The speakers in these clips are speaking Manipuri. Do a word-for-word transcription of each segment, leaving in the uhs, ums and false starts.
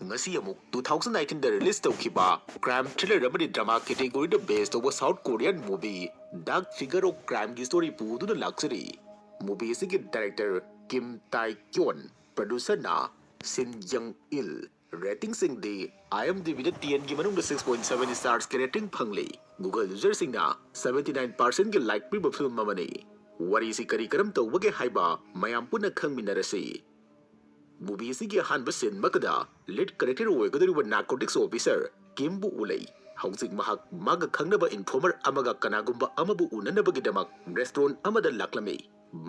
ꯉꯁꯤ ꯑꯃꯨꯛ two thousand nineteenꯗ release ꯇꯧꯈꯤꯕ crime thriller ꯑꯃꯗꯤ drama categoryꯗ base ꯇꯧꯕ South Korean movie Dark Figure of Crimeꯒꯤ story ꯄꯨꯗꯨꯅ ꯂꯥꯛꯆꯔꯤ꯫ Movie ꯑꯁꯤꯒꯤ director Kim Tae Kyon, producerꯅ Shin Young Il, ratingꯁꯤꯡꯗꯤ IMDbꯗ tenꯒꯤ ꯃꯅꯨꯡꯗ six point seven starsꯀꯤ rating ꯐꯪꯂꯤ꯫ Google userꯁꯤꯡꯅ seventy nine percentꯀꯤ like ꯄꯤꯕ film ꯑꯃꯅꯤ꯫ ꯋꯥꯔꯤꯁꯤ ꯀꯔꯤ ꯀꯔꯝ ꯇꯧꯕꯒꯦ ꯍꯥꯏꯕ ꯃꯌꯥꯝ ꯄꯨꯟꯅ ꯈꯪꯃꯤꯟꯅꯔꯁꯤ꯫ Movie ꯑꯁꯤꯒꯤ ꯑꯍꯥꯟꯕ scene ꯑꯃꯈꯛꯇꯗ lead character ꯑꯣꯏꯒꯗꯧꯔꯤꯕ narcotics officer Kimꯕꯨ ꯎꯅꯩ꯫ ꯍꯧꯖꯤꯛ ꯃꯍꯥꯛ ꯃꯥꯒ ꯈꯪꯅꯕ informer ꯑꯃꯒ ꯀꯅꯥꯒꯨꯝꯕ ꯑꯃꯕꯨ ꯎꯅꯅꯕꯒꯤꯗꯃꯛ restaurant ꯑꯃꯗ ꯂꯥꯛꯂꯝꯃꯤ꯫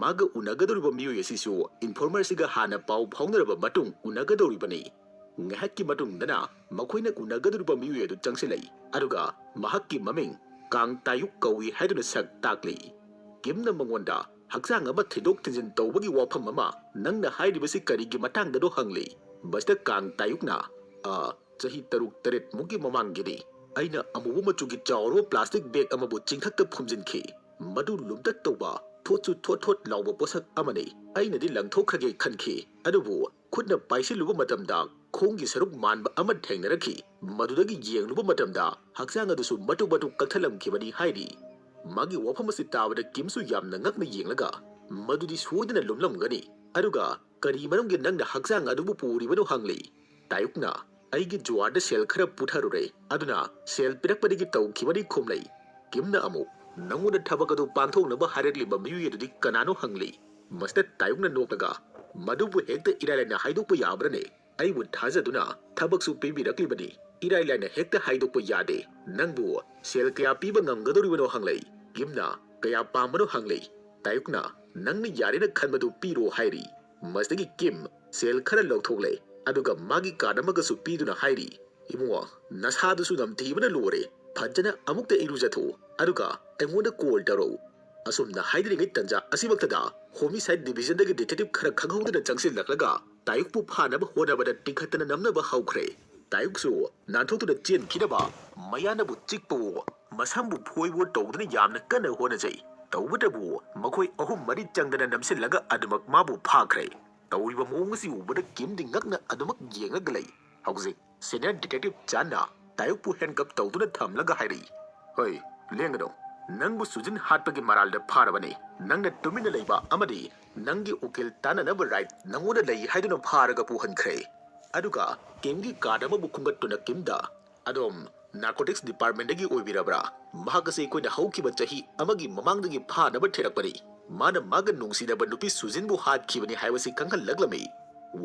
ꯃꯥꯒ ꯎꯅꯒꯗꯧꯔꯤꯕ ꯃꯤꯑꯣꯏ ꯑꯁꯤꯁꯨ informerꯁꯤꯒ ꯍꯥꯟꯅ ꯄꯥꯎ ꯐꯥꯎꯅꯔꯕ ꯃꯇꯨꯡ ꯎꯅꯒꯗꯧꯔꯤꯕꯅꯤ꯫ ꯉꯥꯏꯍꯥꯛꯀꯤ ꯃꯇꯨꯡꯗꯅ ꯃꯈꯣꯏꯅ ꯎꯅꯒꯗꯧꯔꯤꯕ ꯃꯤꯑꯣꯏ ꯑꯗꯨ ꯆꯪꯁꯤꯜꯂꯛꯏ, ꯑꯗꯨꯒ ꯃꯍꯥꯛꯀꯤ ꯃꯃꯤꯡ ꯀꯥꯡ ꯇꯥꯌꯨꯛ ꯀꯧꯏ ꯍꯥꯏꯗꯨꯅ ꯁꯛ ꯇꯥꯛꯂꯤ꯫ ꯀꯤꯝꯅ ꯃꯉꯣꯟꯗ ꯍꯛꯆꯥꯡ ꯑꯃ ꯊꯤꯟꯗꯣꯛ ꯊꯤꯟꯖꯤꯟ ꯇꯧꯕꯒꯤ ꯋꯥꯐꯝ ꯑꯃ ꯅꯪꯅ ꯍꯥꯏꯔꯤꯕꯁꯤ ꯀꯔꯤꯒꯤ ꯃꯇꯥꯡꯗꯅꯣ ꯍꯪꯂꯤ꯫ ꯃꯁꯤꯗ ꯀꯥꯡ ꯇꯥꯌꯨꯛꯅ, "ꯑ, ꯆꯍꯤ ꯇꯔꯨꯛ ꯇꯔꯦꯠ ꯃꯨꯛꯀꯤ ꯃꯃꯥꯡꯒꯤꯅꯤ꯫ ꯑꯩꯅ ꯑꯃꯨꯕ ꯃꯆꯨꯒꯤ ꯆꯥꯎꯔꯕ plastic bag ꯑꯃꯕꯨ ꯆꯤꯡꯊꯛꯇ ꯐꯨꯝꯖꯤꯟꯈꯤ꯫ ꯃꯗꯨ ꯂꯨꯝꯇꯛ ꯇꯧꯕ, ꯊꯣꯠꯁꯨ ꯊꯣꯠ ꯊꯣꯠ ꯂꯥꯎꯕ ꯄꯣꯠꯁꯛ ꯑꯃꯅꯤ꯫ ꯑꯩꯅꯗꯤ ꯂꯪꯊꯣꯛꯈ꯭ꯔꯒꯦ ꯈꯟꯈꯤ, ꯑꯗꯨꯕꯨ ꯈꯨꯠꯅ ꯄꯥꯏꯁꯤꯜꯂꯨꯕ ꯃꯇꯝꯗ ꯈꯣꯡꯒꯤ ꯁꯔꯨꯛ ꯃꯥꯟꯕ ꯑꯃ ꯊꯦꯡꯅꯔꯛꯈꯤ꯫ ꯃꯗꯨꯗꯒꯤ ꯌꯦꯡꯂꯨꯕ ꯃꯇꯝꯗ ꯍꯛꯆꯥꯡ ꯑꯗꯨꯁꯨ ꯃꯇꯨ ꯃꯇꯨ ꯀꯛꯊꯠꯂꯝꯈꯤꯕꯅꯤ" ꯍꯥꯏꯔꯤ꯫ ꯃꯥꯒꯤ ꯋꯥꯐꯝ ꯑꯁꯤ ꯇꯥꯕꯗ ꯀꯤꯝꯁꯨ ꯌꯥꯝꯅ ꯉꯛꯅ ꯌꯦꯡꯂꯒ, "ꯃꯗꯨꯗꯤ ꯁꯣꯏꯗꯅ ꯂꯨꯝꯂꯝꯒꯅꯤ꯫ ꯑꯗꯨꯒ ꯀꯔꯤ ꯃꯔꯝꯒꯤ ꯅꯪꯅ ꯍꯛꯆꯥꯡ ꯑꯗꯨꯕꯨ ꯄꯨꯔꯤꯕꯅꯣ?" ꯍꯪꯂꯤ꯫ ꯇꯥꯌꯨꯛꯅ, "ꯑꯩꯒꯤ ꯖꯨꯋꯥꯔꯗ ꯁꯦꯜ ꯈꯔ ꯄꯨꯊꯔꯨꯔꯦ, ꯑꯗꯨꯅ ꯁꯦꯜ ꯄꯤꯔꯛꯄꯗꯒꯤ ꯇꯧꯈꯤꯕꯅꯤ" ꯈꯨꯝꯂꯩ꯫ ꯀꯤꯝꯅ ꯑꯃꯨꯛ, "ꯅꯉꯣꯟꯗ ꯊꯕꯛ ꯑꯗꯨ ꯄꯥꯡꯊꯣꯛꯅꯕ ꯍꯥꯏꯔꯛꯂꯤꯕ ꯃꯤꯑꯣꯏ ꯑꯗꯨꯗꯤ ꯀꯅꯥꯅꯣ?" ꯍꯪꯂꯤ꯫ ꯃꯁꯤꯗ ꯇꯥꯌꯨꯛꯅ ꯅꯣꯛꯂꯒ, "ꯃꯗꯨꯕꯨ ꯍꯦꯛꯇ ꯏꯔꯥꯏ ꯂꯥꯏꯅ ꯍꯥꯏꯗꯣꯛꯄ ꯌꯥꯕ꯭ꯔꯅꯦ? ꯑꯩꯕꯨ ꯊꯥꯖꯗꯨꯅ ꯊꯕꯛꯁꯨ ꯄꯤꯕꯤꯔꯛꯂꯤꯕꯅꯤ꯫ ꯏꯔꯥꯏ ꯂꯥꯏꯅ ꯍꯦꯛꯇ ꯍꯥꯏꯗꯣꯛꯄ ꯌꯥꯗꯦ꯫ ꯅꯪꯕꯨ ꯁꯦꯜ ꯀꯌꯥ ꯄꯤꯕ ꯉꯝꯒꯗꯧꯔꯤꯕꯅꯣ?" ꯍꯪꯂꯩ꯫ ꯀꯤꯝꯅ, "ꯀꯌꯥ ꯄꯥꯝꯕꯅꯣ?" ꯍꯪꯂꯩ꯫ ꯇꯥꯌꯨꯛꯅ, "ꯅꯪꯅ ꯌꯥꯔꯦꯅ ꯈꯟꯕꯗꯨ ꯄꯤꯔꯣ" ꯍꯥꯏꯔꯤ꯫ ꯃꯁꯤꯗꯒꯤ ꯀꯤꯝ ꯁꯦꯜ ꯈꯔ ꯂꯧꯊꯣꯛꯂꯦ, ꯑꯗꯨꯒ ꯃꯥꯒꯤ card ꯑꯃꯒꯁꯨ ꯄꯤꯗꯨꯅ ꯍꯥꯏꯔꯤ, "ꯏꯕꯨꯡꯉꯣ, ꯅꯁꯥꯗꯨꯁꯨ ꯅꯝꯊꯤꯕꯅ ꯂꯣꯏꯔꯦ꯫ ꯐꯖꯅ ꯑꯃꯨꯛꯇ ꯏꯔꯨꯖꯊꯣꯛꯎ, ꯑꯗꯨꯒ ꯑꯩꯉꯣꯟꯗ call ꯇꯧꯔꯛꯎ"꯫ ꯑꯁꯨꯝꯅ ꯍꯥꯏꯅꯔꯤꯉꯩ ꯇꯟꯖꯥ ꯑꯁꯤꯃꯛꯇꯗ Homicide Divisionꯗꯒꯤ detective ꯈꯔ ꯈꯪꯍꯧꯗꯅ ꯆꯪꯁꯤꯜꯂꯛꯂꯒ ꯇꯥꯌꯨꯛꯄꯨ ꯐꯥꯅꯕ ꯍꯣꯠꯅꯕꯗ ꯇꯤꯡꯈꯠꯇꯅ ꯅꯝꯅꯕ ꯍꯧꯈ꯭ꯔꯦ꯫ ꯇꯥꯌꯨꯛꯁꯨ ꯅꯥꯟꯊꯣꯛꯇꯨꯅ ꯆꯦꯟꯈꯤꯅꯕ ꯃꯌꯥꯅꯕꯨ ꯆꯤꯛꯄꯋꯣ, ꯃꯁꯝꯕꯨ ꯐꯣꯏꯋꯣ ꯇꯧꯗꯨꯅ ꯌꯥꯝꯅ ꯀꯟꯅ ꯍꯣꯠꯅꯖꯩ꯫ ꯇꯧꯕꯇꯕꯨ ꯃꯈꯣꯏ ꯑꯍꯨꯝ ꯃꯔꯤ ꯆꯪꯗꯅ ꯅꯝꯁꯤꯜꯂꯒ ꯑꯗꯨꯃꯛ ꯃꯥꯕꯨ ꯐꯥꯈ꯭ꯔꯦ꯫ ꯇꯧꯔꯤꯕ ꯃꯑꯣꯡ ꯑꯁꯤ ꯎꯕꯗ ꯀꯤꯝꯗꯤ ꯉꯛꯅ ꯑꯗꯨꯃꯛ ꯌꯦꯡꯂꯒ ꯂꯩ꯫ ꯍꯧꯖꯤꯛ ꯁꯤꯅꯤꯌꯔ ꯗꯤꯇꯦꯛꯇꯤꯚ ꯆꯥꯟꯅ ꯇꯥꯌꯨꯛꯄꯨ ꯍꯦꯟꯀꯞ ꯇꯧꯗꯨꯅ ꯊꯝꯂꯒ ꯍꯥꯏꯔꯛꯏ, "ꯍꯣꯏ, ꯂꯦꯡꯒꯅꯨ꯫ ꯅꯪꯕꯨ ꯁꯨꯖꯤꯟ ꯍꯥꯠꯄꯒꯤ ꯃꯔꯥꯜꯗ ꯐꯥꯔꯕꯅꯤ꯫ ꯅꯪꯅ ꯇꯨꯃꯤꯟꯅ ꯂꯩꯕ ꯑꯃꯗꯤ ꯅꯪꯒꯤ ꯎꯀꯤꯜ ꯇꯥꯟꯅꯅꯕ ꯔꯥꯏꯠ ꯅꯪꯉꯣꯟꯗ ꯂꯩ ꯍꯥꯏꯗꯨꯅ ꯐꯥꯔꯒ ꯄꯨꯍꯟꯈ꯭ꯔꯦ꯫" ꯑꯗꯨꯒ ꯀꯤꯝꯒꯤ ꯀꯥꯔꯗ ꯑꯃꯕꯨ ꯈꯨꯝꯒꯠꯇꯨꯅ ꯀꯤꯝꯗ, "ꯑꯗꯣꯝ ꯅꯥꯔꯀꯣꯇꯤꯛꯁ ꯗꯤꯄꯥꯔꯠꯃꯦꯟꯗꯒꯤ ꯑꯣꯏꯕꯤꯔꯕ꯭ꯔꯥ? ꯃꯍꯥꯛ ꯑꯁꯤ ꯑꯩꯈꯣꯏꯅ ꯍꯧꯈꯤꯕ ꯆꯍꯤ ꯑꯃꯒꯤ ꯃꯃꯥꯡꯗꯒꯤ ꯐꯥꯅꯕ ꯊꯤꯔꯛꯄꯅꯤ꯫ ꯃꯥꯅ ꯃꯥꯒ ꯅꯨꯡꯁꯤꯅꯕ ꯅꯨꯄꯤ ꯁꯨꯖꯤꯟꯕꯨ ꯍꯥꯠꯈꯤꯕꯅꯤ ꯍꯥꯏꯕꯁꯤ ꯈꯪꯍꯜꯂꯛꯂꯝꯃꯤ꯫"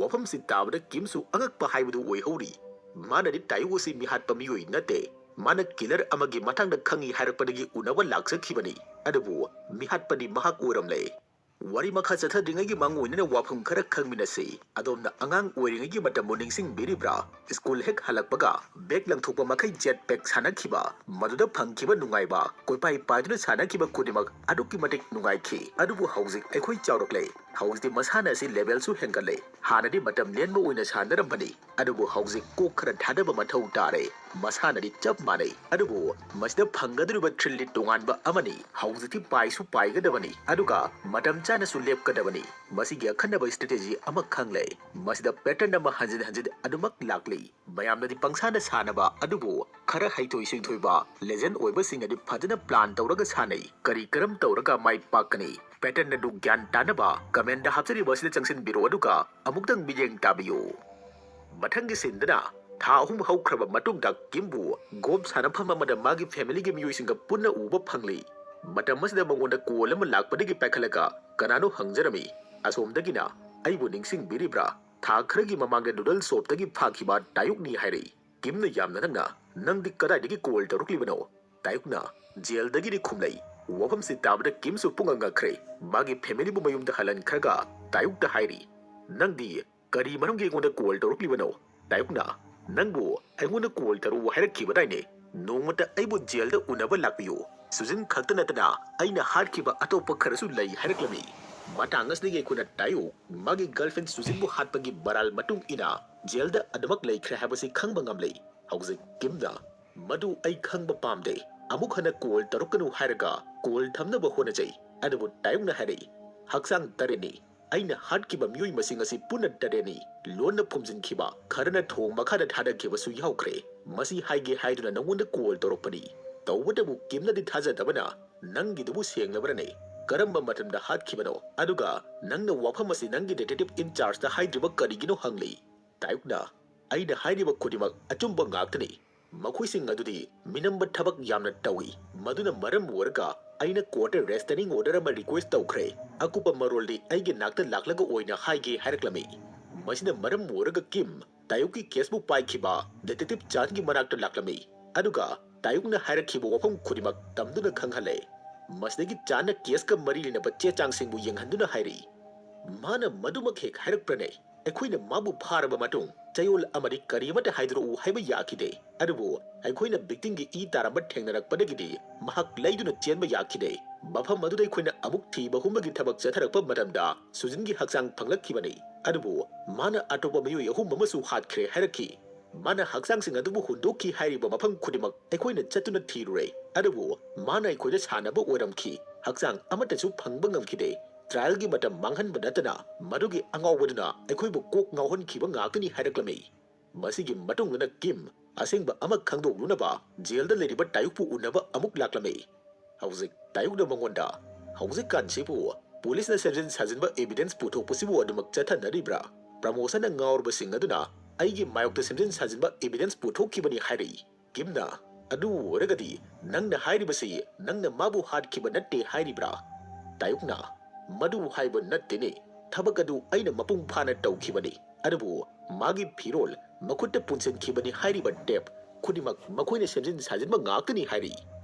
ꯋꯥꯐꯝꯁꯤ ꯇꯥꯕꯗ ꯀꯤꯝꯁꯨ ꯑꯉꯛꯄ ꯍꯥꯏꯕꯗꯨ ꯑꯣꯏꯍꯧꯔꯤ꯫ ꯃꯥꯅꯗꯤ ꯇꯥꯌꯨ ꯑꯁꯤ ꯃꯤꯍꯥꯠꯄ ꯃꯤꯑꯣꯏ ꯅꯠꯇꯦ, ꯃꯥꯅ ꯀꯤꯂꯔ ꯑꯃꯒꯤ ꯃꯇꯥꯡꯗ ꯈꯪꯏ ꯍꯥꯏꯔꯛꯄꯗꯒꯤ ꯎꯅꯕ ꯂꯥꯛꯆꯈꯤꯕꯅꯤ, ꯑꯗꯨꯕꯨ ꯃꯤꯍꯥꯠꯄꯗꯤ ꯃꯍꯥꯛ ꯑꯣꯏꯔꯝꯂꯦ꯫ ꯋꯥꯔꯤ ꯃꯈꯥ ꯆꯠꯊꯗ꯭ꯔꯤꯉꯩꯒꯤ ꯃꯥꯡꯑꯣꯏꯅꯅ ꯋꯥꯐꯝ ꯈꯔ ꯈꯪꯃꯤꯟꯅꯁꯤ꯫ ꯑꯗꯣꯝꯅ ꯑꯉꯥꯡ ꯑꯣꯏꯔꯤꯉꯩꯒꯤ ꯃꯇꯝꯕꯨ ꯅꯤꯡꯁꯤꯡꯕꯤꯔꯤꯕ꯭ꯔꯥ? ꯁ꯭ꯀꯨꯜ ꯍꯦꯛ ꯍꯜꯂꯛꯄꯒ ꯕꯦꯒ ꯂꯪꯊꯣꯛꯄ ꯃꯈꯩ ꯖꯦꯠ ꯄꯦꯛ ꯁꯥꯟꯅꯈꯤꯕ, ꯃꯗꯨꯗ ꯐꯪꯈꯤꯕ ꯅꯨꯡꯉꯥꯏꯕ, ꯀꯣꯏꯄꯥꯏ ꯄꯥꯏꯗꯨꯅ ꯁꯥꯟꯅꯈꯤꯕ ꯈꯨꯗꯤꯡꯃꯛ ꯑꯗꯨꯛꯀꯤ ꯃꯇꯤꯛ ꯅꯨꯡꯉꯥꯏꯈꯤ꯫ ꯑꯗꯨꯕꯨ ꯍꯧꯖꯤꯛ ꯑꯩꯈꯣꯏ ꯆꯥꯎꯔꯛꯂꯦ꯫ ꯍꯧꯖꯤꯛꯇꯤ ꯃꯁꯥꯟꯅ ꯑꯁꯤ ꯂꯦꯚꯦꯜꯁꯨ ꯍꯦꯟꯒꯠꯂꯦ꯫ ꯍꯥꯟꯅꯗꯤ ꯃꯇꯝ ꯂꯦꯟꯕ ꯑꯣꯏꯅ ꯁꯥꯟꯅꯔꯝꯕꯅꯤ, ꯑꯗꯨꯕꯨ ꯍꯧꯖꯤꯛ ꯀꯣꯛ ꯈꯔ ꯊꯥꯗꯕ ꯃꯊꯧ ꯇꯥꯔꯦ꯫ ꯃꯁꯥꯟꯅꯗꯤ ꯆꯞ ꯃꯥꯟꯅꯩ, ꯑꯗꯨꯕꯨ ꯃꯁꯤꯗ ꯐꯪꯒꯗꯧꯔꯤꯕ ꯊ꯭ꯔꯤꯜꯗꯤ ꯇꯣꯉꯥꯟꯕ ꯑꯃꯅꯤ꯫ ꯍꯧꯖꯤꯛꯇꯤ ꯄꯥꯏꯁꯨ ꯄꯥꯏꯒꯗꯕꯅꯤ, ꯑꯗꯨꯒ ꯃꯇꯝ ꯆꯥꯅꯁꯨ ꯂꯦꯞꯀꯗꯕꯅꯤ꯫ ꯃꯁꯤꯒꯤ ꯑꯈꯟꯅꯕ ꯁ꯭ꯇ꯭ꯔꯦꯇꯦꯖꯤ ꯑꯃꯈꯛ ꯂꯩ꯫ ꯃꯁꯤꯗ ꯄꯦꯇꯔꯟ ꯑꯃ ꯍꯟꯖꯤꯟ ꯍꯟꯖꯤꯟ ꯑꯗꯨꯃꯛ ꯂꯥꯛꯂꯤ꯫ ꯃꯌꯥꯝꯅꯗꯤ ꯄꯪꯁꯥꯟꯗ ꯁꯥꯟꯅꯕ ꯑꯗꯨꯕꯨ ꯈꯔ ꯍꯩꯊꯣꯏ ꯁꯤꯡꯊꯣꯏꯕ ꯂꯦꯖꯦꯟ ꯑꯣꯏꯕꯁꯤꯡꯅꯗꯤ ꯐꯖꯅ ꯄ꯭ꯂꯥꯟ ꯇꯧꯔꯒ ꯁꯥꯟꯅꯩ꯫ ꯀꯔꯤ ꯀꯔꯝ ꯇꯧꯔꯒ ꯃꯥꯏ ꯄꯥꯛꯀꯅꯤ? ꯄꯦꯇꯔꯟ ꯑꯗꯨ ꯒ꯭ꯌꯥꯟ ꯇꯥꯅꯕ ꯀꯃꯦꯟꯗ ꯍꯥꯞꯆꯔꯤꯕ ꯑꯁꯤꯗ ꯆꯪꯁꯤꯟꯕꯤꯔꯣ, ꯑꯗꯨꯒ ꯑꯃꯨꯛꯇꯪ ꯃꯤꯠꯌꯦꯡ ꯇꯥꯕꯤꯌꯨ꯫ ꯃꯊꯪꯒꯤ ꯁꯤꯟꯗꯅ ꯊꯥ ꯑꯍꯨꯝ ꯍꯧꯈ꯭ꯔꯕ ꯃꯇꯨꯡꯗ ꯀꯤꯝꯕꯨ ꯒꯣꯜꯐ ꯁꯥꯟꯅꯐꯝ ꯑꯃꯗ ꯃꯥꯒꯤ ꯐꯦꯃꯤꯂꯤꯒꯤ ꯃꯤꯑꯣꯏꯁꯤꯡꯒ ꯄꯨꯟꯅ ꯎꯕ ꯐꯪꯂꯤ꯫ ꯃꯇꯝ ꯑꯁꯤꯗ ꯃꯉꯣꯟꯗ ꯀꯣꯜ ꯑꯃ ꯂꯥꯛꯄꯗꯒꯤ ꯄꯥꯏꯈꯠꯂꯒ ꯀꯅꯥꯅꯣ ꯍꯪꯖꯔꯝꯃꯤ꯫ ꯑꯁꯣꯝꯗꯒꯤꯅ, "ꯑꯩꯕꯨ ꯅꯤꯡꯁꯤꯡꯕꯤꯔꯤꯕ꯭ꯔꯥ? ꯊꯥ ꯈꯔꯒꯤ ꯃꯃꯥꯡꯗ ꯅꯨꯗꯜ ꯁꯣꯞꯇꯒꯤ ꯐꯥꯈꯤꯕ ꯇꯥꯌꯨꯛꯅꯤ" ꯍꯥꯏꯔꯛꯏ꯫ ꯀꯤꯝꯅ ꯌꯥꯝꯅ ꯅꯛꯅ, "ꯅꯪꯗꯤ ꯀꯗꯥꯏꯗꯒꯤ ꯀꯣꯜ ꯇꯧꯔꯛꯂꯤꯕꯅꯣ?" ꯇꯥꯌꯨꯛꯅ ꯖꯦꯜꯗꯒꯤꯅꯤ ꯈꯨꯝꯂꯩ꯫ ꯋꯥꯐꯝꯁꯤ ꯇꯥꯕꯗ ꯀꯤꯝꯁꯨ ꯄꯨꯡꯉꯛ ꯉꯛꯈ꯭ꯔꯦ꯫ ꯃꯥꯒꯤ ꯐꯦꯃꯤꯂꯤꯕꯨ ꯃꯌꯨꯝꯗ ꯍꯜꯍꯟꯈ꯭ꯔꯒ ꯇꯥꯌꯨꯛꯇ ꯍꯥꯏꯔꯤ, "ꯅꯪꯗꯤ ꯀꯔꯤ ꯃꯔꯝꯒꯤ ꯑꯩꯉꯣꯟꯗ ꯀꯣꯜ ꯇꯧꯔꯛꯂꯤꯕꯅꯣ?" ꯇꯥꯌꯨꯛꯅ, "ꯅꯪꯕꯨ ꯑꯩꯉꯣꯟꯗ ꯀꯣꯜ ꯇꯧꯔꯛꯎ ꯍꯥꯏꯔꯛꯈꯤꯕꯗꯥꯏꯅꯦ? ꯅꯣꯡꯃꯇ ꯑꯩꯕꯨ ꯖꯦꯜꯗ ꯎꯅꯕ ꯂꯥꯛꯄꯤꯌꯨ꯫ ꯁꯨꯖꯤꯟ ꯈꯛꯇ ꯅꯠꯇꯅ ꯑꯩꯅ ꯍꯥꯠꯈꯤꯕ ꯑꯇꯣꯞꯄ ꯈꯔꯁꯨ ꯂꯩ" ꯍꯥꯏꯔꯛꯂꯝꯃꯤ꯫ ꯃꯇꯥꯡ ꯑꯁꯤꯗꯒꯤ ꯑꯩꯈꯣꯏꯅ ꯇꯥꯌꯨꯛ ꯃꯥꯒꯤ ꯒꯔꯜꯐ꯭ꯔꯦꯟ ꯁꯨꯖꯤꯟꯕꯨ ꯍꯥꯠꯄꯒꯤ ꯃꯔꯥꯜ ꯃꯇꯨꯡ ꯏꯟꯅ ꯖꯦꯜꯗ ꯑꯗꯨꯃꯛ ꯂꯩꯈ꯭ꯔꯦ ꯍꯥꯏꯕꯁꯤ ꯈꯪꯕ ꯉꯝꯂꯦ꯫ ꯍꯧꯖꯤꯛ ꯀꯤꯝꯅ, "ꯃꯗꯨ ꯑꯩ ꯈꯪꯕ ꯄꯥꯝꯗꯦ꯫ ꯑꯃꯨꯛ ꯍꯟꯅ ꯀꯣꯜ ꯇꯧꯔꯛꯀꯅꯨ" ꯍꯥꯏꯔꯒ ꯀꯣꯜ ꯊꯝꯅꯕ ꯍꯣꯠꯅꯖꯩ꯫ ꯑꯗꯨꯕꯨ ꯇꯥꯌꯨꯛꯅ ꯍꯥꯏꯔꯛꯏ, "ꯍꯛꯆꯥꯡ ꯇꯔꯦꯠꯅꯤ, ꯑꯩꯅ ꯍꯥꯠꯈꯤꯕ ꯃꯤꯑꯣꯏ ꯃꯁꯤꯡ ꯑꯁꯤ ꯄꯨꯟꯅ ꯇꯔꯦꯠꯅꯤ꯫ ꯂꯣꯟꯅ ꯐꯨꯝꯖꯤꯟꯈꯤꯕ, ꯈꯔꯅ ꯊꯣꯡ ꯃꯈꯥꯗ ꯊꯥꯗꯈꯤꯕꯁꯨ ꯌꯥꯎꯈ꯭ꯔꯦ꯫ ꯃꯁꯤ ꯍꯥꯏꯒꯦ ꯍꯥꯏꯗꯨꯅ ꯅꯉꯣꯟꯗ ꯀꯣꯜ ꯇꯧꯔꯛꯄꯅꯤ꯫ ꯇꯧꯕꯇꯕꯨ ꯀꯤꯝꯅꯗꯤ ꯊꯥꯖꯗꯕꯅ, "ꯅꯪꯒꯤꯗꯨꯕꯨ ꯁꯦꯡꯂꯕ꯭ꯔꯅꯦ? ꯀꯔꯝꯕ ꯃꯇꯝꯗ ꯍꯥꯠꯈꯤꯕꯅꯣ? ꯑꯗꯨꯒ ꯅꯪꯅ ꯋꯥꯐꯝ ꯑꯁꯤ ꯅꯪꯒꯤ detective in chargeꯇ ꯍꯥꯏꯗ꯭ꯔꯤꯕ ꯀꯔꯤꯒꯤꯅꯣ?" ꯍꯪꯂꯤ꯫ ꯇꯥꯌꯨꯛꯅ, "ꯑꯩꯅ ꯍꯥꯏꯔꯤꯕ ꯈꯨꯗꯤꯡꯃꯛ ꯑꯆꯨꯝꯕ ꯉꯥꯛꯇꯅꯤ꯫ ꯃꯈꯣꯏꯁꯤꯡ ꯑꯗꯨꯗꯤ ꯃꯤꯅꯝꯕ ꯊꯕꯛ ꯌꯥꯝꯅ ꯇꯧꯏ꯫ ꯃꯗꯨꯅ ꯃꯔꯝ ꯑꯣꯏꯔꯒ ꯑꯩꯅ courtꯇ restraining order ꯑꯃ request ꯇꯧꯈ꯭ꯔꯦ꯫ ꯑꯀꯨꯞꯄ ꯃꯔꯣꯜꯗꯤ ꯑꯩꯒꯤ ꯅꯥꯛꯇ ꯂꯥꯛꯂꯒ ꯑꯣꯏꯅ ꯍꯥꯏꯒꯦ" ꯍꯥꯏꯔꯛꯂꯝꯃꯤ꯫ ꯃꯁꯤꯅ ꯃꯔꯝ ꯑꯣꯏꯔꯒ ꯀꯤꯝ ꯇꯥꯌꯨꯛꯀꯤ caseꯄꯨ ꯄꯥꯏꯈꯤꯕ detective ꯆꯥꯟꯒꯤ ꯃꯅꯥꯛꯇ ꯂꯥꯛꯂꯝꯃꯤ꯫ ꯑꯗꯨꯒ ꯇꯥꯌꯨꯛꯅ ꯍꯥꯏꯔꯛꯈꯤꯕ ꯋꯥꯐꯝ ꯈꯨꯗꯤꯡꯃꯛ ꯇꯝꯗꯨꯅ ꯈꯪꯍꯜꯂꯦ꯫ ꯃꯁꯤꯗꯒꯤ ꯆꯥꯟꯅ caseꯀ ꯃꯔꯤ ꯂꯩꯅꯕ ꯆꯦ ꯆꯥꯡꯁꯤꯡꯕꯨ ꯌꯦꯡꯍꯟꯗꯨꯅ ꯍꯥꯏꯔꯤ, "ꯃꯥꯅ ꯃꯗꯨꯃꯛ ꯍꯦꯛ ꯍꯥꯏꯔꯛꯄ꯭ꯔꯅꯦ? ꯑꯩꯈꯣꯏꯅ ꯃꯥꯕꯨ ꯐꯥꯔꯕ ꯃꯇꯨꯡ ꯆꯌꯣꯜ ꯑꯃꯗꯤ ꯀꯔꯤꯃꯠꯇ ꯍꯥꯏꯗꯣꯔꯛꯎ ꯍꯥꯏꯕ ꯌꯥꯈꯤꯗꯦ꯫ ꯑꯗꯨꯕꯨ ꯑꯩꯈꯣꯏꯅ victimꯒꯤ ꯏ ꯇꯥꯔꯝꯕ ꯊꯦꯡꯅꯔꯛꯄꯗꯒꯤꯗꯤ ꯃꯍꯥꯛ ꯂꯩꯗꯨꯅ ꯆꯦꯟꯕ ꯌꯥꯈꯤꯗꯦ꯫ ꯃꯐꯝ ꯑꯗꯨꯗ ꯑꯩꯈꯣꯏꯅ ꯑꯃꯨꯛ ꯊꯤꯕ ꯍꯨꯝꯕꯒꯤ ꯊꯕꯛ ꯆꯠꯊꯔꯛꯄ ꯃꯇꯝꯗ ꯁꯨꯖꯤꯟꯒꯤ ꯍꯛꯆꯥꯡ ꯐꯪꯂꯛꯈꯤꯕꯅꯤ꯫ ꯑꯗꯨꯕꯨ ꯃꯥꯅ ꯑꯇꯣꯞꯄ ꯃꯤꯑꯣꯏ ꯑꯍꯨꯝ ꯑꯃꯁꯨ ꯍꯥꯠꯈ꯭ꯔꯦ" ꯍꯥꯏꯔꯛꯈꯤ꯫ "ꯃꯥꯅ ꯍꯛꯆꯥꯡꯁꯤꯡ ꯑꯗꯨꯕꯨ ꯍꯨꯟꯗꯣꯛꯈꯤ ꯍꯥꯏꯔꯤꯕ ꯃꯐꯝ ꯈꯨꯗꯤꯡꯃꯛ ꯑꯩꯈꯣꯏꯅ ꯆꯠꯇꯨꯅ ꯊꯤꯔꯨꯔꯦ꯫ ꯑꯗꯨꯕꯨ ꯃꯥꯅ ꯑꯩꯈꯣꯏꯗ ꯁꯥꯟꯅꯕ ꯑꯣꯏꯔꯝꯈꯤ꯫ ꯍꯛꯆꯥꯡ ꯑꯃꯠꯇꯁꯨ ꯐꯪꯕ ꯉꯝꯈꯤꯗꯦ꯫ Trialꯒꯤ ꯃꯇꯝ ꯃꯥꯡꯍꯟꯕ ꯅꯠꯇꯅ ꯃꯗꯨꯒꯤ ꯑꯉꯥꯎꯕꯗꯨꯅ ꯑꯩꯈꯣꯏꯕꯨ ꯀꯣꯛ ꯉꯥꯎꯍꯟꯈꯤꯕ ꯉꯥꯛꯇꯅꯤ" ꯍꯥꯏꯔꯛꯂꯝꯃꯤ꯫ ꯃꯁꯤꯒꯤ ꯃꯇꯨꯡꯗꯅ ꯀꯤꯝ ꯑꯁꯦꯡꯕ ꯑꯃ ꯈꯪꯗꯣꯛꯂꯨꯅꯕ ꯖꯦꯜꯗ ꯂꯩꯔꯤꯕ ꯇꯥꯌꯨꯛꯄꯨ ꯎꯅꯕ ꯑꯃꯨꯛ ꯂꯥꯛꯂꯝꯃꯤ꯫ ꯍꯧꯖꯤꯛ ꯇꯥꯌꯨꯛꯅ ꯃꯉꯣꯟꯗ, "ꯍꯧꯖꯤꯛꯀꯥꯟꯁꯤꯕꯨ ꯄꯨꯂꯤꯁꯅ ꯁꯦꯝꯖꯤꯟ ꯁꯥꯖꯤꯟꯕ evidence ꯄꯨꯊꯣꯛꯄꯁꯤꯕꯨ ꯑꯗꯨꯃꯛ ꯆꯠꯊꯅꯔꯤꯕ꯭ꯔꯥ? ꯄ꯭ꯔꯃꯣꯁꯟꯅ ꯉꯥꯎꯔꯕꯁꯤꯡ ꯑꯗꯨꯅ ꯑꯩꯒꯤ ꯃꯥꯌꯣꯛꯇ ꯁꯦꯝꯖꯤꯟ ꯁꯥꯖꯤꯟꯕ evidence ꯄꯨꯊꯣꯛꯈꯤꯕꯅꯤ" ꯍꯥꯏꯔꯤ꯫ ꯀꯤꯝꯅ, "ꯑꯗꯨ ꯑꯣꯏꯔꯒꯗꯤ ꯅꯪꯅ ꯍꯥꯏꯔꯤꯕꯁꯤ ꯅꯪꯅ ꯃꯥꯕꯨ ꯍꯥꯠꯈꯤꯕ ꯅꯠꯇꯦ ꯍꯥꯏꯔꯤꯕ꯭ꯔꯥ?" ꯇꯥꯌꯨꯛꯅ, "ꯃꯗꯨ ꯍꯥꯏꯕ ꯅꯠꯇꯦꯅꯦ꯫ ꯊꯕꯛ ꯑꯗꯨ ꯑꯩꯅ ꯃꯄꯨꯡ ꯐꯥꯅ ꯇꯧꯈꯤꯕꯅꯤ꯫ ꯑꯗꯨꯕꯨ ꯃꯥꯒꯤ ꯐꯤꯔꯣꯜ, ꯃꯈꯨꯠꯇ ꯄꯨꯟꯁꯤꯟꯈꯤꯕꯅꯤ ꯍꯥꯏꯔꯤꯕ tape ꯈꯨꯗꯤꯡꯃꯛ ꯃꯈꯣꯏꯅ ꯁꯦꯝꯖꯤꯟ ꯁꯥꯖꯤꯟꯕ ꯉꯥꯛꯇꯅꯤ" ꯍꯥꯏꯔꯤ꯫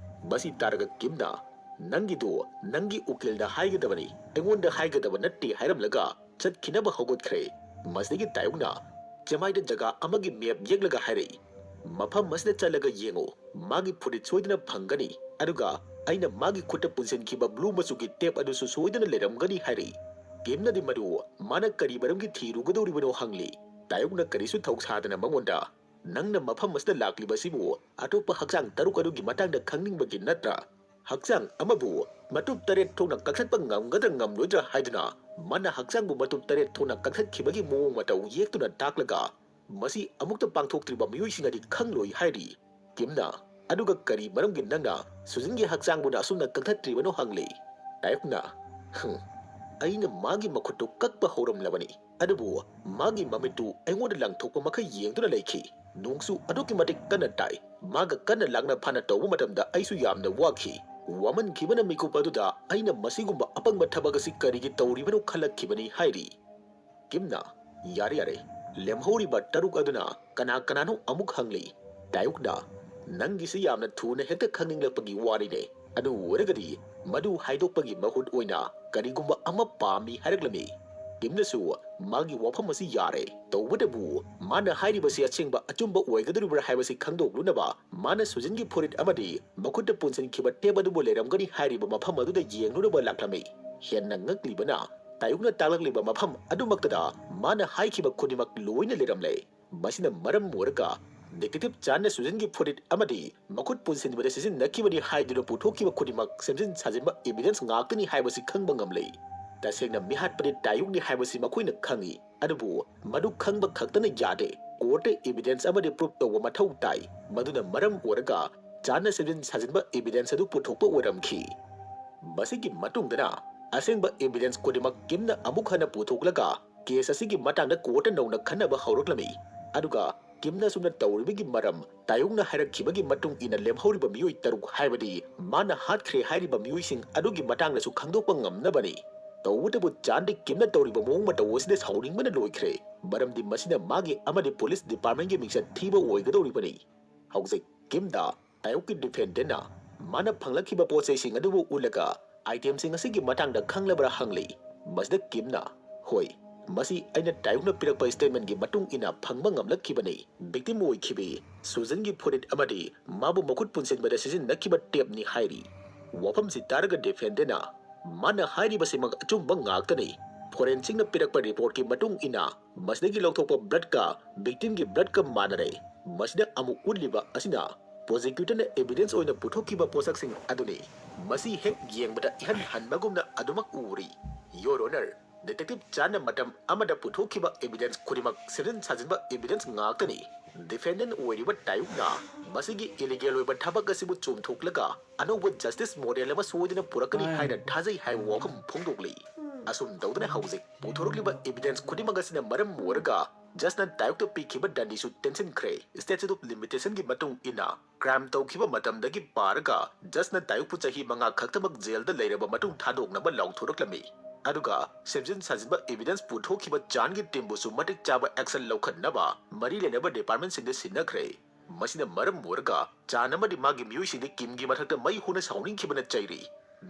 ꯃꯁꯤ ꯇꯥꯔꯒ ꯀꯤꯝꯅ, "ꯅꯪꯒꯤꯗꯨ ꯅꯪꯒꯤ ꯎꯀꯤꯜꯗ ꯍꯥꯏꯒꯗꯕꯅꯤ, ꯑꯩꯉꯣꯟꯗ ꯍꯥꯏꯒꯗꯕ ꯅꯠꯇꯦ" ꯍꯥꯏꯔꯝꯂꯒ ꯆꯠꯈꯤꯅꯕ ꯍꯧꯒꯠꯈ꯭ꯔꯦ꯫ ꯃꯁꯤꯗꯒꯤ ꯇꯥꯌꯨꯛꯅ ꯆꯦꯃꯥꯏꯗ ꯖꯒꯥ ꯑꯃꯒꯤ map ꯌꯦꯛꯂꯒ ꯍꯥꯏꯔꯛꯏ, "ꯃꯐꯝ ꯑꯁꯤꯗ ꯆꯠꯂꯒ ꯌꯦꯡꯉꯨ, ꯃꯥꯒꯤ ꯐꯨꯔꯤꯠ ꯁꯣꯏꯗꯅ ꯐꯪꯒꯅꯤ꯫ ꯑꯗꯨꯒ ꯑꯩꯅ ꯃꯥꯒꯤ ꯈꯨꯠꯇ ꯄꯨꯟꯁꯤꯟꯈꯤꯕ blue ꯃꯆꯨꯒꯤ tape ꯑꯗꯨꯁꯨ ꯁꯣꯏꯗꯅ ꯂꯩꯔꯝꯒꯅꯤ" ꯍꯥꯏꯔꯛꯏ꯫ ꯀꯤꯝꯅꯗꯤ ꯃꯗꯨ ꯃꯥꯅ ꯀꯔꯤ ꯃꯔꯝꯒꯤ ꯊꯤꯔꯨꯒꯗꯧꯔꯤꯕꯅꯣ ꯍꯪꯂꯤ꯫ ꯇꯥꯌꯨꯛꯅ ꯀꯔꯤꯁꯨ ꯊꯧꯁꯥꯗꯅ ꯃꯉꯣꯟꯗ, "ꯅꯪꯅ ꯃꯐꯝ ꯑꯁꯤꯗ ꯂꯥꯛꯂꯤꯕꯁꯤꯕꯨ ꯑꯇꯣꯞꯄ ꯍꯛꯆꯥꯡ ꯇꯔꯨꯛ ꯑꯗꯨꯒꯤ ꯃꯇꯥꯡꯗ ꯈꯪꯅꯤꯡꯕꯒꯤ ꯅꯠꯇ꯭ꯔꯥ? ꯍꯛꯆꯥꯡ ꯑꯃꯕꯨ ꯃꯇꯨꯞ ꯇꯔꯦꯠ ꯊꯣꯛꯅ ꯀꯛꯊꯠꯄ ꯉꯝꯒꯗ꯭ꯔꯥ ꯉꯝꯂꯣꯏꯗ꯭ꯔꯥ ꯍꯥꯏꯗꯨꯅ ꯃꯥꯅ ꯍꯛꯆꯥꯡꯕꯨ ꯃꯇꯨꯞ ꯇꯔꯦꯠ ꯊꯣꯛꯅ ꯀꯛꯊꯠꯈꯤꯕꯒꯤ ꯃꯑꯣꯡ ꯃꯇꯧ ꯌꯦꯛꯇꯨꯅ ꯇꯥꯛꯂꯒ, ꯃꯁꯤ ꯑꯃꯨꯛꯇ ꯄꯥꯡꯊꯣꯛꯇ꯭ꯔꯤꯕ ꯃꯤꯑꯣꯏꯁꯤꯡꯅꯗꯤ ꯈꯪꯂꯣꯏ ꯍꯥꯏꯔꯤ꯫ ꯀꯤꯝꯅ, "ꯑꯗꯨꯒ ꯀꯔꯤ ꯃꯔꯝꯒꯤ ꯅꯪꯅ ꯁꯨꯖꯤꯟꯒꯤ ꯍꯛꯆꯥꯡꯕꯨꯅ ꯑꯁꯨꯝꯅ ꯀꯛꯊꯠꯇ꯭ꯔꯤꯕꯅꯣ?" ꯍꯪꯂꯤ꯫ ꯇꯥꯌꯣꯛꯅ, "ꯍꯝ, ꯑꯩꯅ ꯃꯥꯒꯤ ꯃꯈꯨꯠꯇꯨ ꯀꯛꯄ ꯍꯧꯔꯝꯂꯕꯅꯤ, ꯑꯗꯨꯕꯨ ꯃꯥꯒꯤ ꯃꯃꯤꯠꯇꯨ ꯑꯩꯉꯣꯟꯗ ꯂꯪꯊꯣꯛꯄ ꯃꯈꯩ ꯌꯦꯡꯗꯨꯅ ꯂꯩꯈꯤ꯫ ꯅꯣꯡꯁꯨ ꯑꯗꯨꯛꯀꯤ ꯃꯇꯤꯛ ꯀꯟꯅ ꯇꯥꯏ꯫ ꯃꯥꯒ ꯀꯟꯅ ꯂꯥꯛꯅ ꯐꯥꯅ ꯇꯧꯕ ꯃꯇꯝꯗ ꯑꯩꯁꯨ ꯌꯥꯝꯅ ꯋꯥꯈꯤ꯫ ꯋꯥꯃꯟꯈꯤꯕꯅ ꯃꯤꯀꯨꯞ ꯑꯗꯨꯗ ꯑꯩꯅ ꯃꯁꯤꯒꯨꯝꯕ ꯑꯄꯪꯕ ꯊꯕꯛ ꯑꯁꯤ ꯀꯔꯤꯒꯤ ꯇꯧꯔꯤꯕꯅꯣ ꯈꯜꯂꯛꯈꯤꯕꯅꯤ" ꯍꯥꯏꯔꯤ꯫ ꯀꯤꯝꯅ, "ꯌꯥꯔꯦ, ꯌꯥꯔꯦ, ꯂꯦꯝꯍꯧꯔꯤꯕ ꯇꯔꯨꯛ ꯑꯗꯨꯅ ꯀꯅꯥ ꯀꯅꯥꯅꯣ?" ꯑꯃꯨꯛ ꯍꯪꯂꯤ꯫ ꯇꯥꯌꯣꯛꯅ, "ꯅꯪꯒꯤꯁꯤ ꯌꯥꯝꯅ ꯊꯨꯅ ꯍꯦꯛꯇ ꯈꯪꯅꯤꯡꯂꯛꯄꯒꯤ ꯋꯥꯔꯤꯅꯦ꯫ ꯑꯗꯨ ꯑꯣꯏꯔꯒꯗꯤ ꯃꯗꯨ ꯍꯥꯏꯗꯣꯛꯄꯒꯤ ꯃꯍꯨꯠ ꯑꯣꯏꯅ ꯀꯔꯤꯒꯨꯝꯕ ꯑꯃ ꯄꯥꯝꯃꯤ" ꯍꯥꯏꯔꯛꯂꯝꯃꯤ꯫ ꯀꯤꯝꯅꯁꯨ ꯃꯥꯒꯤ ꯋꯥꯐꯝ ꯑꯁꯤ ꯌꯥꯔꯦ꯫ ꯇꯧꯕꯇꯕꯨ ꯃꯥꯅ ꯍꯥꯏꯔꯤꯕꯁꯤ ꯑꯁꯦꯡꯕ ꯑꯆꯨꯝꯕ ꯑꯣꯏꯒꯗꯧꯔꯤꯕ꯭ꯔꯥ ꯍꯥꯏꯕꯁꯤ ꯈꯪꯗꯣꯛꯂꯨꯅꯕ ꯃꯥꯅ ꯁꯨꯖꯤꯟꯒꯤ ꯐꯨꯔꯤꯠ ꯑꯃꯗꯤ ꯃꯈꯨꯠꯇ ꯄꯨꯟꯁꯤꯟꯈꯤꯕ ꯇꯦꯞ ꯑꯗꯨꯕꯨ ꯂꯩꯔꯝꯒꯅꯤ ꯍꯥꯏꯔꯤꯕ ꯃꯐꯝ ꯑꯗꯨꯗ ꯌꯦꯡꯂꯨꯅꯕ ꯂꯥꯛꯂꯝꯃꯤ꯫ ꯍꯦꯟꯅ ꯉꯛꯂꯤꯕꯅ, ꯇꯥꯌꯣꯛꯅ ꯇꯥꯛꯂꯛꯂꯤꯕ ꯃꯐꯝ ꯑꯗꯨꯃꯛꯇꯗ ꯃꯥꯅ ꯍꯥꯏꯈꯤꯕ ꯈꯨꯗꯤꯡꯃꯛ ꯂꯣꯏꯅ ꯂꯩꯔꯝꯂꯦ꯫ ꯃꯁꯤꯅ ꯃꯔꯝ ꯑꯣꯏꯔꯒ ꯗꯤꯇꯦꯛꯇꯤꯚ ꯆꯥꯟꯅ ꯁꯨꯖꯤꯟꯒꯤ ꯐꯨꯔꯤꯠ ꯑꯃꯗꯤ ꯃꯈꯨꯠ ꯄꯨꯟꯁꯤꯟꯕꯗ ꯁꯤꯖꯤꯟꯅꯈꯤꯕꯅꯤ ꯍꯥꯏꯗꯨꯅ ꯄꯨꯊꯣꯛꯈꯤꯕ ꯈꯨꯗꯤꯡꯃꯛ ꯁꯦꯝꯖꯤꯟ ꯁꯥꯖꯤꯟꯕ ꯏꯚꯤꯗꯦꯟꯁ ꯉꯥꯛꯇꯅꯤ ꯍꯥꯏꯕꯁꯤ ꯈꯪꯕ ꯉꯝꯂꯦ꯫ ꯇꯁꯦꯡꯅ ꯃꯤꯍꯥꯠꯄꯗꯤ ꯇꯥꯌꯣꯛꯅꯤ ꯍꯥꯏꯕꯁꯤ ꯃꯈꯣꯏꯅ ꯈꯪꯏ꯫ ꯑꯗꯨꯕꯨ ꯃꯗꯨ ꯈꯪꯕ ꯈꯛꯇꯅ ꯌꯥꯗꯦ꯫ ꯀꯣꯔꯠꯇ ꯏꯚꯤꯗꯦꯟꯁ ꯑꯃꯗꯤ ꯄ꯭ꯔꯨꯐ ꯇꯧꯕ ꯃꯊꯧ ꯇꯥꯏ꯫ ꯃꯗꯨꯅ ꯃꯔꯝ ꯑꯣꯏꯔꯒ ꯆꯥꯟꯅ ꯁꯦꯝꯖꯤꯟ ꯁꯥꯖꯤꯟꯕ ꯏꯚꯤꯗꯦꯟꯁ ꯑꯗꯨ ꯄꯨꯊꯣꯛꯄ ꯑꯣꯏꯔꯝꯈꯤ꯫ ꯃꯁꯤꯒꯤ ꯃꯇꯨꯡꯗꯅ ꯑꯁꯦꯡꯕ ꯏꯚꯤꯗꯦꯟꯁ ꯈꯨꯗꯤꯡꯃꯛ ꯀꯤꯝꯅ ꯑꯃꯨꯛ ꯍꯟꯅ ꯄꯨꯊꯣꯛꯂꯒ ꯀꯦꯁ ꯑꯁꯤꯒꯤ ꯃꯇꯥꯡꯗ ꯀꯣꯔꯠꯇ ꯅꯧꯅ ꯈꯟꯅꯕ ꯍꯧꯔꯛꯂꯝꯃꯤ꯫ ꯑꯗꯨꯒ ꯀꯤꯝꯅ ꯑꯁꯨꯝꯅ ꯇꯧꯔꯤꯕꯒꯤ ꯃꯔꯝ, ꯇꯥꯌꯣꯛꯅ ꯍꯥꯏꯔꯛꯈꯤꯕꯒꯤ ꯃꯇꯨꯡ ꯏꯟꯅ ꯂꯦꯝꯍꯧꯔꯤꯕ ꯃꯤꯑꯣꯏ ꯇꯔꯨꯛ, ꯍꯥꯏꯕꯗꯤ ꯃꯥꯅ ꯍꯥꯠꯈ꯭ꯔꯦ ꯍꯥꯏꯔꯤꯕ ꯃꯤꯑꯣꯏꯁꯤꯡ ꯑꯗꯨꯒꯤ ꯃꯇꯥꯡꯗꯁꯨ ꯈꯪꯗꯣꯛꯄ ꯉꯝꯅꯕꯅꯤ꯫ ꯇꯧꯕꯇꯕꯨ ꯆꯥꯟꯗꯤ ꯀꯤꯝꯅ ꯇꯧꯔꯤꯕ ꯃꯑꯣꯡ ꯃꯇꯧ ꯑꯁꯤꯗ ꯁꯥꯎꯅꯤꯡꯕꯅ ꯂꯣꯏꯈ꯭ꯔꯦ, ꯃꯔꯝꯗꯤ ꯃꯁꯤꯅ ꯃꯥꯒꯤ ꯑꯃꯗꯤ ꯄꯨꯂꯤꯁ ꯗꯤꯄꯥꯔꯠꯃꯦꯟꯒꯤ ꯃꯤꯡꯆꯠ ꯊꯤꯕ ꯑꯣꯏꯒꯗꯧꯔꯤꯕꯅꯤ꯫ ꯍꯧꯖꯤꯛ ꯀꯤꯝꯗ ꯇꯥꯌꯣꯛꯀꯤ ꯗꯤꯐꯦꯟꯗꯦꯟꯅ ꯃꯥꯅ ꯐꯪꯂꯛꯈꯤꯕ ꯄꯣꯠ ꯆꯩꯁꯤꯡ ꯑꯗꯨꯕꯨ ꯎꯠꯂꯒ ꯑꯥꯏꯇꯦꯝꯁꯤꯡ ꯑꯁꯤꯒꯤ ꯃꯇꯥꯡꯗ ꯈꯪꯂꯕ꯭ꯔꯥ ꯍꯪꯂꯤ꯫ ꯃꯁꯤꯗ ꯀꯤꯝꯅ, "ꯍꯣꯏ, ꯃꯁꯤ ꯑꯩꯅ ꯇꯥꯌꯣꯛꯅ ꯄꯤꯔꯛꯄ ꯁ꯭ꯇꯦꯠꯃꯦꯟꯒꯤ ꯃꯇꯨꯡ ꯏꯟꯅ ꯐꯪꯕ ꯉꯝꯂꯛꯈꯤꯕꯅꯤ꯫ ꯚꯤꯛꯇꯤꯝ ꯑꯣꯏꯈꯤꯕꯤ ꯁꯨꯖꯟꯒꯤ ꯐꯨꯔꯤꯠ ꯑꯃꯗꯤ ꯃꯥꯕꯨ ꯃꯈꯨꯠ ꯄꯨꯟꯁꯤꯟꯕꯗ ꯁꯤꯖꯤꯟꯅꯈꯤꯕ ꯇꯦꯞꯅꯤ" ꯍꯥꯏꯔꯤ꯫ ꯋꯥꯐꯝꯁꯤ ꯇꯥꯔꯒ ꯗꯤꯐꯦꯟꯗꯦꯟꯅ, "ꯃꯥꯅ ꯍꯥꯏꯔꯤꯕꯁꯤꯃꯛ ꯑꯆꯨꯝꯕ ꯉꯥꯛꯇꯅꯤ꯫ ꯐꯣꯔꯦꯟꯁꯤꯛꯅ ꯄꯤꯔꯛꯄ ꯔꯤꯄꯣꯔꯠꯀꯤ ꯃꯇꯨꯡ ꯏꯟꯅ ꯃꯁꯤꯗꯒꯤ ꯂꯧꯊꯣꯛꯄ ꯕ꯭ꯂꯗꯀ ꯚꯤꯛꯇꯤꯝꯒꯤ ꯕ꯭ꯂꯗꯀ ꯃꯥꯟꯅꯔꯦ꯫ ꯃꯁꯤꯗ ꯑꯃꯨꯛ ꯎꯠꯂꯤꯕ ꯑꯁꯤꯅ ꯄ꯭ꯔꯣꯁꯤꯀ꯭ꯌꯨꯇꯔꯅ ꯑꯦꯚꯤꯗꯦꯟꯁ ꯑꯣꯏꯅ ꯄꯨꯊꯣꯛꯈꯤꯕ ꯄꯣꯠꯁꯛꯁꯤꯡ ꯑꯗꯨꯅꯤ꯫ ꯃꯁꯤ ꯍꯦꯛ ꯌꯦꯡꯕꯗ ꯏꯍꯟ ꯍꯟꯕꯒꯨꯝꯅ ꯑꯗꯨꯃꯛ ꯎꯔꯤ꯫ ꯌꯣꯔ ꯑꯣꯅꯔ, ꯗꯤꯇꯦꯛꯇꯤꯚ ꯆꯥꯟꯅ ꯃꯇꯝ ꯑꯃꯗ ꯄꯨꯊꯣꯛꯈꯤꯕ ꯑꯦꯚꯤꯗꯦꯟꯁ ꯈꯨꯗꯤꯡꯃꯛ ꯁꯦꯝꯖꯤꯟ ꯁꯥꯖꯤꯟꯕ ꯑꯦꯚꯤꯗꯦꯟꯁ ꯉꯥꯛꯇꯅꯤ꯫ ꯗꯤꯐꯦꯟꯗꯦꯟꯠ ꯑꯣꯏꯔꯤꯕ ꯇꯥꯌꯨꯛꯅ ꯃꯁꯤꯒꯤ ꯏꯂꯤꯒꯦꯜ ꯑꯣꯏꯕ ꯊꯕꯛ ꯑꯁꯤꯕꯨ ꯆꯨꯝꯊꯣꯛꯂꯒ ꯑꯅꯧꯕ ꯖꯁꯇꯤꯁ ꯃꯣꯗꯦꯜ ꯑꯃ ꯁꯣꯏꯗꯅ ꯄꯨꯔꯛꯀꯅꯤ ꯍꯥꯏꯅ ꯊꯥꯖꯩ ꯍꯥꯏꯕ ꯋꯥꯐꯝ ꯐꯣꯡꯗꯣꯛꯂꯤ꯫ ꯑꯁꯨꯝ ꯇꯧꯗꯅ ꯍꯧꯖꯤꯛ ꯄꯨꯊꯣꯔꯛꯂꯤꯕ ꯑꯦꯚꯤꯗꯦꯟꯁ ꯈꯨꯗꯤꯡꯃꯛ ꯑꯁꯤꯅ ꯃꯔꯝ ꯑꯣꯏꯔꯒ ꯖꯁꯅ ꯇꯥꯌꯨꯛꯇ ꯄꯤꯈꯤꯕ ꯗꯟꯗꯤꯁꯨ ꯇꯦꯟꯁꯤꯟꯈ꯭ꯔꯦ꯫ ꯁ꯭ꯇꯦꯆꯨꯠ ꯑꯣꯐ ꯂꯤꯃꯤꯇꯦꯁꯟꯒꯤ ꯃꯇꯨꯡ ꯏꯟꯅ ꯀ꯭ꯔꯥꯏꯝ ꯇꯧꯈꯤꯕ ꯃꯇꯝꯗꯒꯤ ꯄꯥꯔꯒ ꯖꯁꯅ ꯇꯥꯌꯨꯛꯄꯨ ꯆꯍꯤ ꯃꯉꯥ ꯈꯛꯇꯃꯛ ꯖꯦꯜꯗ ꯂꯩꯔꯕ ꯃꯇꯨꯡ ꯊꯥꯗꯣꯛꯅꯕ ꯂꯥꯎꯊꯣꯔꯛꯂꯝꯃꯤ꯫ ꯑꯗꯨꯒ ꯁꯦꯝꯖꯤꯟ ꯁꯥꯖꯤꯟꯕ ꯑꯦꯚꯤꯗꯦꯟꯁ ꯄꯨꯊꯣꯛꯈꯤꯕ ꯆꯥꯟꯒꯤ ꯇꯤꯝꯕꯨꯁꯨ ꯃꯇꯤꯛ ꯆꯥꯕ ꯑꯦꯛꯁꯟ ꯂꯧꯈꯠꯅꯕ ꯃꯔꯤ ꯂꯩꯅꯕ ꯗꯤꯄꯥꯔꯠꯃꯦꯟꯁꯤꯡꯗ ꯁꯤꯟꯅꯈ꯭ꯔꯦ꯫ ꯃꯁꯤꯅ ꯃꯔꯝ ꯑꯣꯏꯔꯒ ꯆꯥꯟ ꯑꯃꯗꯤ ꯃꯥꯒꯤ ꯃꯤꯑꯣꯏꯁꯤꯡꯗꯤ ꯀꯤꯝꯒꯤ ꯃꯊꯛꯇ ꯃꯩ ꯍꯧꯅ ꯁꯥꯎꯅꯤꯡꯈꯤꯕꯅ ꯆꯩꯔꯤ꯫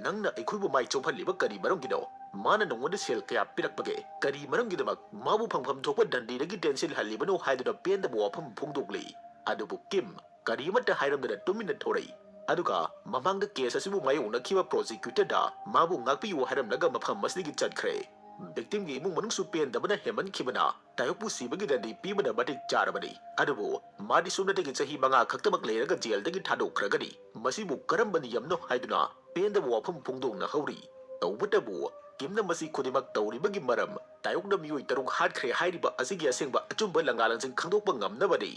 "ꯅꯪꯅ ꯑꯩꯈꯣꯏꯕꯨ ꯃꯥꯏ ꯆꯣꯝꯍꯜꯂꯤꯕ ꯀꯔꯤ ꯃꯔꯝꯒꯤꯅꯣ? ꯃꯥꯅ ꯅꯉꯣꯟꯗ ꯁꯦꯜ ꯀꯌꯥ ꯄꯤꯔꯛꯄꯒꯦ? ꯀꯔꯤ ꯃꯔꯝꯒꯤꯗꯃꯛ ꯃꯥꯕꯨ ꯐꯪꯐꯝ ꯊꯣꯛꯄ ꯗꯟꯗꯤꯗꯒꯤ ꯇꯦꯟꯁꯤꯜꯍꯜꯂꯤꯕꯅꯣ?" ꯍꯥꯏꯗꯨꯅ ꯄꯦꯟꯗꯕ ꯋꯥꯐꯝ ꯐꯣꯡꯗꯣꯛꯂꯤ꯫ ꯑꯗꯨꯕꯨ ꯀꯤꯝ ꯀꯔꯤꯃꯠꯇ ꯍꯥꯏꯔꯝꯗꯅ ꯇꯨꯃꯤꯟꯅ ꯊꯣꯔꯛꯏ꯫ ꯑꯗꯨꯒ ꯃꯃꯥꯡꯗ ꯀꯦꯁ ꯑꯁꯤꯕꯨ ꯃꯥꯌꯣꯛꯅꯈꯤꯕ ꯄ꯭ꯔꯣꯁꯤꯀ꯭ꯌꯨꯇꯔꯗ ꯃꯥꯕꯨ ꯉꯥꯛꯄꯤꯌꯨ ꯍꯥꯏꯔꯝꯂꯒ ꯃꯐꯝ ꯑꯁꯤꯗꯒꯤ ꯆꯠꯈ꯭ꯔꯦ꯫ ꯚꯤꯛꯇꯤꯝꯒꯤ ꯏꯃꯨꯡ ꯃꯅꯨꯡꯁꯨ ꯄꯦꯟꯗꯕꯅ ꯍꯦꯟꯃꯟꯈꯤꯕꯅ ꯇꯥꯌꯣꯛꯄꯨ ꯁꯤꯕꯒꯤ ꯗꯟꯗꯤ ꯄꯤꯕꯅ ꯃꯇꯤꯛ ꯆꯥꯔꯕꯅꯤ꯫ ꯑꯗꯨꯕꯨ ꯃꯥꯗꯤ ꯁꯨꯞꯅꯇꯒꯤ ꯆꯍꯤ ꯃꯉꯥ ꯈꯛꯇꯃꯛ ꯂꯩꯔꯒ ꯖꯦꯜꯗꯒꯤ ꯊꯥꯗꯣꯛꯈ꯭ꯔꯒꯅꯤ꯫ ꯃꯁꯤꯕꯨ ꯀꯔꯝꯕ ꯅꯤꯌꯝꯅꯣ ꯍꯥꯏꯗꯨꯅ ꯄꯦꯟꯗꯕ ꯋꯥꯐꯝ ꯐꯣꯡꯗꯣꯛꯅꯍꯧꯔꯤ꯫ ꯇꯧꯕꯇꯕꯨ ꯀꯤꯝꯅ ꯃꯁꯤ ꯈꯨꯗꯤꯡꯃꯛ ꯇꯧꯔꯤꯕꯒꯤ ꯃꯔꯝ ꯇꯥꯌꯣꯛꯅ ꯃꯤꯑꯣꯏ ꯇꯔꯨꯛ ꯍꯥꯠꯈ꯭ꯔꯦ ꯍꯥꯏꯔꯤꯕ ꯑꯁꯤꯒꯤ ꯑꯁꯦꯡꯕ ꯑꯆꯨꯝꯕ ꯂꯪꯂꯥꯂꯟꯁꯤꯡ ꯈꯪꯗꯣꯛꯄ ꯉꯝꯅꯕꯅꯤ꯫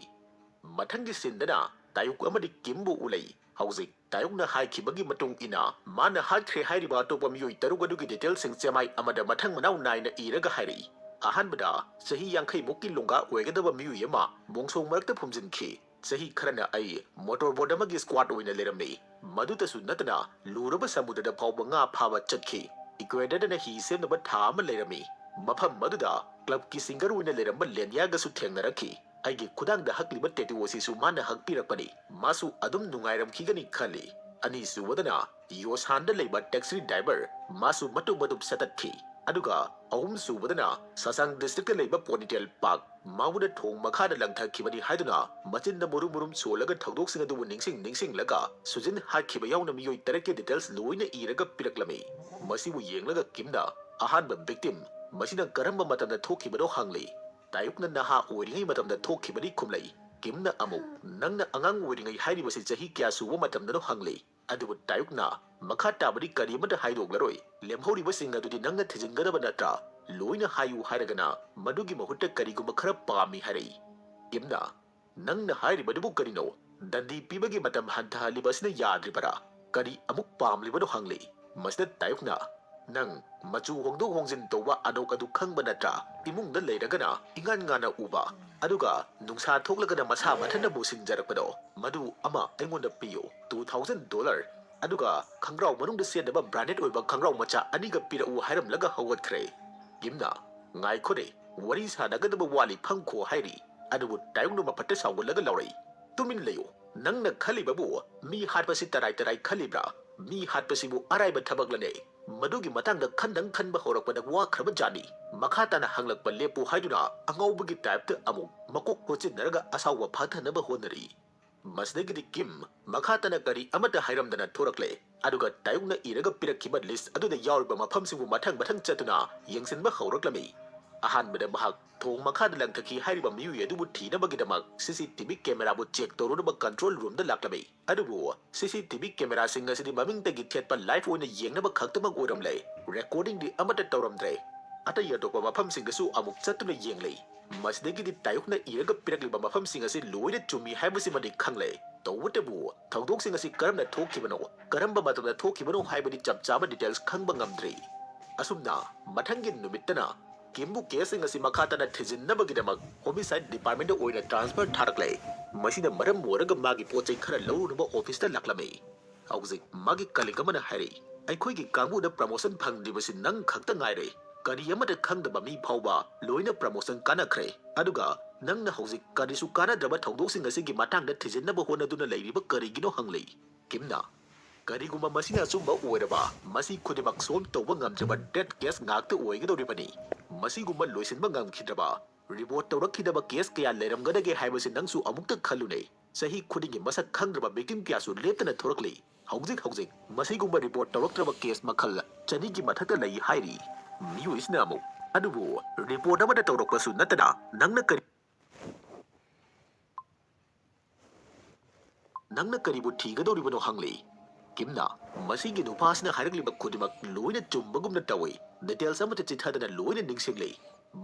ꯃꯊꯪꯒꯤ ꯁꯤꯟꯗꯅ ꯇꯥꯌꯣꯛ ꯑꯃꯗꯤ ꯀꯤꯝꯕꯨ ꯎꯅꯩ꯫ ꯍꯧꯖꯤꯛ ꯇꯥꯌꯣꯛꯅ ꯍꯥꯏꯈꯤꯕꯒꯤ ꯃꯇꯨꯡ ꯏꯟꯅ ꯃꯥꯅ ꯍꯥꯠꯈ꯭ꯔꯦ ꯍꯥꯏꯔꯤꯕ ꯑꯇꯣꯞꯄ ꯃꯤꯑꯣꯏ ꯇꯔꯨꯛ ꯑꯗꯨꯒꯤ ꯗꯤꯇꯦꯜꯁꯤꯡ ꯆꯦꯃꯥꯏ ꯑꯃꯗ ꯃꯊꯪ ꯃꯅꯥꯎ ꯅꯥꯏꯅ ꯏꯔꯒ ꯍꯥꯏꯔꯛꯏ꯫ ꯑꯍꯥꯟꯕꯗ ꯆꯍꯤ ꯌꯥꯡꯈꯩ ꯃꯨꯛꯀꯤ ꯂꯣꯡꯒꯥ ꯑꯣꯏꯒꯗꯕ ꯃꯤꯑꯣꯏ ꯑꯃ ꯃꯣꯡꯁꯣꯡ ꯃꯔꯛꯇ ꯐꯨꯝꯖꯤꯟꯈꯤ꯫ ꯆꯍꯤ ꯈꯔꯅ ꯑꯩ ꯃꯣꯇꯣꯔ ꯕꯣꯠ ꯑꯃꯒꯤ ꯁ꯭ꯀ꯭ꯋꯥꯠ ꯑꯣꯏꯅ ꯂꯩꯔꯝꯃꯤ꯫ ꯃꯗꯨꯇꯁꯨ ꯅꯠꯇꯅ ꯂꯨꯔꯕ ꯁꯃꯨꯗ꯭ꯔꯗ ꯐꯥꯎꯕ ꯉꯥ ꯐꯥꯕ ꯆꯠꯈꯤ꯫ ꯏꯀ꯭ꯋꯦꯗꯔꯗꯅ ꯍꯤ ꯁꯦꯝꯅꯕ ꯊꯥ ꯑꯃ ꯂꯩꯔꯝꯃꯤ꯫ ꯃꯐꯝ ꯑꯗꯨꯗ ꯀ꯭ꯂꯕꯀꯤ ꯁꯤꯡꯒꯔ ꯑꯣꯏꯅ ꯂꯩꯔꯝꯕ ꯂꯦꯟꯌꯥꯒꯁꯨ ꯊꯦꯡꯅꯔꯛꯈꯤ꯫ ꯑꯩꯒꯤ ꯈꯨꯗꯥꯡꯗ ꯍꯛꯂꯤꯕ ꯇꯦꯇꯨ ꯑꯁꯤꯁꯨ ꯃꯥꯅ ꯍꯛꯄꯤꯔꯛꯄꯅꯤ꯫ ꯃꯥꯁꯨ ꯑꯗꯨꯝ ꯅꯨꯡꯉꯥꯏꯔꯝꯈꯤꯒꯅꯤ ꯈꯜꯂꯤ꯫ ꯑꯅꯤꯁꯨꯕꯗꯅ ꯌꯣꯁꯥꯟꯗ ꯂꯩꯕ ꯇꯦꯛꯁꯤ ꯗ꯭ꯔꯥꯏꯚꯔ, ꯃꯥꯁꯨ ꯃꯇꯨꯞ ꯃꯇꯨꯞ ꯁꯠꯇꯠꯈꯤ꯫ ꯑꯗꯨꯒ ꯑꯍꯨꯝꯁꯨꯕꯗꯅ ꯁꯥꯁꯥꯡ ꯗꯤꯁꯇ꯭ꯔꯤꯛꯇ ꯂꯩꯕ ꯄꯣꯅꯤꯇꯦꯜ ꯄꯥꯛ, ꯃꯥꯕꯨꯅ ꯊꯣꯡ ꯃꯈꯥꯗ ꯂꯪꯊꯈꯤꯕꯅꯤ ꯍꯥꯏꯗꯨꯅ ꯃꯆꯤꯟꯗ ꯃꯨꯔꯨꯝ ꯃꯨꯔꯨꯝ ꯁꯣꯜꯂꯒ ꯊꯧꯗꯣꯛꯁꯤꯡ ꯑꯗꯨꯕꯨ ꯅꯤꯡꯁꯤꯡ ꯅꯤꯡꯁꯤꯡꯂꯒ ꯁꯨꯖꯤꯟ ꯍꯥꯠꯈꯤꯕ ꯌꯥꯎꯅ ꯃꯤꯑꯣꯏ ꯇꯔꯦꯠꯀꯤ ꯗꯤꯇꯦꯜꯁ ꯂꯣꯏꯅ ꯏꯔꯒ ꯄꯤꯔꯛꯂꯝꯃꯤ꯫ ꯃꯁꯤꯕꯨ ꯌꯦꯡꯂꯒ ꯀꯤꯝꯅ ꯑꯍꯥꯟꯕ ꯚꯤꯛꯇꯤꯝ, "ꯃꯁꯤꯅ ꯀꯔꯝꯕ ꯃꯇꯝꯗ ꯊꯣꯛꯈꯤꯕꯅꯣ?" ꯍꯪꯂꯤ꯫ ꯇꯥꯌꯨꯛꯅ "ꯅꯍꯥ ꯑꯣꯏꯔꯤꯉꯩ ꯃꯇꯝꯗ ꯊꯣꯛꯈꯤꯕꯅꯤ" ꯈꯨꯝꯂꯛꯏ꯫ ꯀꯤꯝꯅ ꯑꯃꯨꯛ, "ꯅꯪꯅ ꯑꯉꯥꯡ ꯑꯣꯏꯔꯤꯉꯩ ꯍꯥꯏꯔꯤꯕꯁꯤ ꯆꯍꯤ ꯀꯌꯥ ꯁꯨꯕ ꯃꯇꯝꯗꯅꯣ?" ꯍꯪꯂꯦ꯫ ꯑꯗꯨꯕꯨ ꯇꯥꯌꯨꯛꯅ, "ꯃꯈꯥ ꯇꯥꯕꯗꯤ ꯀꯔꯤꯃꯠꯇ ꯍꯥꯏꯗꯣꯛꯂꯔꯣꯏ꯫ ꯂꯦꯝꯍꯧꯔꯤꯕꯁꯤꯡ ꯑꯗꯨꯗꯤ ꯅꯪꯅ ꯊꯤꯖꯤꯟꯒꯗꯕ ꯅꯠꯇ꯭ꯔꯥ? ꯂꯣꯏꯅ ꯍꯥꯏꯌꯨ ꯍꯥꯏꯔꯒꯅ ꯃꯗꯨꯒꯤ ꯃꯍꯨꯠꯇ ꯀꯔꯤꯒꯨꯝꯕ ꯈꯔ ꯄꯥꯝꯃꯤ" ꯍꯥꯏꯔꯛꯏ꯫ ꯀꯤꯝꯅ, "ꯅꯪꯅ ꯍꯥꯏꯔꯤꯕꯗꯨꯕꯨ ꯀꯔꯤꯅꯣ? ꯗꯟꯗꯤ ꯄꯤꯕꯒꯤ ꯃꯇꯝ ꯍꯟꯊꯍꯜꯂꯤꯕ ꯑꯁꯤꯅ ꯌꯥꯗ꯭ꯔꯤꯕꯔꯥ? ꯀꯔꯤ ꯑꯃꯨꯛ ꯄꯥꯝꯂꯤꯕꯅꯣ?" ꯍꯪꯂꯤ꯫ ꯃꯁꯤꯗ ꯇꯥꯌꯨꯛꯅ, "ꯅꯪ ꯃꯆꯨ ꯍꯣꯡꯗꯣꯛ ꯍꯣꯡꯖꯤꯟ ꯇꯧꯕ ꯑꯅꯣꯛ ꯑꯗꯨ ꯈꯪꯕ ꯅꯠꯇ꯭ꯔꯥ? ꯏꯃꯨꯡꯗ ꯂꯩꯔꯒꯅ ꯏꯉꯥꯟ ꯉꯥꯟꯅ ꯎꯕ, ꯑꯗꯨꯒ ꯅꯨꯡꯁꯥ ꯊꯣꯛꯂꯒꯅ ꯃꯁꯥ ꯃꯊꯟꯇ ꯃꯨꯁꯤꯟꯖꯔꯛꯄꯗꯣ, ꯃꯗꯨ ꯑꯃ ꯑꯩꯉꯣꯟꯗ ꯄꯤꯌꯨ, two thousand dollar, ꯑꯗꯨꯒ ꯈꯪꯒ꯭ꯔꯥꯎ ꯃꯅꯨꯡꯗ ꯁꯦꯠꯅꯕ branded ꯑꯣꯏꯕ ꯈꯪꯒ꯭ꯔꯥꯎ ꯃꯆꯥ ꯑꯅꯤꯒ ꯄꯤꯔꯛꯎ" ꯍꯥꯏꯔꯝꯂꯒ ꯍꯧꯒꯠꯈ꯭ꯔꯦ꯫ ꯀꯤꯝꯅ, "ꯉꯥꯏꯈꯣꯅꯦ, ꯋꯥꯔꯤ ꯁꯥꯟꯅꯒꯗꯕ ꯋꯥꯠꯂꯤ, ꯐꯝꯈꯣ" ꯍꯥꯏꯔꯤ꯫ ꯑꯗꯨꯕꯨ ꯇꯥꯌꯨꯛꯅ ꯃꯄꯠꯇ ꯁꯥꯎꯒꯠꯂꯒ ꯂꯥꯎꯔꯛꯏ, "ꯇꯨꯃꯤꯟ ꯂꯩꯌꯨ꯫ ꯅꯪꯅ ꯈꯜꯂꯤꯕꯕꯨ ꯃꯤ ꯍꯥꯠꯄꯁꯤ ꯇꯔꯥꯏ ꯇꯔꯥꯏ ꯈꯜꯂꯤꯕ꯭ꯔꯥ? ꯃꯤ ꯍꯥꯠꯄꯁꯤꯕꯨ ꯑꯔꯥꯏꯕ ꯊꯕꯛꯂꯅꯦ? ꯃꯗꯨꯒꯤ ꯃꯇꯥꯡꯗ ꯈꯟꯗꯪ ꯈꯟꯕ ꯍꯧꯔꯛꯄꯗ ꯋꯥꯈ꯭ꯔꯕ ꯖꯥꯠꯅꯤ꯫ ꯃꯈꯥ ꯇꯥꯅ ꯍꯪꯂꯛꯄ ꯂꯦꯞꯄꯨ" ꯍꯥꯏꯗꯨꯅ ꯑꯉꯥꯎꯕꯒꯤ typeꯇ ꯑꯃꯨꯛ ꯃꯀꯣꯛ ꯀꯣꯠꯁꯤꯟꯅꯔꯒ ꯑꯁꯥꯎꯕ ꯐꯥꯊꯅꯕ ꯍꯣꯠꯅꯔꯤ꯫ ꯃꯁꯤꯗꯒꯤꯗꯤ ꯀꯤꯝ ꯃꯈꯥ ꯇꯥꯅ ꯀꯔꯤ ꯑꯃꯠꯇ ꯍꯥꯏꯔꯝꯗꯅ ꯊꯣꯔꯛꯂꯦ꯫ ꯑꯗꯨꯒ ꯇꯥꯌꯨꯛꯅ ꯏꯔꯒ ꯄꯤꯔꯛꯈꯤꯕ list ꯑꯗꯨꯗ ꯌꯥꯎꯔꯤꯕ ꯃꯐꯝꯁꯤꯡꯕꯨ ꯃꯊꯪ ꯃꯊꯪ ꯆꯠꯇꯨꯅ ꯌꯦꯡꯁꯤꯟꯕ ꯍꯧꯔꯛꯂꯝꯃꯤ꯫ ꯑꯍꯥꯟꯕꯗ ꯃꯍꯥꯛ ꯊꯣꯡ ꯃꯈꯥꯗ ꯂꯪꯊꯈꯤ ꯍꯥꯏꯔꯤꯕ ꯃꯤꯑꯣꯏ ꯑꯗꯨꯕꯨ ꯊꯤꯅꯕꯒꯤꯗꯃꯛ CCTV cameraꯕꯨ check ꯇꯧꯔꯨꯅꯕ control roomꯗ ꯂꯥꯛꯂꯝꯃꯤ꯫ ꯑꯗꯨꯕꯨ CCTV cameraꯁꯤꯡ ꯑꯁꯤꯗꯤ ꯃꯃꯤꯡꯇꯒꯤ ꯊꯦꯠꯄ live ꯑꯣꯏꯅ ꯌꯦꯡꯅꯕ ꯈꯛꯇꯃꯛ ꯑꯣꯏꯔꯝꯂꯦ꯫ Recordingꯗꯤ ꯑꯃꯠꯇ ꯇꯧꯔꯝꯗ꯭ꯔꯦ꯫ ꯑꯇꯩ ꯑꯇꯣꯞꯄ ꯃꯐꯝꯁꯤꯡꯗꯁꯨ ꯑꯃꯨꯛ ꯆꯠꯇꯨꯅ ꯌꯦꯡꯂꯤ꯫ ꯃꯁꯤꯗꯒꯤꯗꯤ ꯇꯥꯌꯨꯛꯅ ꯏꯔꯒ ꯄꯤꯔꯛꯂꯤꯕ ꯃꯐꯝꯁꯤꯡ ꯑꯁꯤ ꯂꯣꯏꯅ ꯆꯨꯝꯃꯤ ꯍꯥꯏꯕꯁꯤꯃꯗꯤ ꯈꯪꯂꯦ꯫ ꯇꯧꯕꯇꯕꯨ ꯊꯧꯗꯣꯛꯁꯤꯡ ꯑꯁꯤ ꯀꯔꯝꯅ ꯊꯣꯛꯈꯤꯕꯅꯣ, ꯀꯔꯝꯕ ꯃꯇꯝꯗ ꯊꯣꯛꯈꯤꯕꯅꯣ ꯍꯥꯏꯕꯗꯤ ꯆꯞ ꯆꯥꯕ details ꯈꯪꯕ ꯉꯝꯗ꯭ꯔꯤ꯫ ꯑꯁꯨꯝꯅ ꯃꯊꯪꯒꯤ ꯅꯨꯃꯤꯠꯇꯅ ꯀꯤꯝꯕꯨ caseꯁꯤꯡ ꯑꯁꯤ ꯃꯈꯥ ꯇꯥꯅ ꯊꯤꯖꯤꯟꯅꯕꯒꯤꯗꯃꯛ Homicide Departmentꯇ ꯑꯣꯏꯅ transfer ꯊꯥꯔꯛꯂꯦ꯫ ꯃꯁꯤꯅ ꯃꯔꯝ ꯑꯣꯏꯔꯒ ꯃꯥꯒꯤ ꯄꯣꯠ ꯆꯩ ꯈꯔ ꯂꯧꯔꯨꯅꯕ officeꯇ ꯂꯥꯛꯂꯝꯃꯤ꯫ ꯍꯧꯖꯤꯛ ꯃꯥꯒꯤ colleague ꯑꯃꯅ ꯍꯥꯏꯔꯤ, "ꯑꯩꯈꯣꯏꯒꯤ ꯀꯥꯡꯕꯨꯗ promotion ꯐꯪꯗ꯭ꯔꯤꯕꯁꯤ ꯅꯪ ꯈꯛꯇ ꯉꯥꯏꯔꯦ꯫ ꯀꯔꯤ ꯑꯃꯠꯇ ꯈꯪꯗꯕ ꯃꯤ ꯐꯥꯎꯕ ꯂꯣꯏꯅ promotion ꯀꯥꯟꯅꯈ꯭ꯔꯦ꯫ ꯑꯗꯨꯒ ꯅꯪꯅ ꯍꯧꯖꯤꯛ ꯀꯔꯤꯁꯨ ꯀꯥꯟꯅꯗ꯭ꯔꯕ ꯊꯧꯗꯣꯛꯁꯤꯡ ꯑꯁꯤꯒꯤ ꯃꯇꯥꯡꯗ ꯊꯤꯖꯤꯟꯅꯕ ꯍꯣꯠꯅꯗꯨꯅ ꯂꯩꯔꯤꯕ ꯀꯔꯤꯒꯤꯅꯣ?" ꯍꯪꯂꯤ꯫ ꯀꯤꯝꯅ, "ꯀꯔꯤꯒꯨꯝꯕ ꯃꯁꯤꯅ ꯑꯆꯨꯝꯕ ꯑꯣꯏꯔꯕ, ꯃꯁꯤ ꯈꯨꯗꯤꯡꯃꯛ solve ꯇꯧꯕ ꯉꯝꯗ꯭ꯔꯕ dead case ꯉꯥꯛꯇ ꯑꯣꯏꯒꯗꯧꯔꯤꯕꯅꯤ꯫ ꯃꯁꯤꯒꯨꯝꯕ ꯂꯣꯏꯁꯤꯟꯕ ꯉꯝꯈꯤꯗ꯭ꯔꯕ, report ꯇꯧꯔꯛꯈꯤꯗꯕ case ꯀꯌꯥ ꯂꯩꯔꯝꯒꯗꯒꯦ ꯍꯥꯏꯕꯁꯤ ꯅꯪꯁꯨ ꯑꯃꯨꯛꯇ ꯈꯜꯂꯨꯅꯦ꯫ ꯆꯍꯤ ꯈꯨꯗꯤꯡꯒꯤ ꯃꯁꯛ ꯈꯪꯗ꯭ꯔꯕ victim ꯀꯌꯥꯁꯨ ꯂꯦꯞꯇꯅ ꯊꯣꯔꯛꯂꯤ꯫ ꯍꯧꯖꯤꯛ ꯍꯧꯖꯤꯛ ꯃꯁꯤꯒꯨꯝꯕ report ꯇꯧꯔꯛꯇ꯭ꯔꯕ case ꯃꯈꯜ ꯆꯅꯤꯒꯤ ꯃꯊꯛꯇ ꯂꯩ" ꯍꯥꯏꯔꯤ꯫ ꯃꯤꯑꯣꯏꯁꯤꯅ ꯑꯃꯨꯛ, "ꯑꯗꯨꯕꯨ report ꯑꯃꯠꯇ ꯇꯧꯔꯛꯄꯁꯨ ꯅꯠꯇꯅ ꯅꯪꯅ ꯀꯔꯤ" "ꯅꯪꯅ ꯀꯔꯤꯕꯨ ꯊꯤꯒꯗꯧꯔꯤꯕꯅꯣ?" ꯍꯪꯂꯤ꯫ ꯀꯤꯝꯅ, "ꯃꯁꯤꯒꯤ ꯅꯨꯄꯥꯁꯤꯅ ꯍꯥꯏꯔꯛꯂꯤꯕ ꯈꯨꯗꯤꯡꯃꯛ ꯂꯣꯏꯅ ꯆꯨꯝꯕꯒꯨꯝꯅ ꯇꯧꯏ꯫ Details ꯑꯃꯠꯇ ꯆꯤꯠꯊꯗꯅ ꯂꯣꯏꯅ ꯅꯤꯡꯁꯤꯡꯂꯤ꯫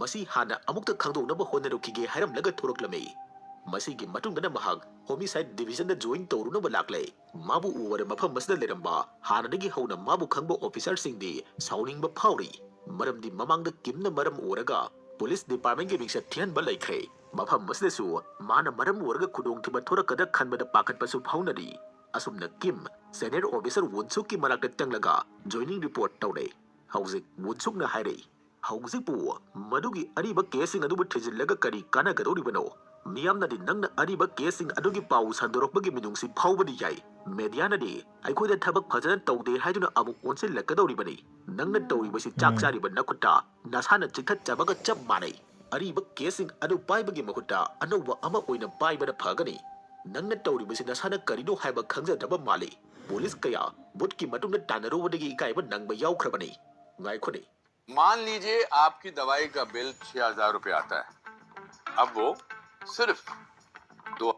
ꯃꯁꯤ ꯍꯥꯟꯅ ꯑꯃꯨꯛꯇ ꯈꯪꯗꯣꯛꯅꯕ ꯍꯣꯠꯅꯔꯨꯈꯤꯒꯦ" ꯍꯥꯏꯔꯝꯂꯒ ꯊꯣꯔꯛꯂꯝꯃꯤ꯫ ꯃꯁꯤꯒꯤ ꯃꯇꯨꯡꯗꯅ ꯃꯍꯥꯛ Homicide Divisionꯗ join ꯇꯧꯔꯨꯅꯕ ꯂꯥꯛꯂꯦ꯫ ꯃꯥꯕꯨ ꯎꯕꯗ ꯃꯐꯝ ꯑꯁꯤꯗ ꯂꯩꯔꯝꯕ ꯍꯥꯟꯅꯗꯒꯤ ꯍꯧꯅ ꯃꯥꯕꯨ ꯈꯪꯕ officerꯁꯤꯡꯗꯤ ꯁꯥꯎꯅꯤꯡꯕ ꯐꯥꯎꯔꯤ꯫ ꯃꯔꯝꯗꯤ ꯃꯃꯥꯡꯗ ꯀꯤꯝꯅ ꯃꯔꯝ ꯑꯣꯏꯔꯒ police departmentꯀꯤ ꯃꯤꯡꯆꯠ ꯊꯤꯍꯟꯕ ꯂꯩꯈ꯭ꯔꯦ꯫ ꯃꯐꯝ ꯑꯁꯤꯗꯁꯨ ꯃꯥꯅ ꯃꯔꯝ ꯑꯣꯏꯔꯒ ꯈꯨꯗꯣꯡꯊꯤꯕ ꯊꯣꯔꯛꯀꯗ꯭ꯔꯥ ꯈꯟꯕꯗ ꯄꯥꯈꯠꯄꯁꯨ ꯐꯥꯎꯅꯔꯤ꯫ ꯑꯁꯨꯝꯅ ꯀꯤꯝ senior officer ꯋꯨꯟꯁꯨꯛꯀꯤ ꯃꯅꯥꯛꯇ ꯆꯪꯂꯒ joining report ꯇꯧꯔꯦ꯫ ꯍꯧꯖꯤꯛ ꯋꯨꯟꯁꯨꯛꯅ ꯍꯥꯏꯔꯦ, "ꯍꯧꯖꯤꯛꯄꯨ ꯃꯗꯨꯒꯤ ꯑꯔꯤꯕ caseꯁꯤꯡ ꯑꯗꯨꯕꯨ ꯊꯤꯖꯤꯜꯂꯒ ꯀꯔꯤ ꯀꯥꯟꯅꯒꯗꯧꯔꯤꯕꯅꯣ? ꯃꯤꯌꯥꯝꯅꯗꯤ ꯅꯪꯅ ꯑꯔꯤꯕ caseꯁꯤꯡ ꯑꯗꯨꯒꯤ ꯄꯥꯎ ꯁꯟꯗꯣꯔꯛꯄꯒꯤ ꯃꯤꯅꯨꯡꯁꯤ ꯐꯥꯎꯕꯗꯤ ꯌꯥꯏ꯫ Mediaꯅꯗꯤ ꯑꯩꯈꯣꯏꯗ ꯊꯕꯛ ꯐꯖꯅ ꯇꯧꯗꯦ ꯍꯥꯏꯗꯨꯅ ꯑꯃꯨꯛ ꯑꯣꯟꯁꯤꯜꯂꯛꯀꯗꯧꯔꯤꯕꯅꯤ꯫ ꯅꯪꯅ ꯇꯧꯔꯤꯕꯁꯤ ꯆꯥꯛ ꯎꯝ꯫ ꯆꯥꯔꯤꯕ ꯅꯈꯨꯠꯇ ꯅꯁꯥꯅ ꯆꯤꯛꯊꯠꯆꯕꯒ ꯆꯞ ꯃꯥꯟꯅꯩ꯫ ꯑꯔꯤꯕ caseꯁꯤꯡ ꯑꯗꯨ ꯄꯥꯏꯕꯒꯤ ꯃꯍꯨꯠꯇ ꯑꯅꯧꯕ ꯑꯃ ꯑꯣꯏꯅ ꯄꯥꯏꯕꯅ ꯐꯒꯅꯤ꯫ ꯅꯪꯅ ꯇꯧꯔꯤꯕꯁꯤ ꯅꯁꯥꯅ ꯀꯔꯤꯅꯣ ꯍꯥꯏꯕ ꯈꯪꯖꯗ꯭ꯔꯕ ꯃꯥꯜꯂꯤ꯫ Police ꯀꯌꯥ ꯕꯨꯠꯀꯤ ꯃꯇꯨꯡꯗ ꯇꯥꯟꯅꯔꯨꯕꯗꯒꯤ ꯏꯀꯥꯏꯕ ꯅꯪꯕ ꯌꯥꯎꯈ꯭ꯔꯕꯅꯤ꯫ ꯉꯥꯏꯈꯣꯅꯦ꯫ मान लीजिए आपकी दवाई का बिल छह हजार रुपये आता है। अब वो सिर्फ दो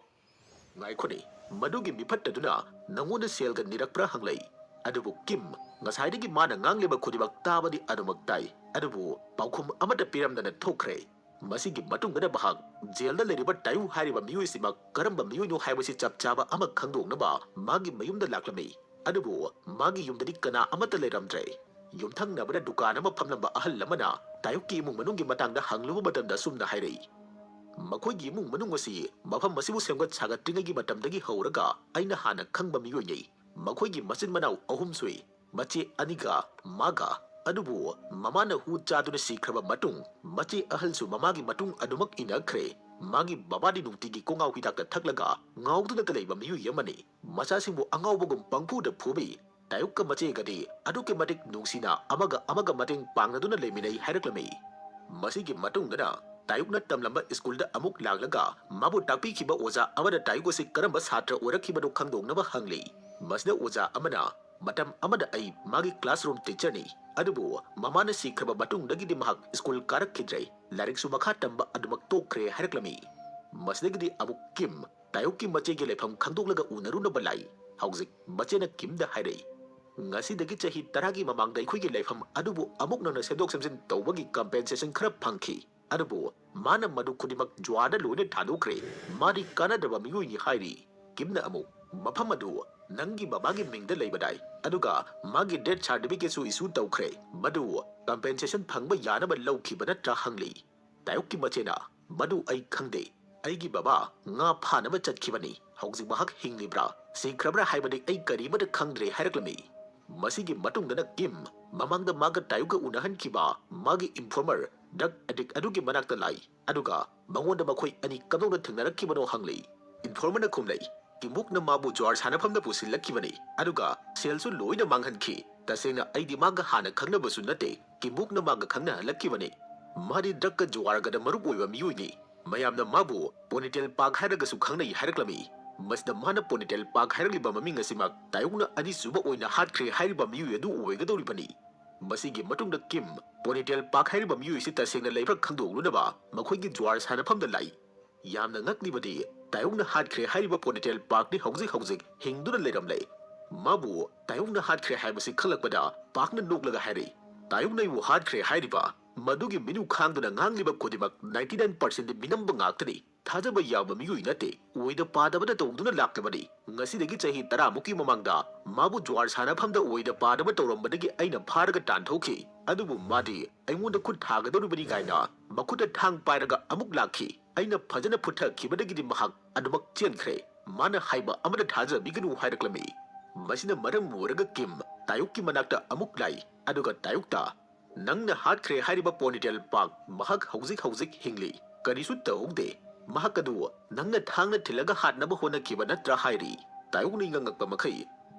ꯉꯥꯏꯈꯣꯅꯦ, ꯃꯗꯨꯒꯤ ꯃꯤꯐꯠꯇꯗꯨꯅ ꯅꯪꯉꯣꯟꯗ ꯁꯦꯜꯒ ꯅꯤꯔꯛꯄ꯭ꯔꯥ ꯍꯪꯂꯛꯏ꯫ ꯑꯗꯨꯕꯨ ꯀꯤꯝ, ꯉꯁꯥꯏꯗꯒꯤ ꯃꯥꯅ ꯉꯥꯡꯂꯤꯕ ꯈꯨꯗꯤꯡꯃꯛ ꯇꯥꯕꯗꯤ ꯑꯗꯨꯃꯛ ꯇꯥꯏ, ꯑꯗꯨꯕꯨ ꯄꯥꯎꯈꯨꯝ ꯑꯃꯠꯇ ꯄꯤꯔꯝꯗꯅ ꯊꯣꯛꯈ꯭ꯔꯦ꯫ ꯃꯁꯤꯒꯤ ꯃꯇꯨꯡꯗꯅ ꯃꯍꯥꯛ jailꯗ ꯂꯩꯔꯤꯕ ꯇꯥꯏꯌꯨ ꯍꯥꯏꯔꯤꯕ ꯃꯤꯑꯣꯏꯁꯤꯃꯛ ꯀꯔꯝꯕ ꯃꯤꯑꯣꯏꯅꯣ ꯍꯥꯏꯕꯁꯤ ꯆꯞ ꯆꯥꯕ ꯑꯃ ꯈꯪꯗꯣꯛꯅꯕ ꯃꯥꯒꯤ ꯃꯌꯨꯝꯗ ꯂꯥꯛꯂꯝꯃꯤ꯫ ꯑꯗꯨꯕꯨ ꯃꯥꯒꯤ ꯌꯨꯝꯗꯗꯤ ꯀꯅꯥ ꯑꯃꯠꯇ ꯂꯩꯔꯝꯗ꯭ꯔꯦ꯫ ꯌꯨꯝꯊꯪꯅꯕꯗ ꯗꯨꯀꯥꯟ ꯑꯃ ꯐꯝꯂꯝꯕ ꯑꯍꯜ ꯑꯃꯅ ꯇꯥꯏꯌꯨꯛꯀꯤ ꯏꯃꯨꯡ ꯃꯅꯨꯡꯒꯤ ꯃꯇꯥꯡꯗ ꯍꯪꯂꯨꯕ ꯃꯇꯝꯗ ꯑꯁꯨꯝꯅ ꯍꯥꯏꯔꯛꯏ, "ꯃꯈꯣꯏꯒꯤ ꯏꯃꯨꯡ ꯃꯅꯨꯡ ꯑꯁꯤ ꯃꯐꯝ ꯑꯁꯤꯕꯨ ꯁꯦꯝꯒꯠ ꯁꯥꯒꯠꯇ꯭ꯔꯤꯉꯩꯒꯤ ꯃꯇꯝꯗꯒꯤ ꯍꯧꯔꯒ ꯑꯩꯅ ꯍꯥꯟꯅ ꯈꯪꯕ ꯃꯤꯑꯣꯏꯅꯤ꯫ ꯃꯈꯣꯏꯒꯤ ꯃꯆꯤꯟ ꯃꯅꯥꯎ ꯑꯍꯨꯝ ꯁꯨꯏ꯫ ꯃꯆꯦ ꯑꯅꯤꯒ ꯃꯥꯒ꯫ ꯑꯗꯨꯕꯨ ꯃꯃꯥꯅ ꯍꯨ ꯆꯥꯗꯨꯅ ꯁꯤꯈ꯭ꯔꯕ ꯃꯇꯨꯡ, ꯃꯆꯦ ꯑꯍꯜꯁꯨ ꯃꯃꯥꯒꯤ ꯃꯇꯨꯡ ꯑꯗꯨꯃꯛ ꯏꯟꯅꯈ꯭ꯔꯦ꯫ ꯃꯥꯒꯤ ꯕꯕꯥꯗꯤ ꯅꯨꯡꯇꯤꯒꯤ ꯀꯣꯉꯥꯎ ꯍꯤꯗꯥꯛꯇ ꯊꯛꯂꯒ ꯉꯥꯎꯗꯨꯅꯇ ꯂꯩꯕ ꯃꯤꯑꯣꯏ ꯑꯃꯅꯤ꯫ ꯃꯆꯥꯁꯤꯡꯕꯨ ꯑꯉꯥꯎꯕꯒꯨꯝ ꯄꯪꯐꯨꯗ ꯐꯨꯕꯤ꯫ ꯇꯥꯌꯨꯛꯀ ꯃꯆꯦꯒꯗꯤ ꯑꯗꯨꯛꯀꯤ ꯃꯇꯤꯛ ꯅꯨꯡꯁꯤꯅ ꯑꯃꯒ ꯑꯃꯒ ꯃꯇꯦꯡ ꯄꯥꯡꯅꯗꯨꯅ ꯂꯩꯃꯤꯟꯅꯩ" ꯍꯥꯏꯔꯛꯂꯝꯃꯤ꯫ ꯃꯁꯤꯒꯤ ꯃꯇꯨꯡꯗꯅ ꯇꯥꯌꯨꯛꯅ ꯇꯝꯂꯝꯕ ꯁ꯭ꯀꯨꯜꯗ ꯑꯃꯨꯛ ꯂꯥꯛꯂꯒ ꯃꯥꯕꯨ ꯇꯥꯛꯄꯤꯈꯤꯕ ꯑꯣꯖꯥ ꯑꯃꯅ ꯇꯥꯌꯨꯛ ꯑꯁꯤ ꯀꯔꯝꯕ ꯁꯥꯇ꯭ꯔ ꯑꯣꯏꯔꯛꯈꯤꯕꯅꯣ ꯈꯪꯗꯣꯛꯅꯕ ꯍꯪꯂꯤ꯫ ꯃꯁꯤꯗ ꯑꯣꯖꯥ ꯑꯃꯅ, "ꯃꯇꯝ ꯑꯃꯗ ꯑꯩ ꯃꯥꯒꯤ classroom teacherꯅꯤ, ꯑꯗꯨꯕꯨ ꯃꯃꯥꯅ ꯁꯤꯈ꯭ꯔꯕ ꯃꯇꯨꯡꯗꯒꯤꯗꯤ ꯃꯍꯥꯛ ꯁ꯭ꯀꯨꯜ ꯀꯥꯔꯛꯈꯤꯗ꯭ꯔꯦ, ꯂꯥꯏꯔꯤꯛꯁꯨ ꯃꯈꯥ ꯇꯝꯕ ꯑꯗꯨꯃꯛ ꯇꯣꯛꯈ꯭ꯔꯦ" ꯍꯥꯏꯔꯛꯂꯝꯃꯤ꯫ ꯃꯁꯤꯗꯒꯤꯗꯤ ꯑꯃꯨꯛ ꯀꯤꯝ ꯇꯥꯌꯣꯛꯀꯤ ꯃꯆꯦꯒꯤ ꯂꯩꯐꯝ ꯈꯪꯗꯣꯛꯂꯒ ꯎꯅꯔꯨꯅꯕ ꯂꯥꯛꯏ꯫ ꯍꯧꯖꯤꯛ ꯃꯆꯦꯅ ꯀꯤꯝꯗ ꯍꯥꯏꯔꯛꯏ, "ꯉꯁꯤꯗꯒꯤ ꯆꯍꯤ ꯇꯔꯥꯒꯤ ꯃꯃꯥꯡꯗ ꯑꯩꯈꯣꯏꯒꯤ ꯂꯩꯐꯝ ꯑꯗꯨꯕꯨ ꯑꯃꯨꯛ ꯅꯧꯅ ꯁꯦꯝꯗꯣꯛ ꯁꯦꯝꯖꯤꯟ ꯇꯧꯕꯒꯤ ꯀꯝꯄꯦꯟꯁꯦꯁꯟ ꯈꯔ ꯐꯪꯈꯤ, ꯑꯗꯨꯕꯨ ꯃꯥꯅ ꯃꯗꯨ ꯈꯨꯗꯤꯡꯃꯛ ꯖꯨꯋꯥꯔꯗ ꯂꯣꯏꯅ ꯊꯥꯗꯣꯛꯈ꯭ꯔꯦ꯫ ꯃꯥꯗꯤ ꯀꯥꯟꯅꯗꯕ ꯃꯤꯑꯣꯏꯅꯤ" ꯍꯥꯏꯔꯤ꯫ ꯀꯤꯝꯅ ꯑꯃꯨꯛ, "ꯃꯐꯝ ꯑꯗꯨ ꯅꯪꯒꯤ ꯕꯕꯥꯒꯤ ꯃꯤꯡꯗ ꯂꯩꯕꯗꯥꯏ, ꯑꯗꯨꯒ ꯃꯥꯒꯤ ꯗꯦꯠ ꯁꯥꯔꯇꯤꯐꯤꯀꯦꯠꯁꯨ ꯏꯁꯨ ꯇꯧꯈ꯭ꯔꯦ, ꯃꯗꯨ ꯀꯝꯄꯦꯟꯁꯦꯁꯟ ꯐꯪꯕ ꯌꯥꯅꯕ ꯂꯧꯈꯤꯕ ꯅꯠꯇ꯭ꯔꯥ?" ꯍꯪꯂꯤ꯫ ꯇꯥꯌꯣꯛꯀꯤ ꯃꯆꯦꯅ, "ꯃꯗꯨ ꯑꯩ ꯈꯪꯗꯦ꯫ ꯑꯩꯒꯤ ꯕꯕꯥ ꯉꯥ ꯐꯥꯅꯕ ꯆꯠꯈꯤꯕꯅꯤ꯫ ꯍꯧꯖꯤꯛ ꯃꯍꯥꯛ ꯍꯤꯡꯂꯤꯕ꯭ꯔꯥ, ꯁꯤꯈ꯭ꯔꯕ꯭ꯔꯥ ꯍꯥꯏꯕꯗꯤ ꯑꯩ ꯀꯔꯤꯃꯠꯇ ꯈꯪꯗ꯭ꯔꯦ" ꯍꯥꯏꯔꯛꯂꯝꯃꯤ꯫ ꯃꯁꯤꯒꯤ ꯃꯇꯨꯡꯗꯅ ꯀꯤꯝ ꯃꯃꯥꯡꯗ ꯃꯥꯒ ꯇꯥꯌꯣꯛꯀ ꯎꯅꯍꯟꯈꯤꯕ ꯃꯥꯒꯤ ꯏꯟꯐꯣꯔꯃꯔ ꯗ꯭ꯔꯒ ꯑꯦꯗꯤꯛ ꯑꯗꯨꯒꯤ ꯃꯅꯥꯛꯇ ꯂꯥꯛꯏ, ꯑꯗꯨꯒ ꯃꯉꯣꯟꯗ ꯃꯈꯣꯏ ꯑꯅꯤ ꯀꯝꯗꯧꯅ ꯊꯦꯡꯅꯔꯛꯈꯤꯕꯅꯣ ꯍꯪꯂꯤ꯫ ꯏꯟꯐꯣꯔꯃꯔꯅ ꯈꯨꯝꯂꯩ, "ꯀꯤꯝꯕꯣꯛꯅ ꯃꯥꯕꯨ ꯖꯨꯋꯥꯔ ꯁꯥꯟꯅꯐꯝꯗ ꯄꯨꯁꯤꯜꯂꯛꯈꯤꯕꯅꯤ, ꯑꯗꯨꯒ ꯁꯦꯜꯁꯨ ꯂꯣꯏꯅ ꯃꯥꯡꯍꯟꯈꯤ꯫ ꯇꯁꯦꯡꯅ ꯑꯩꯗꯤ ꯃꯥꯒ ꯍꯥꯟꯅ ꯈꯪꯅꯕꯁꯨ ꯅꯠꯇꯦ, ꯀꯤꯝꯕꯣꯛꯅ ꯃꯥꯒ ꯈꯪꯅꯍꯜꯂꯛꯈꯤꯕꯅꯤ꯫ ꯃꯥꯗꯤ ꯗ꯭ꯔꯒꯀ ꯖꯨꯋꯥꯔꯒꯗ ꯃꯔꯨꯞ ꯑꯣꯏꯕ ꯃꯤꯑꯣꯏꯅꯤ꯫ ꯃꯌꯥꯝꯅ ꯃꯥꯕꯨ ꯄꯣꯅꯤꯇꯦꯜ ꯄꯥꯛ ꯍꯥꯏꯔꯒꯁꯨ ꯈꯪꯅꯩ" ꯍꯥꯏꯔꯛꯂꯝꯃꯤ꯫ ꯃꯁꯤꯗ ꯃꯥꯅ ꯄꯣꯅꯤꯇꯦꯜ ꯄꯥꯛ ꯍꯥꯏꯔꯛꯂꯤꯕ ꯃꯃꯤꯡ ꯑꯁꯤꯃꯛ ꯇꯥꯌꯣꯛꯅ ꯑꯅꯤꯁꯨꯕ ꯑꯣꯏꯅ ꯍꯥꯠꯈ꯭ꯔꯦ ꯍꯥꯏꯔꯤꯕ ꯃꯤꯑꯣꯏ ꯑꯗꯨ ꯑꯣꯏꯒꯗꯧꯔꯤꯕꯅꯤ꯫ ꯃꯁꯤꯒꯤ ꯃꯇꯨꯡꯗ ꯀꯤꯝ ꯄꯣꯅꯤꯇꯦꯜ ꯄꯥꯛ ꯍꯥꯏꯔꯤꯕ ꯃꯤꯑꯣꯏꯁꯤ ꯇꯁꯦꯡꯅ ꯂꯩꯕ꯭ꯔꯥ ꯈꯪꯗꯣꯛꯂꯨꯅꯕ ꯃꯈꯣꯏꯒꯤ ꯖꯨꯋꯥꯔ ꯁꯥꯟꯅꯐꯝꯗ ꯂꯥꯛꯏ꯫ ꯌꯥꯝꯅ ꯉꯛꯂꯤꯕꯗꯤ, ꯇꯥꯌꯣꯛꯅ ꯍꯥꯠꯈ꯭ꯔꯦ ꯍꯥꯏꯔꯤꯕ ꯄꯣꯅꯤꯇꯦꯜ ꯄꯥꯛꯇꯤ ꯍꯧꯖꯤꯛ ꯍꯧꯖꯤꯛ ꯍꯤꯡꯗꯨꯅ ꯂꯩꯔꯝꯂꯦ꯫ ꯃꯥꯕꯨ ꯇꯥꯌꯣꯛꯅ ꯍꯥꯠꯈ꯭ꯔꯦ ꯍꯥꯏꯕꯁꯤ ꯈꯪꯂꯛꯄꯗ ꯄꯥꯛꯅ ꯅꯣꯛꯂꯒ ꯍꯥꯏꯔꯤ, "ꯇꯥꯌꯣꯛꯅ ꯑꯩꯕꯨ ꯍꯥꯠꯈ꯭ꯔꯦ ꯍꯥꯏꯔꯤꯕ ꯃꯗꯨꯒꯤ ꯃꯤꯅꯨ ꯈꯥꯡꯗꯨꯅ ꯉꯥꯡꯂꯤꯕ ꯈꯨꯗꯤꯡꯃꯛ ꯅꯥꯏꯟꯇꯤ ꯅꯥꯏꯟ ꯄꯥꯔꯁꯦꯟꯗꯤ ꯃꯤꯅꯝꯕ ꯉꯥꯛꯇꯅꯤ꯫ ꯊꯥꯖꯕ ꯌꯥꯕ ꯃꯤꯑꯣꯏ ꯅꯠꯇꯦ꯫ ꯑꯣꯏꯗ ꯄꯥꯗꯕꯗ ꯇꯧꯗꯨꯅ ꯂꯥꯛꯂꯕꯅꯤ꯫ ꯉꯁꯤꯗꯒꯤ ꯆꯍꯤ ꯇꯔꯥꯃꯨꯛꯀꯤ ꯃꯃꯥꯡꯗ ꯃꯥꯕꯨ ꯖꯨꯋꯥꯔ ꯁꯥꯟꯅꯐꯝꯗ ꯑꯣꯏꯗ ꯄꯥꯗꯕ ꯇꯧꯔꯝꯕꯗꯒꯤ ꯑꯩꯅ ꯐꯥꯔꯒ ꯇꯥꯟꯊꯣꯛꯈꯤ꯫ ꯑꯗꯨꯕꯨ ꯃꯥꯗꯤ ꯑꯩꯉꯣꯟꯗ ꯈꯨꯠ ꯊꯥꯒꯗꯧꯔꯤꯕꯅꯤ" ꯀꯥꯏꯅ ꯃꯈꯨꯠꯇ ꯊꯥꯡ ꯄꯥꯏꯔꯒ ꯑꯃꯨꯛ ꯂꯥꯛꯈꯤ꯫ ꯑꯩꯅ ꯐꯖꯅ ꯐꯨꯊꯈꯤꯕꯗꯒꯤꯗꯤ ꯃꯍꯥꯛ ꯑꯗꯨꯃꯛ ꯆꯦꯟꯈ꯭ꯔꯦ꯫ ꯃꯥꯅ ꯍꯥꯏꯕ ꯑꯃꯗ ꯊꯥꯖꯕꯤꯒꯅꯨ ꯍꯥꯏꯔꯛꯂꯝꯃꯤ꯫ ꯃꯁꯤꯅ ꯃꯔꯝ ꯑꯣꯏꯔꯒ ꯀꯤꯝ ꯇꯥꯌꯣꯛꯀꯤ ꯃꯅꯥꯛꯇ ꯑꯃꯨꯛ ꯂꯥꯛꯏ, ꯑꯗꯨꯒ ꯇꯥꯌꯣꯛꯇ, "ꯅꯪꯅ ꯍꯥꯠꯈ꯭ꯔꯦ ꯍꯥꯏꯔꯤꯕ ꯄꯣꯅꯤꯇꯦꯜ ꯄꯥꯛ, ꯃꯍꯥꯛ ꯍꯧꯖꯤꯛ ꯍꯧꯖꯤꯛ ꯍꯤꯡꯂꯤ꯫ ꯀꯔꯤꯁꯨ ꯇꯧꯍꯧꯗꯦ꯫ ꯃꯍꯥꯛ ꯑꯗꯨ ꯅꯪꯅ ꯊꯥꯡꯅ ꯊꯤꯜꯂꯒ ꯍꯥꯠꯅꯕ ꯍꯣꯠꯅꯈꯤꯕ ꯅꯠꯇ꯭ꯔꯥ?" ꯍꯥꯏꯔꯤ꯫ ꯇꯥꯌꯣꯛꯅ ꯉꯛꯄ ꯃꯈꯩ,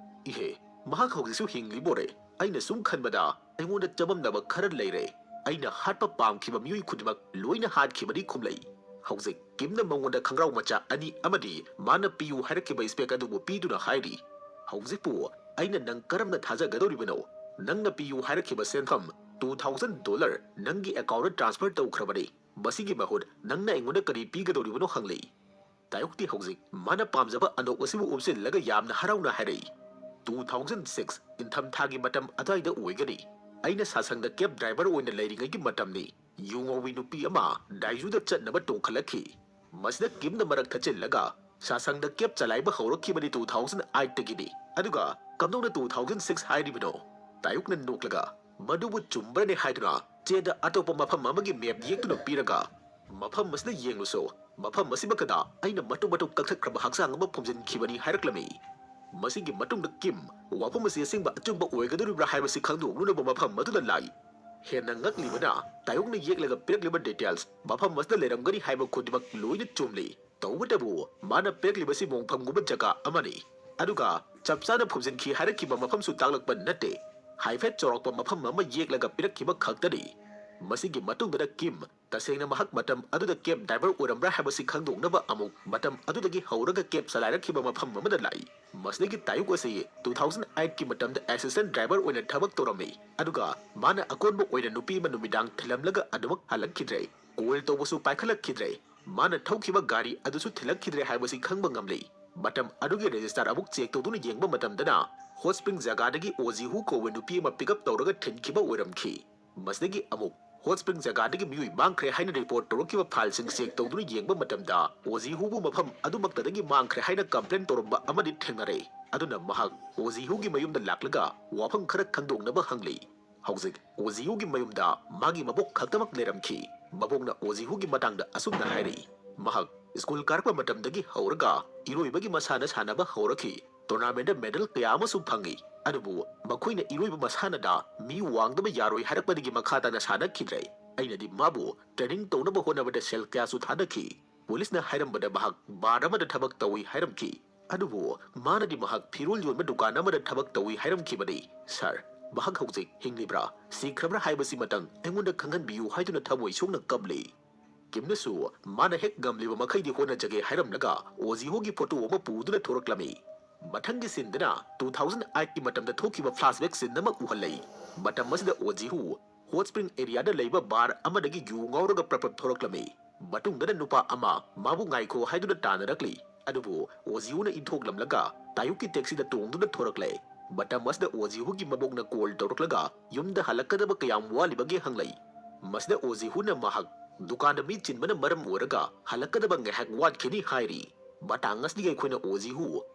"ꯏꯍꯦ, ꯃꯍꯥꯛ ꯍꯧꯖꯤꯛꯁꯨ ꯍꯤꯡꯂꯤꯕꯣꯔꯦ? ꯑꯩꯅ ꯁꯨꯝ ꯈꯟꯕꯗ ꯑꯩꯉꯣꯟꯗ ꯆꯃꯝꯅꯕ ꯈꯔ ꯂꯩꯔꯦ꯫ ꯑꯩꯅ ꯍꯥꯠꯄ ꯄꯥꯝꯈꯤꯕ ꯃꯤꯑꯣꯏ ꯈꯨꯗꯤꯡꯃꯛ ꯂꯣꯏꯅ ꯍꯥꯠꯈꯤꯕꯅꯤ" ꯈꯨꯝꯂꯩ꯫ ꯍꯧꯖꯤꯛ ꯀꯤꯝꯅ ꯃꯉꯣꯟꯗ ꯈꯪꯒ꯭ꯔꯥꯎ ꯃꯆꯥ ꯑꯅꯤ ꯑꯃꯗꯤ ꯃꯥꯅ ꯄꯤꯌꯨ ꯍꯥꯏꯔꯛꯈꯤꯕ ꯏꯁꯄꯦꯛ ꯑꯗꯨꯕꯨ ꯄꯤꯗꯨꯅ ꯍꯥꯏꯔꯤ, "ꯍꯧꯖꯤꯛꯄꯨ ꯑꯩꯅ ꯅꯪ ꯀꯔꯝꯅ ꯊꯥꯖꯒꯗꯧꯔꯤꯕꯅꯣ? ꯅꯪꯅ ꯄꯤꯌꯨ ꯍꯥꯏꯔꯛꯈꯤꯕ ꯁꯦꯟꯐꯝ ꯇꯨ ꯊꯥꯎꯖꯟ ꯗꯣꯂꯔ ꯅꯪꯒꯤ ꯑꯦꯀꯥꯎꯟꯗ ꯇ꯭ꯔꯥꯟꯁꯐꯔ ꯇꯧꯈ꯭ꯔꯕꯅꯤ꯫ ꯃꯁꯤꯒꯤ ꯃꯍꯨꯠ ꯅꯪꯅ ꯑꯩꯉꯣꯟꯗ ꯀꯔꯤ ꯄꯤꯒꯗꯧꯔꯤꯕꯅꯣ?" ꯍꯪꯂꯤ꯫ ꯇꯥꯌꯣꯛꯇꯤ ꯍꯧꯖꯤꯛ ꯃꯥꯅ ꯄꯥꯝꯖꯕ ꯑꯅꯣꯛ ꯑꯁꯤꯕꯨ ꯎꯞꯁꯤꯜꯂꯒ ꯌꯥꯝꯅ ꯍꯔꯥꯎꯅ ꯍꯥꯏꯔꯛꯏ, "ꯇꯨ ꯊꯥꯎꯖꯟ ꯁꯤꯛꯁ ꯏꯪꯊꯝꯊꯥꯒꯤ ꯃꯇꯝ ꯑꯗꯨꯋꯥꯏꯗ ꯑꯣꯏꯒꯅꯤ꯫ ꯑꯩꯅ ꯁꯥꯁꯪꯗ ꯀꯦꯞ ꯗ꯭ꯔꯥꯏꯚꯔ ꯑꯣꯏꯅ ꯂꯩꯔꯤꯉꯩꯒꯤ ꯃꯇꯝꯅꯤ꯫ ꯌꯨ ꯉꯥꯎꯕꯤ ꯅꯨꯄꯤ ꯑꯃ ꯗꯥꯏꯖꯨꯗ ꯆꯠꯅꯕ ꯇꯣꯡꯈꯠꯂꯛꯈꯤ꯫ ꯃꯁꯤꯗ ꯀꯤꯝꯅ ꯃꯔꯛ ꯊꯠꯆꯤꯜꯂꯒ ꯁꯥꯁꯪꯗ ꯀꯦꯞ ꯆꯂꯥꯏꯕ ꯍꯧꯔꯛꯈꯤꯕꯅꯤ ꯇꯨ ꯊꯥꯎꯖꯟ ꯑꯥꯏꯠꯇꯒꯤꯗꯤ꯫ ꯑꯗꯨꯒ ꯀꯝꯗꯧꯅ ꯇꯨ ꯊꯥꯎꯖꯟ ꯁꯤꯛꯁ ꯍꯥꯏꯔꯤꯕꯅꯣ?" ꯇꯥꯌꯣꯛꯅ ꯅꯣꯛꯂꯒ, "ꯃꯗꯨꯕꯨ ꯆꯨꯝꯕ꯭ꯔꯅꯦ?" ꯍꯥꯏꯗꯨꯅ ꯆꯦꯗ ꯑꯇꯣꯞꯄ ꯃꯐꯝ ꯑꯃꯒꯤ ꯃꯦꯞ ꯌꯦꯛꯇꯨꯅ ꯄꯤꯔꯒ, "ꯃꯐꯝ ꯑꯁꯤꯗ ꯌꯦꯡꯂꯨꯁꯨ, ꯃꯐꯝ ꯑꯁꯤꯃꯛꯇꯗ ꯑꯩꯅ ꯃꯇꯨꯝ ꯃꯇꯨꯝ ꯀꯛꯊꯠꯈ꯭ꯔꯕ ꯍꯛꯆꯥꯡ ꯑꯃ ꯐꯨꯝꯖꯤꯟꯈꯤꯕꯅꯤ" ꯍꯥꯏꯔꯛꯂꯝꯃꯤ꯫ ꯃꯁꯤꯒꯤ ꯃꯇꯨꯡꯗ ꯀꯤꯝ ꯋꯥꯐꯝ ꯑꯁꯤ ꯑꯆꯨꯝꯕ ꯑꯣꯏꯒꯗꯧꯔꯤꯕ꯭ꯔꯥ ꯍꯥꯏꯕꯁꯤ ꯈꯪꯗꯣꯛꯅꯅꯕ ꯃꯐꯝ ꯑꯗꯨꯗ ꯂꯥꯛꯏ꯫ ꯍꯦꯟꯅ ꯉꯛꯂꯤꯕꯅ, ꯇꯥꯌꯣꯛꯅ ꯌꯦꯛꯂꯒ ꯄꯤꯔꯛꯂꯤꯕ ꯗꯤꯇꯦꯜꯁ ꯃꯐꯝ ꯑꯁꯤꯗ ꯂꯩꯔꯝꯒꯅꯤ ꯍꯥꯏꯕ ꯈꯨꯗꯤꯡꯃꯛ ꯂꯣꯏꯅ ꯆꯨꯝꯂꯤ꯫ ꯇꯧꯕꯇꯕꯨ ꯃꯥꯅ ꯄꯤꯔꯛꯂꯤꯕꯁꯤ ꯃꯣꯡꯐꯝꯒꯨꯝꯕ ꯖꯒꯥ ꯑꯃꯅꯤ꯫ ꯑꯗꯨꯒ ꯆꯞ ꯆꯥꯅ ꯐꯨꯝꯖꯤꯟꯈꯤ ꯍꯥꯏꯔꯛꯈꯤꯕ ꯃꯐꯝꯁꯨ ꯇꯥꯛꯂꯛꯄ ꯅꯠꯇꯦ꯫ ꯍꯥꯏꯐꯦꯠ ꯆꯥꯎꯔꯥꯛꯄ ꯃꯐꯝ ꯑꯃ ꯌꯦꯛꯂꯒ ꯄꯤꯔꯛꯈꯤꯕ ꯈꯛꯇꯅꯤ꯫ ꯃꯁꯤꯒꯤ ꯃꯇꯨꯡꯗꯅ ꯀꯤꯝ ꯇꯁꯦꯡꯅ ꯃꯍꯥꯛ ꯃꯇꯝ ꯑꯗꯨꯗ ꯀꯦꯞ ꯗ꯭ꯔꯥꯏꯚꯔ ꯑꯣꯏꯔꯝꯕ꯭ꯔꯥ ꯍꯥꯏꯕꯁꯤ ꯈꯪꯗꯣꯛꯅꯕ ꯑꯃꯨꯛ ꯃꯇꯝ ꯑꯗꯨꯗꯒꯤ ꯍꯧꯔꯒ ꯀꯦꯞ ꯆꯂꯥꯏꯔꯛꯈꯤꯕ ꯃꯐꯝ ꯑꯃꯗ ꯂꯥꯛꯏ꯫ ꯃꯁꯤꯗꯒꯤ ꯇꯥꯌꯣꯛ ꯑꯁꯤ ꯇꯨ ꯊꯥꯎꯖꯟ ꯑꯥꯏꯠꯀꯤ ꯃꯇꯝꯗ ꯑꯦꯁꯤꯁꯇꯦꯟ ꯗ꯭ꯔꯥꯏꯚꯔ ꯑꯣꯏꯅ ꯊꯕꯛ ꯇꯧꯔꯝꯃꯤ, ꯑꯗꯨꯒ ꯃꯥꯅ ꯑꯀꯣꯟꯕ ꯑꯣꯏꯅ ꯅꯨꯄꯤ ꯑꯃ ꯅꯨꯃꯤꯗꯥꯡ ꯊꯤꯜꯂꯝꯂꯒ ꯑꯗꯨꯃꯛ ꯍꯜꯂꯛꯈꯤꯗ꯭ꯔꯦ꯫ ꯀꯣꯜ ꯇꯧꯕꯁꯨ ꯄꯥꯏꯈꯠꯂꯛꯈꯤꯗ꯭ꯔꯦ꯫ ꯃꯥꯅ ꯊꯧꯈꯤꯕ ꯒꯥꯔꯤ ꯑꯗꯨꯁꯨ ꯊꯤꯜꯂꯛꯈꯤꯗ꯭ꯔꯦ ꯍꯥꯏꯕꯁꯤ ꯈꯪꯕ ꯉꯝꯂꯤ꯫ ꯃꯇꯝ ꯑꯗꯨꯒꯤ ꯔꯦꯖꯤꯁꯇꯥꯔ ꯑꯃꯨꯛ ꯆꯦꯛ ꯇꯧꯗꯨꯅ ꯌꯦꯡꯕ ꯃꯇꯝꯗꯅ ꯍꯣꯠ ꯁ꯭ꯄ꯭ꯔꯤꯡ ꯖꯒꯥꯗꯒꯤ ꯑꯣ ꯖꯤ ꯍꯨ ꯀꯧꯕ ꯅꯨꯄꯤ ꯑꯃ ꯄꯤꯛ ꯑꯞ ꯇꯧꯔꯒ ꯊꯤꯟꯈꯤꯕ ꯑꯣꯏꯔꯝꯈꯤ꯫ ꯃꯁꯤꯗꯒꯤ ꯑꯃꯨꯛ ꯍꯣꯠ ꯁ꯭ꯄ꯭ꯔꯤꯡ ꯖꯒꯥꯗꯒꯤ ꯃꯤꯑꯣꯏ ꯃꯥꯡꯈ꯭ꯔꯦ ꯍꯥꯏꯅ ꯔꯤꯄꯣꯔꯠ ꯇꯧꯔꯛꯈꯤꯕ ꯐꯥꯏꯜꯁꯤꯡ ꯆꯦꯛ ꯇꯧꯗꯨꯅ ꯌꯦꯡꯕ ꯃꯇꯝꯗ ꯑꯣ ꯖꯤ ꯍꯨꯕꯨ ꯃꯐꯝ ꯑꯗꯨꯃꯛꯇꯗꯒꯤ ꯃꯥꯡꯈ꯭ꯔꯦ ꯍꯥꯏꯅ ꯀꯝꯄ꯭ꯂꯦꯟ ꯇꯧꯔꯝꯕ ꯑꯃꯗꯤ ꯊꯦꯡꯅꯔꯦ꯫ ꯑꯗꯨꯅ ꯃꯍꯥꯛ ꯑꯣ ꯖꯤ ꯍꯨꯒꯤ ꯃꯌꯨꯝꯗ ꯂꯥꯛꯂꯒ ꯋꯥꯐꯝ ꯈꯔ ꯈꯪꯗꯣꯛꯅꯕ ꯍꯪꯂꯤ꯫ ꯍꯧꯖꯤꯛ ꯑꯣ ꯖꯤ ꯍꯨꯒꯤ ꯃꯌꯨꯝꯗ ꯃꯥꯒꯤ ꯃꯕꯣꯛ ꯈꯛꯇꯃꯛ ꯂꯩꯔꯝꯈꯤ꯫ ꯃꯕꯣꯛꯅ ꯑꯣ ꯖꯤ ꯍꯨꯒꯤ ꯃꯇꯥꯡꯗ ꯑꯁꯨꯝꯅ ꯍꯥꯏꯔꯛꯏ, ꯃꯍꯥꯛ ꯁ꯭ꯀꯨꯜ ꯀꯥꯔꯛꯄ ꯃꯇꯝꯗꯒꯤ ꯍꯧꯔꯒ ꯏꯔꯣꯏꯕꯒꯤ ꯃꯁꯥꯟꯅ ꯁꯥꯟꯅꯕ ꯍꯧꯔꯛꯈꯤ꯫ ꯇꯣꯔꯅꯥꯃꯦꯟꯗ ꯃꯦꯗꯜ ꯀꯌꯥ ꯑꯃꯁꯨ ꯐꯪꯉꯤ꯫ ꯑꯗꯨꯕꯨ ꯃꯈꯣꯏꯅ ꯏꯔꯣꯏꯕ ꯃꯁꯥꯟꯅꯗ ꯃꯤ ꯋꯥꯡꯗꯕ ꯌꯥꯔꯣꯏ ꯍꯥꯏꯔꯛꯄꯗꯒꯤ ꯃꯈꯥ ꯇꯥꯅ ꯁꯥꯟꯅꯈꯤꯗ꯭ꯔꯦ꯫ ꯑꯩꯅꯗꯤ ꯃꯥꯕꯨ ꯇ꯭ꯔꯦꯅꯤꯡ ꯇꯧꯅꯕ ꯍꯣꯠꯅꯕꯗ ꯁꯦꯜ ꯀꯌꯥꯁꯨ ꯊꯥꯗꯈꯤ꯫ ꯄꯨꯂꯤꯁꯅ ꯍꯥꯏꯔꯝꯕꯗ ꯃꯍꯥꯛ ꯕꯥꯔ ꯑꯃꯗ ꯊꯕꯛ ꯇꯧꯏ ꯍꯥꯏꯔꯝꯈꯤ꯫ ꯑꯗꯨꯕꯨ ꯃꯥꯅꯗꯤ ꯃꯍꯥꯛ ꯐꯤꯔꯣꯜ ꯌꯣꯟꯕ ꯗꯨꯀꯥꯟ ꯑꯃꯗ ꯊꯕꯛ ꯇꯧꯏ ꯍꯥꯏꯔꯝꯈꯤꯕꯅꯤ꯫ "ꯁꯥꯔ, ꯃꯍꯥꯛ ꯍꯧꯖꯤꯛ ꯍꯤꯡꯂꯤꯕ꯭ꯔꯥ, ꯁꯤꯈ꯭ꯔꯕ꯭ꯔꯥ ꯍꯥꯏꯕꯁꯤꯃꯇꯪ ꯑꯩꯉꯣꯟꯗ ꯈꯪꯍꯟꯕꯤꯌꯨ" ꯍꯥꯏꯗꯨꯅ ꯊꯃꯣꯏ ꯁꯣꯛꯅ ꯀꯞꯂꯤ꯫ ꯀꯤꯝꯅꯁꯨ ꯃꯥꯅ ꯍꯦꯛ ꯉꯝꯂꯤꯕ ꯃꯈꯩꯗꯤ ꯍꯣꯠꯅꯖꯒꯦ ꯍꯥꯏꯔꯝꯂꯒ ꯑꯣ ꯖꯤ ꯍꯨꯒꯤ ꯐꯣꯇꯣ ꯑꯃ ꯄꯨꯗꯨꯅ ꯊꯣꯔꯛꯂꯝꯃꯤ꯫ ꯃꯊꯪꯒꯤ ꯁꯤꯟꯗꯅ ꯇꯨ ꯊꯥꯎꯖꯟ ꯑꯥꯏꯠꯀꯤ ꯃꯇꯝꯗ ꯊꯣꯛꯈꯤꯕ ꯐ꯭ꯂꯥꯁꯕꯦꯛ ꯁꯤꯟ ꯑꯃ ꯎꯍꯜꯂꯤ꯫ ꯃꯇꯝ ꯑꯁꯤꯗ ꯑꯣ ꯖꯤ ꯍꯨ ꯍꯣꯠ ꯁ꯭ꯄ꯭ꯔꯤꯡ ꯑꯦꯔꯤꯌꯥꯗ ꯂꯩꯕ ꯕꯥꯔ ꯑꯃꯗꯒꯤ ꯌꯨ ꯉꯥꯎꯔꯒ ꯄ꯭ꯔꯞ ꯄ꯭ꯔꯞ ꯊꯣꯔꯛꯂꯝꯃꯤ꯫ ꯃꯇꯨꯡꯗꯅ ꯅꯨꯄꯥ ꯑꯃ ꯃꯥꯕꯨ ꯉꯥꯏꯈꯣ ꯍꯥꯏꯗꯨꯅ ꯇꯥꯟꯅꯔꯛꯂꯤ꯫ ꯑꯗꯨꯕꯨ ꯑꯣꯖꯤꯍꯨꯅ ꯏꯟꯊꯣꯛꯂꯝꯂꯒ ꯇꯥꯌꯨꯛꯀꯤ ꯇꯦꯛꯁꯤꯗ ꯇꯣꯡꯗꯨꯅ ꯊꯣꯔꯛꯂꯦ꯫ ꯃꯇꯝ ꯑꯁꯤꯗ ꯑꯣꯖꯤꯍꯨꯒꯤ ꯃꯕꯣꯛꯅ ꯀꯣꯜ ꯇꯧꯔꯛꯂꯒ ꯌꯨꯝꯗ ꯍꯜꯂꯛꯀꯗꯕ ꯀꯌꯥꯝ ꯋꯥꯠꯂꯤꯕꯒꯦ ꯍꯪꯂꯛꯏ꯫ ꯃꯁꯤꯗ ꯑꯣꯖꯤꯍꯨꯅ ꯃꯍꯥꯛ ꯗꯨꯀꯥꯟꯗ ꯃꯤ ꯆꯤꯟꯕꯅ ꯃꯔꯝ ꯑꯣꯏꯔꯒ ꯍꯜꯂꯛꯀꯗꯕ ꯉꯥꯏꯍꯥꯛ ꯋꯥꯠꯈꯤꯅꯤ ꯍꯥꯏꯔꯤ꯫ ꯃꯇꯥꯡ ꯑꯁꯤꯗꯒꯤ ꯑꯩꯈꯣꯏꯅ ꯑꯣꯖꯤꯍꯨ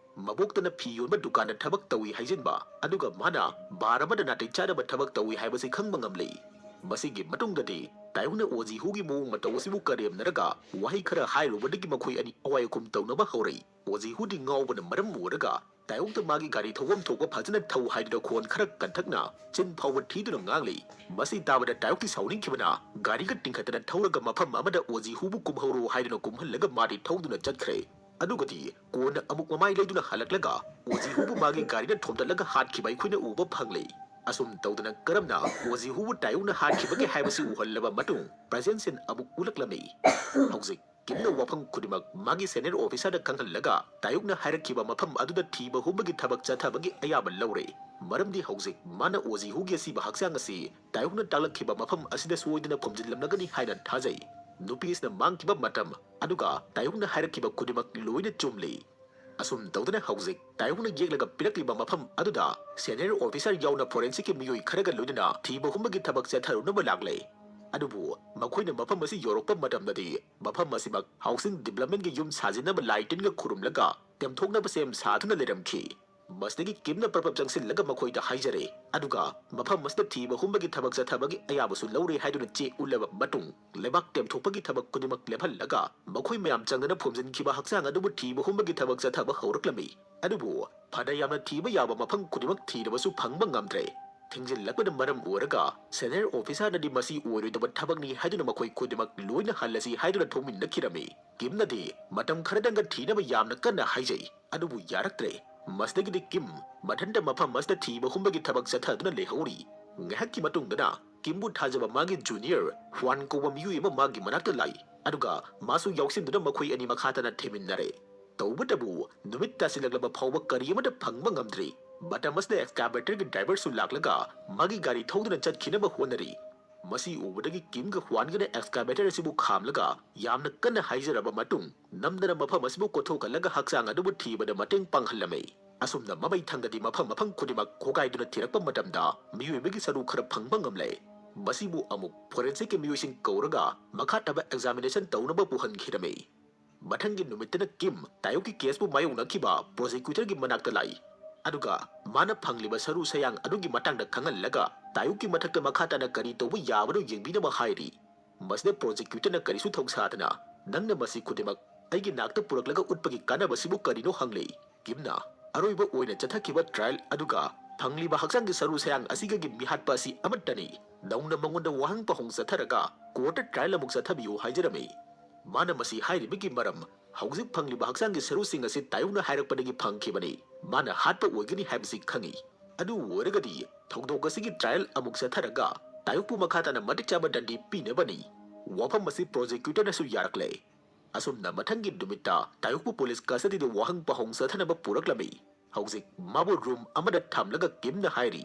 ꯃꯕꯣꯛꯇꯅ ꯐꯤ ꯌꯣꯟꯕ ꯗꯨꯀꯥꯟꯗ ꯊꯕꯛ ꯇꯧꯏ ꯍꯥꯏꯖꯤꯟꯕ, ꯑꯗꯨꯒ ꯃꯥꯅ ꯕꯥꯔ ꯑꯃꯗ ꯅꯥꯇꯩ ꯆꯥꯗꯕ ꯊꯕꯛ ꯇꯧꯏ ꯍꯥꯏꯕꯁꯤ ꯈꯪꯕ ꯉꯝꯂꯤ꯫ ꯃꯁꯤꯒꯤ ꯃꯇꯨꯡꯗꯗꯤ ꯇꯥꯌꯨꯛꯅ ꯑꯣꯖꯤꯍꯨꯒꯤ ꯃꯑꯣꯡ ꯃꯇꯧ ꯑꯁꯤꯕꯨ ꯀꯔꯦꯝꯅꯔꯒ ꯋꯥꯍꯩ ꯈꯔ ꯍꯥꯏꯔꯨꯕꯗꯒꯤ ꯃꯈꯣꯏ ꯑꯅꯤ ꯑꯋꯥꯏ ꯑꯀꯨꯝ ꯇꯧꯅꯕ ꯍꯧꯔꯛꯏ꯫ ꯑꯣꯖꯤꯍꯨꯗꯤ ꯉꯥꯎꯕꯅ ꯃꯔꯝ ꯑꯣꯏꯔꯒ ꯇꯥꯌꯨꯛꯇ ꯃꯥꯒꯤ ꯒꯥꯔꯤ ꯊꯧꯐꯝ ꯊꯣꯛꯄ ꯐꯖꯅ ꯊꯧ ꯍꯥꯏꯗꯨꯅ ꯈꯣꯟ ꯈꯔ ꯀꯟꯊꯛꯅ ꯆꯤꯟ ꯐꯥꯎꯕ ꯊꯤꯗꯨꯅ ꯉꯥꯡꯂꯤ꯫ ꯃꯁꯤ ꯇꯥꯕꯗ ꯇꯥꯌꯨꯛꯇꯤ ꯁꯥꯎꯅꯤꯡꯈꯤꯕꯅ ꯒꯥꯔꯤꯒ ꯇꯤꯡꯈꯠꯇꯅ ꯊꯧꯔꯒ ꯃꯐꯝ ꯑꯃꯗ ꯑꯣꯖꯤꯍꯨꯕꯨ ꯀꯨꯝꯍꯧꯔꯣ ꯍꯥꯏꯗꯨꯅ ꯀꯨꯝꯍꯜꯂꯒ ꯃꯥꯗꯤ ꯊꯧꯗꯨꯅ ꯆꯠꯈ꯭ꯔꯦ꯫ ꯑꯗꯨꯒꯗꯤ ꯀꯣꯟꯅ ꯑꯃꯨꯛ ꯃꯃꯥꯏ ꯂꯩꯗꯨꯅ ꯍꯜꯂꯛꯂꯒ ꯑꯣꯖꯤꯍꯨꯕꯨ ꯃꯥꯒꯤ ꯒꯥꯔꯤꯅ ꯊꯣꯝꯇꯠꯂꯒ ꯍꯥꯠꯈꯤꯕ ꯑꯩꯈꯣꯏꯅ ꯎꯕ ꯐꯪꯂꯤ꯫ ꯑꯁꯨꯝ ꯇꯧꯗꯅ ꯀꯔꯝꯅ ꯑꯣꯖꯤꯍꯨꯕꯨ ꯇꯥꯌꯨꯛꯅ ꯍꯥꯠꯈꯤꯕꯒꯦ ꯍꯥꯏꯕꯁꯤ ꯎꯍꯜꯂꯕ ꯃꯇꯨꯡ ꯄ꯭ꯔꯖꯦꯟ ꯁꯤꯟ ꯑꯃꯨꯛ ꯎꯠꯂꯛꯂꯝꯃꯤ꯫ ꯍꯧꯖꯤꯛ ꯀꯤꯝꯅ ꯋꯥꯐꯝ ꯈꯨꯗꯤꯡꯃꯛ ꯃꯥꯒꯤ ꯁꯦꯅꯤꯌꯔ ꯑꯣꯐꯤꯁꯥꯔꯗ ꯈꯪꯍꯜꯂꯒ ꯇꯥꯌꯨꯛꯅ ꯍꯥꯏꯔꯛꯈꯤꯕ ꯃꯐꯝ ꯑꯗꯨꯗ ꯊꯤꯕ ꯍꯨꯝꯕꯒꯤ ꯊꯕꯛ ꯆꯠꯊꯕꯒꯤ ꯑꯌꯥꯕ ꯂꯧꯔꯦ꯫ ꯃꯔꯝꯗꯤ ꯍꯧꯖꯤꯛ ꯃꯥꯅ ꯑꯣꯖꯤꯍꯨꯒꯤ ꯑꯁꯤꯕ ꯍꯛꯆꯥꯡ ꯑꯁꯤ ꯇꯥꯌꯨꯛꯅ ꯇꯥꯛꯂꯛꯈꯤꯕ ꯃꯐꯝ ꯑꯁꯤꯗ ꯁꯣꯏꯗꯅ ꯐꯨꯝꯖꯤꯜꯂꯝꯂꯒꯅꯤ ꯍꯥꯏꯅ ꯊꯥꯖꯩ꯫ ꯅꯨꯄꯤꯁꯤꯅ ꯃꯥꯡꯈꯤꯕ ꯃꯇꯝ ꯑꯗꯨꯒ ꯇꯥꯌꯨꯛꯅ ꯍꯥꯏꯔꯛꯈꯤꯕ ꯈꯨꯗꯤꯡꯃꯛ ꯂꯣꯏꯅ ꯆꯨꯝꯂꯤ꯫ ꯑꯁꯨꯝ ꯇꯧꯗꯅ ꯍꯧꯖꯤꯛ ꯇꯥꯌꯨꯛꯅ ꯌꯦꯛꯂꯒ ꯄꯤꯔꯛꯂꯤꯕ ꯃꯐꯝ ꯑꯗꯨꯗ ꯁꯦꯅꯤꯌꯔ ꯑꯣꯐꯤꯁꯥꯔ ꯌꯥꯎꯅ ꯐꯣꯔꯦꯟꯁꯤꯛꯀꯤ ꯃꯤꯑꯣꯏ ꯈꯔꯒ ꯂꯣꯏꯅꯅ ꯊꯤꯕ ꯍꯨꯝꯕꯒꯤ ꯊꯕꯛ ꯆꯠꯊꯔꯨꯅꯕ ꯂꯥꯛꯂꯦ꯫ ꯑꯗꯨꯕꯨ ꯃꯈꯣꯏꯅ ꯃꯐꯝ ꯑꯁꯤ ꯌꯧꯔꯛꯄ ꯃꯇꯝꯗꯗꯤ ꯃꯐꯝ ꯑꯁꯤꯃꯛ ꯍꯥꯎꯁꯤꯡ ꯗꯤꯕꯂꯞꯃꯦꯟꯒꯤ ꯌꯨꯝ ꯁꯥꯖꯤꯟꯅꯕ ꯂꯥꯏ ꯇꯤꯟꯒ ꯈꯨꯔꯨꯝꯂꯒ ꯇꯦꯝꯊꯣꯛꯅꯕ ꯁꯦꯝ ꯁꯥꯗꯨꯅ ꯂꯩꯔꯝꯈꯤ꯫ ꯃꯁꯤꯗꯒꯤ ꯀꯤꯝꯅ ꯄ꯭ꯔꯞ ꯄ꯭ꯔꯞ ꯆꯪꯁꯤꯜꯂꯒ ꯃꯈꯣꯏꯗ ꯍꯥꯏꯖꯔꯦ꯫ ꯑꯗꯨꯒ ꯃꯐꯝ ꯑꯁꯤꯗ ꯊꯤꯕ ꯍꯨꯝꯕꯒꯤ ꯊꯕꯛ ꯆꯠꯊꯕꯒꯤ ꯑꯌꯥꯕꯁꯨ ꯂꯧꯔꯦ ꯍꯥꯏꯗꯨꯅ ꯆꯦ ꯎꯠꯂꯕ ꯃꯇꯨꯡ ꯂꯩꯕꯥꯛ ꯇꯦꯝꯊꯣꯛꯄꯒꯤ ꯊꯕꯛ ꯈꯨꯗꯤꯡꯃꯛ ꯂꯦꯞꯍꯜꯂꯒ ꯃꯈꯣꯏ ꯃꯌꯥꯝ ꯆꯪꯗꯅ ꯐꯨꯝꯖꯤꯟꯈꯤꯕ ꯍꯛꯆꯥꯡ ꯑꯗꯨꯕꯨ ꯊꯤꯕ ꯍꯨꯝꯕꯒꯤ ꯊꯕꯛ ꯆꯠꯊꯕ ꯍꯧꯔꯛꯂꯝꯃꯤ꯫ ꯑꯗꯨꯕꯨ ꯐꯅ ꯌꯥꯝꯅ ꯊꯤꯕ ꯌꯥꯕ ꯃꯐꯝ ꯈꯨꯗꯤꯡꯃꯛ ꯊꯤꯔꯕꯁꯨ ꯐꯪꯕ ꯉꯝꯗ꯭ꯔꯦ꯫ ꯊꯤꯡꯖꯤꯜꯂꯛꯄꯅ ꯃꯔꯝ ꯑꯣꯏꯔꯒ ꯁꯦꯅꯤꯌꯔ ꯑꯣꯐꯤꯁꯥꯔꯅꯗꯤ ꯃꯁꯤ ꯑꯣꯏꯔꯣꯏꯗꯕ ꯊꯕꯛꯅꯤ ꯍꯥꯏꯗꯨꯅ ꯃꯈꯣꯏ ꯈꯨꯗꯤꯡꯃꯛ ꯂꯣꯏꯅ ꯍꯜꯂꯁꯤ ꯍꯥꯏꯗꯨꯅ ꯊꯣꯡꯃꯤꯟꯅꯈꯤꯔꯝꯃꯤ꯫ ꯀꯤꯝꯅꯗꯤ ꯃꯇꯝ ꯈꯔꯗꯪꯒ ꯊꯤꯅꯕ ꯌꯥꯝꯅ ꯀꯟꯅ ꯍꯥꯏꯖꯩ, ꯑꯗꯨꯕꯨ ꯌꯥꯔꯛꯇ꯭ꯔꯦ꯫ ꯃꯁꯤꯗꯒꯤꯗꯤ ꯀꯤꯝ ꯃꯊꯟꯇ ꯃꯐꯝ ꯑꯁꯤꯗ ꯊꯤꯕ ꯍꯨꯝꯕꯒꯤ ꯊꯕꯛ ꯆꯠꯊꯗꯨꯅ ꯂꯩꯍꯧꯔꯤ꯫ ꯉꯥꯏꯍꯥꯛꯀꯤ ꯃꯇꯨꯡꯗꯅ ꯀꯤꯝꯕꯨ ꯊꯥꯖꯕ ꯃꯥꯒꯤ ꯖꯨꯅꯤꯌꯔ ꯍ꯭ꯋꯥꯟ ꯀꯧꯕ ꯃꯤꯑꯣꯏ ꯑꯃ ꯃꯥꯒꯤ ꯃꯅꯥꯛꯇ ꯂꯥꯛꯏ, ꯑꯗꯨꯒ ꯃꯥꯁꯨ ꯌꯥꯎꯁꯤꯟꯗꯨꯅ ꯃꯈꯣꯏ ꯑꯅꯤ ꯃꯈꯥ ꯇꯥꯅ ꯊꯦꯝꯃꯤꯟꯅꯔꯦ꯫ ꯇꯧꯕꯇꯕꯨ ꯅꯨꯃꯤꯠ ꯇꯥꯁꯤꯜꯂꯛꯂꯕ ꯐꯥꯎꯕ ꯀꯔꯤ ꯑꯃꯠꯇ ꯐꯪꯕ ꯉꯝꯗ꯭ꯔꯤ꯫ ꯃꯇꯝ ꯑꯁꯤꯗ ꯑꯦꯛꯁꯀꯥꯚꯦꯇꯔꯒꯤ ꯗ꯭ꯔꯥꯏꯚꯔꯁꯨ ꯂꯥꯛꯂꯒ ꯃꯥꯒꯤ ꯒꯥꯔꯤ ꯊꯧꯗꯨꯅ ꯆꯠꯈꯤꯅꯕ ꯍꯣꯠꯅꯔꯤ꯫ ꯃꯁꯤ ꯎꯕꯗꯒꯤ ꯀꯤꯝꯒ ꯍ꯭ꯋꯥꯟꯒꯅ excavator ꯑꯁꯤꯕꯨ ꯈꯥꯝꯂꯒ ꯌꯥꯝꯅ ꯀꯟꯅ ꯍꯥꯏꯖꯔꯕ ꯃꯇꯨꯡ, ꯅꯝꯗꯅ ꯃꯐꯝ ꯑꯁꯤꯕꯨ ꯀꯣꯊꯣꯛꯍꯜꯂꯒ ꯍꯛꯆꯥꯡ ꯑꯗꯨꯕꯨ ꯊꯤꯕꯗ ꯃꯇꯦꯡ ꯄꯥꯡꯍꯜꯂꯝꯃꯤ꯫ ꯑꯁꯨꯝꯅ ꯃꯃꯩ ꯊꯪꯗꯗꯤ ꯃꯐꯝ ꯃꯐꯝ ꯈꯨꯗꯤꯡꯃꯛ ꯈꯣꯒꯥꯏꯗꯨꯅ ꯊꯤꯔꯛꯄ ꯃꯇꯝꯗ ꯃꯤꯑꯣꯏꯕꯒꯤ ꯁꯔꯨ ꯈꯔ ꯐꯪꯕ ꯉꯝꯂꯦ꯫ ꯃꯁꯤꯕꯨ ꯑꯃꯨꯛ forensic ꯀꯤ ꯃꯤꯑꯣꯏꯁꯤꯡ ꯀꯧꯔꯒ ꯃꯈꯥ ꯇꯥꯕ examination ꯇꯧꯅꯕ ꯄꯨꯍꯟꯈꯤꯔꯝꯃꯤ꯫ ꯃꯊꯪꯒꯤ ꯅꯨꯃꯤꯠꯇꯅ ꯀꯤꯝ ꯇꯥꯌꯨꯛꯀꯤ case ꯄꯨ ꯃꯥꯌꯣꯛꯅꯈꯤꯕ prosecutor ꯒꯤ ꯃꯅꯥꯛꯇ ꯂꯥꯛꯏ꯫ ꯑꯗꯨꯒ ꯃꯥꯅ ꯐꯪꯂꯤꯕ ꯁꯔꯨ ꯁꯌꯥꯡ ꯑꯗꯨꯒꯤ ꯃꯇꯥꯡꯗ ꯈꯪꯍꯜꯂꯒ ꯇꯥꯌꯨꯛꯀꯤ ꯃꯊꯛꯇ ꯃꯈꯥ ꯇꯥꯅ ꯀꯔꯤ ꯇꯧꯕ ꯌꯥꯕꯅꯣ ꯌꯦꯡꯕꯤꯅꯕ ꯍꯥꯏꯔꯤ꯫ ꯃꯁꯤꯗ prosecutor ꯅ ꯀꯔꯤꯁꯨ ꯊꯧꯁꯥꯗꯅ, "ꯅꯪꯅ ꯃꯁꯤ ꯈꯨꯗꯤꯡꯃꯛ ꯑꯩꯒꯤ ꯅꯥꯛꯇ ꯄꯨꯔꯛꯂꯒ ꯎꯠꯄꯒꯤ ꯀꯥꯟꯅꯕꯁꯤꯕꯨ ꯀꯔꯤꯅꯣ?" ꯍꯪꯂꯤ꯫ ꯀꯤꯝꯅ, "ꯑꯔꯣꯏꯕ ꯑꯣꯏꯅ ꯆꯠꯊꯈꯤꯕ trial ꯑꯗꯨꯒ ꯐꯪꯂꯤꯕ ꯍꯛꯆꯥꯡꯒꯤ ꯁꯔꯨ ꯁꯌꯥꯡ ꯑꯁꯤꯒꯒꯤ ꯃꯤꯍꯥꯠꯄ ꯑꯁꯤ ꯑꯃꯠꯇꯅꯤ꯫ ꯅꯧꯅ ꯃꯉꯣꯟꯗ ꯋꯥꯍꯪ ꯄꯥꯎꯍꯪ ꯆꯠꯊꯔꯒ court ꯇ trial ꯑꯃꯨꯛ ꯆꯠꯊꯕꯤꯌꯨ" ꯍꯥꯏꯖꯔꯝꯃꯤ꯫ ꯃꯥꯅ ꯃꯁꯤ ꯍꯥꯏꯔꯤꯕꯒꯤ ꯃꯔꯝ, ꯍꯧꯖꯤꯛ ꯐꯪꯂꯤꯕ ꯍꯛꯆꯥꯡꯒꯤ ꯁꯔꯨꯁꯤꯡ ꯑꯁꯤ ꯇꯥꯌꯨꯛꯅ ꯍꯥꯏꯔꯛꯄꯗꯒꯤ ꯐꯪꯈꯤꯕꯅꯤ꯫ ꯃꯥꯅ ꯍꯥꯠꯄ ꯑꯣꯏꯒꯅꯤ ꯍꯥꯏꯕꯁꯤ ꯈꯪꯏ꯫ ꯑꯗꯨ ꯑꯣꯏꯔꯒꯗꯤ ꯊꯧꯗꯣꯛ ꯑꯁꯤꯒꯤ trial ꯑꯃꯨꯛ ꯆꯠꯊꯔꯒ ꯇꯥꯌꯨꯛꯄꯨ ꯃꯈꯥ ꯇꯥꯅ ꯃꯇꯤꯛ ꯆꯥꯕ ꯗꯟꯗꯤ ꯄꯤꯅꯕꯅꯤ꯫ ꯋꯥꯐꯝ ꯑꯁꯤ prosecutor ꯅꯁꯨ ꯌꯥꯔꯛꯂꯦ꯫ ꯑꯁꯨꯝꯅ ꯃꯊꯪꯒꯤ ꯅꯨꯃꯤꯠꯇ ꯇꯥꯌꯨꯛꯄꯨ police custody ꯗ ꯋꯥꯍꯪ ꯄꯥꯎꯍꯪ ꯆꯠꯊꯅꯕ ꯄꯨꯔꯛꯂꯝꯃꯤ꯫ ꯍꯧꯖꯤꯛ ꯃꯥꯕꯨ room ꯑꯃꯗ ꯊꯝꯂꯒ ꯀꯤꯝꯅ ꯍꯥꯏꯔꯤ,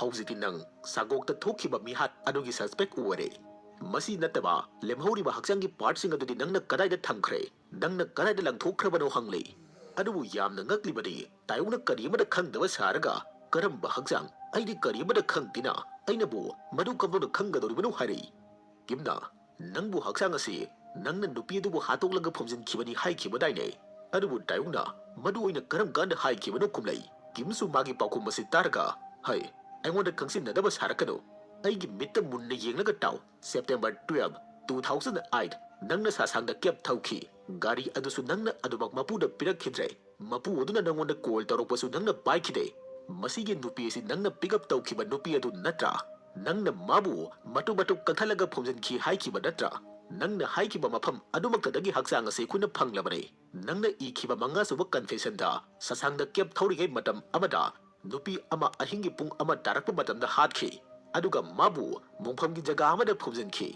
"ꯍꯧꯖꯤꯛꯇꯤ ꯅꯪ ꯁꯥꯒꯣꯛꯇ ꯊꯣꯛꯈꯤꯕ ꯃꯤꯍꯥꯠ ꯑꯗꯨꯒꯤ suspect ꯑꯣꯏꯔꯦ꯫ ꯃꯁꯤ ꯅꯠꯇꯕ ꯂꯦꯝꯍꯧꯔꯤꯕ ꯍꯛꯆꯥꯡꯒꯤ part ꯁꯤꯡ ꯑꯗꯨꯗꯤ ꯅꯪꯅ ꯀꯗꯥꯏꯗ ꯊꯝꯈ꯭ꯔꯦ? ꯅꯪꯅ ꯀꯗꯥꯏꯗ ꯂꯪꯊꯣꯛꯈ꯭ꯔꯕꯅꯣ?" ꯍꯪꯂꯤ꯫ ꯑꯗꯨꯕꯨ ꯌꯥꯝꯅ ꯉꯛꯂꯤꯕꯗꯤ ꯇꯥꯌꯨꯛꯅ ꯀꯔꯤ ꯑꯃꯠꯇ ꯈꯪꯗꯕ ꯁꯥꯔꯒ, "ꯀꯔꯝꯕ ꯍꯛꯆꯥꯡ? ꯑꯩꯗꯤ ꯀꯔꯤ ꯑꯃꯠꯇ ꯈꯪꯗꯦꯅ, ꯑꯩꯅꯕꯨ ꯃꯗꯨ ꯀꯝꯗꯧꯅ ꯈꯪꯒꯗꯧꯔꯤꯕꯅꯣ?" ꯍꯥꯏꯔꯛꯏ꯫ ꯀꯤꯝꯅ, "ꯅꯪꯕꯨ ꯍꯛꯆꯥꯡ ꯑꯁꯤ ꯅꯪꯅ ꯅꯨꯄꯤ ꯑꯗꯨꯕꯨ ꯍꯥꯠꯇꯣꯛꯂꯒ ꯐꯨꯝꯖꯤꯟꯈꯤꯕꯅꯤ ꯍꯥꯏꯈꯤꯕꯗꯥꯏꯅꯦ?" ꯑꯗꯨꯕꯨ ꯇꯥꯌꯨꯛꯅ ꯃꯗꯨ ꯑꯩꯅ ꯀꯔꯝ ꯀꯥꯟꯗ ꯍꯥꯏꯈꯤꯕꯅꯣ ꯈꯨꯝꯂꯛꯏ꯫ ꯀꯤꯝꯁꯨ ꯃꯥꯒꯤ ꯄꯥꯎꯈꯨꯝ ꯑꯁꯤ ꯇꯥꯔꯒ, "ꯍꯩ, ꯑꯩꯉꯣꯟꯗ ꯈꯪꯖꯤꯟꯅꯗꯕ ꯁꯥꯔꯛꯀꯅꯨ꯫ ꯑꯩꯒꯤ ꯃꯤꯠꯇ ꯃꯨꯟꯅ ꯌꯦꯡꯂꯒ ꯇꯥꯎ꯫ September twelve, two thousand eight, ꯅꯪꯅ ꯁꯥꯁꯥꯡꯗ cab ꯊꯧꯈꯤ꯫ ꯒꯥꯔꯤ ꯑꯗꯨꯁꯨ ꯅꯪꯅ ꯑꯗꯨꯃꯛ ꯃꯄꯨꯗ ꯄꯤꯔꯛꯈꯤꯗ꯭ꯔꯦ꯫ ꯃꯄꯨ ꯑꯗꯨꯅ ꯅꯪꯉꯣꯟꯗ call ꯇꯧꯔꯛꯄꯁꯨ ꯅꯪꯅ ꯄꯥꯏꯈꯤꯗꯦ꯫ ꯃꯁꯤꯒꯤ ꯅꯨꯄꯤ ꯑꯁꯤ ꯅꯪꯅ pick up ꯇꯧꯈꯤꯕ ꯅꯨꯄꯤ ꯑꯗꯨ ꯅꯠꯇ꯭ꯔꯥ? ꯅꯪꯅ ꯃꯥꯕꯨ ꯃꯇꯨꯝ ꯃꯇꯨꯝ ꯀꯛꯊꯠꯂꯒ ꯐꯨꯝꯖꯤꯟꯈꯤ ꯍꯥꯏꯈꯤꯕ ꯅꯠꯇ꯭ꯔꯥ? ꯅꯪꯅ ꯍꯥꯏꯈꯤꯕ ꯃꯐꯝ ꯑꯗꯨꯃꯛꯇꯗꯒꯤ ꯍꯛꯆꯥꯡ ꯑꯁꯤ ꯑꯩꯈꯣꯏꯅ ꯐꯪꯂꯕꯅꯤ꯫ ꯅꯪꯅ ꯏꯈꯤꯕ ꯃꯉꯥꯁꯨꯕ confession ꯗ ꯁꯥꯁꯥꯡꯗ cab ꯊꯧꯔꯤꯉꯩ ꯃꯇꯝ ꯑꯃꯗ ꯅꯨꯄꯤ ꯑꯃ ꯑꯍꯤꯡꯒꯤ ꯄꯨꯡ ꯑꯃ ꯇꯥꯔꯛꯄ ꯃꯇꯝꯗ ꯍꯥꯠꯈꯤ, ꯑꯗꯨꯒ ꯃꯥꯕꯨ ꯃꯣꯡꯐꯝꯒꯤ ꯖꯒꯥ ꯑꯃꯗ ꯐꯨꯝꯖꯤꯟꯈꯤ꯫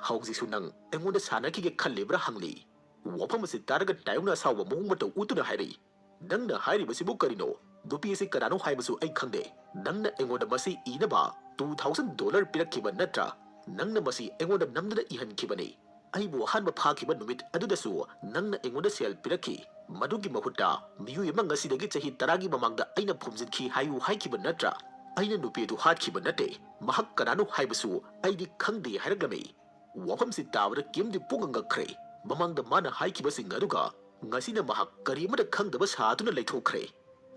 ꯍꯧꯖꯤꯛꯁꯨ ꯅꯪ ꯑꯩꯉꯣꯟꯗ ꯁꯥꯟꯅꯈꯤꯒꯦ ꯈꯜꯂꯤꯕ꯭ꯔꯥ?" ꯍꯪꯂꯤ꯫ ꯋꯥꯐꯝ ꯑꯁꯤ ꯇꯥꯔꯒ ꯇꯥꯌꯨꯛꯅ ꯑꯁꯥꯎꯕ ꯃꯑꯣꯡ ꯃꯇꯧ ꯎꯠꯇꯨꯅ ꯍꯥꯏꯔꯛꯏ, "ꯅꯪꯅ ꯍꯥꯏꯔꯤꯕꯁꯤꯕꯨ ꯀꯔꯤꯅꯣ? ꯅꯨꯄꯤ ꯑꯁꯤ ꯀꯅꯥꯅꯣ ꯍꯥꯏꯕꯁꯨ ꯑꯩ ꯈꯪꯗꯦ꯫ ꯅꯪꯅ ꯑꯩꯉꯣꯟꯗ ꯃꯁꯤ ꯏꯅꯕ two thousand dollar ꯄꯤꯔꯛꯈꯤꯕ ꯅꯠꯇ꯭ꯔꯥ? ꯅꯪꯅ ꯃꯁꯤ ꯑꯩꯉꯣꯟꯗ ꯅꯝꯗꯅ ꯏꯍꯟꯈꯤꯕꯅꯤ꯫ ꯑꯩꯕꯨ ꯑꯍꯥꯟꯕ ꯐꯥꯈꯤꯕ ꯅꯨꯃꯤꯠ ꯑꯗꯨꯗꯁꯨ ꯅꯪꯅ ꯑꯩꯉꯣꯟꯗ ꯁꯦꯜ ꯄꯤꯔꯛꯈꯤ꯫ ꯃꯗꯨꯒꯤ ꯃꯍꯨꯠꯇ ꯃꯤꯑꯣꯏ ꯑꯃ ꯉꯁꯤꯗꯒꯤ ꯆꯍꯤ ꯇꯔꯥꯒꯤ ꯃꯃꯥꯡꯗ ꯑꯩꯅ ꯐꯨꯝꯖꯤꯟꯈꯤ ꯍꯥꯏꯌꯨ ꯍꯥꯏꯈꯤꯕ ꯅꯠꯇ꯭ꯔꯥ? ꯑꯩꯅ ꯅꯨꯄꯤ ꯑꯗꯨ ꯍꯥꯠꯈꯤꯕ ꯅꯠꯇꯦ꯫ ꯃꯍꯥꯛ ꯀꯅꯥꯅꯣ ꯍꯥꯏꯕꯁꯨ ꯑꯩꯗꯤ ꯈꯪꯗꯦ ꯍꯥꯏꯔꯛꯂꯝꯃꯤ꯫ ꯋꯥꯐꯝꯁꯤ ꯇꯥꯕꯗ ꯀꯤꯝꯗꯤ ꯄꯨꯡꯉꯛ ꯉꯛꯈ꯭ꯔꯦ꯫ ꯃꯃꯥꯡꯗ ꯃꯥꯅ ꯍꯥꯏꯈꯤꯕꯁꯤꯡ ꯑꯗꯨꯒ ꯉꯁꯤꯅ ꯃꯍꯥꯛ ꯀꯔꯤ ꯑꯃꯠꯇ ꯈꯪꯗꯕ ꯁꯥꯗꯨꯅ ꯂꯩꯊꯣꯛꯈ꯭ꯔꯦ꯫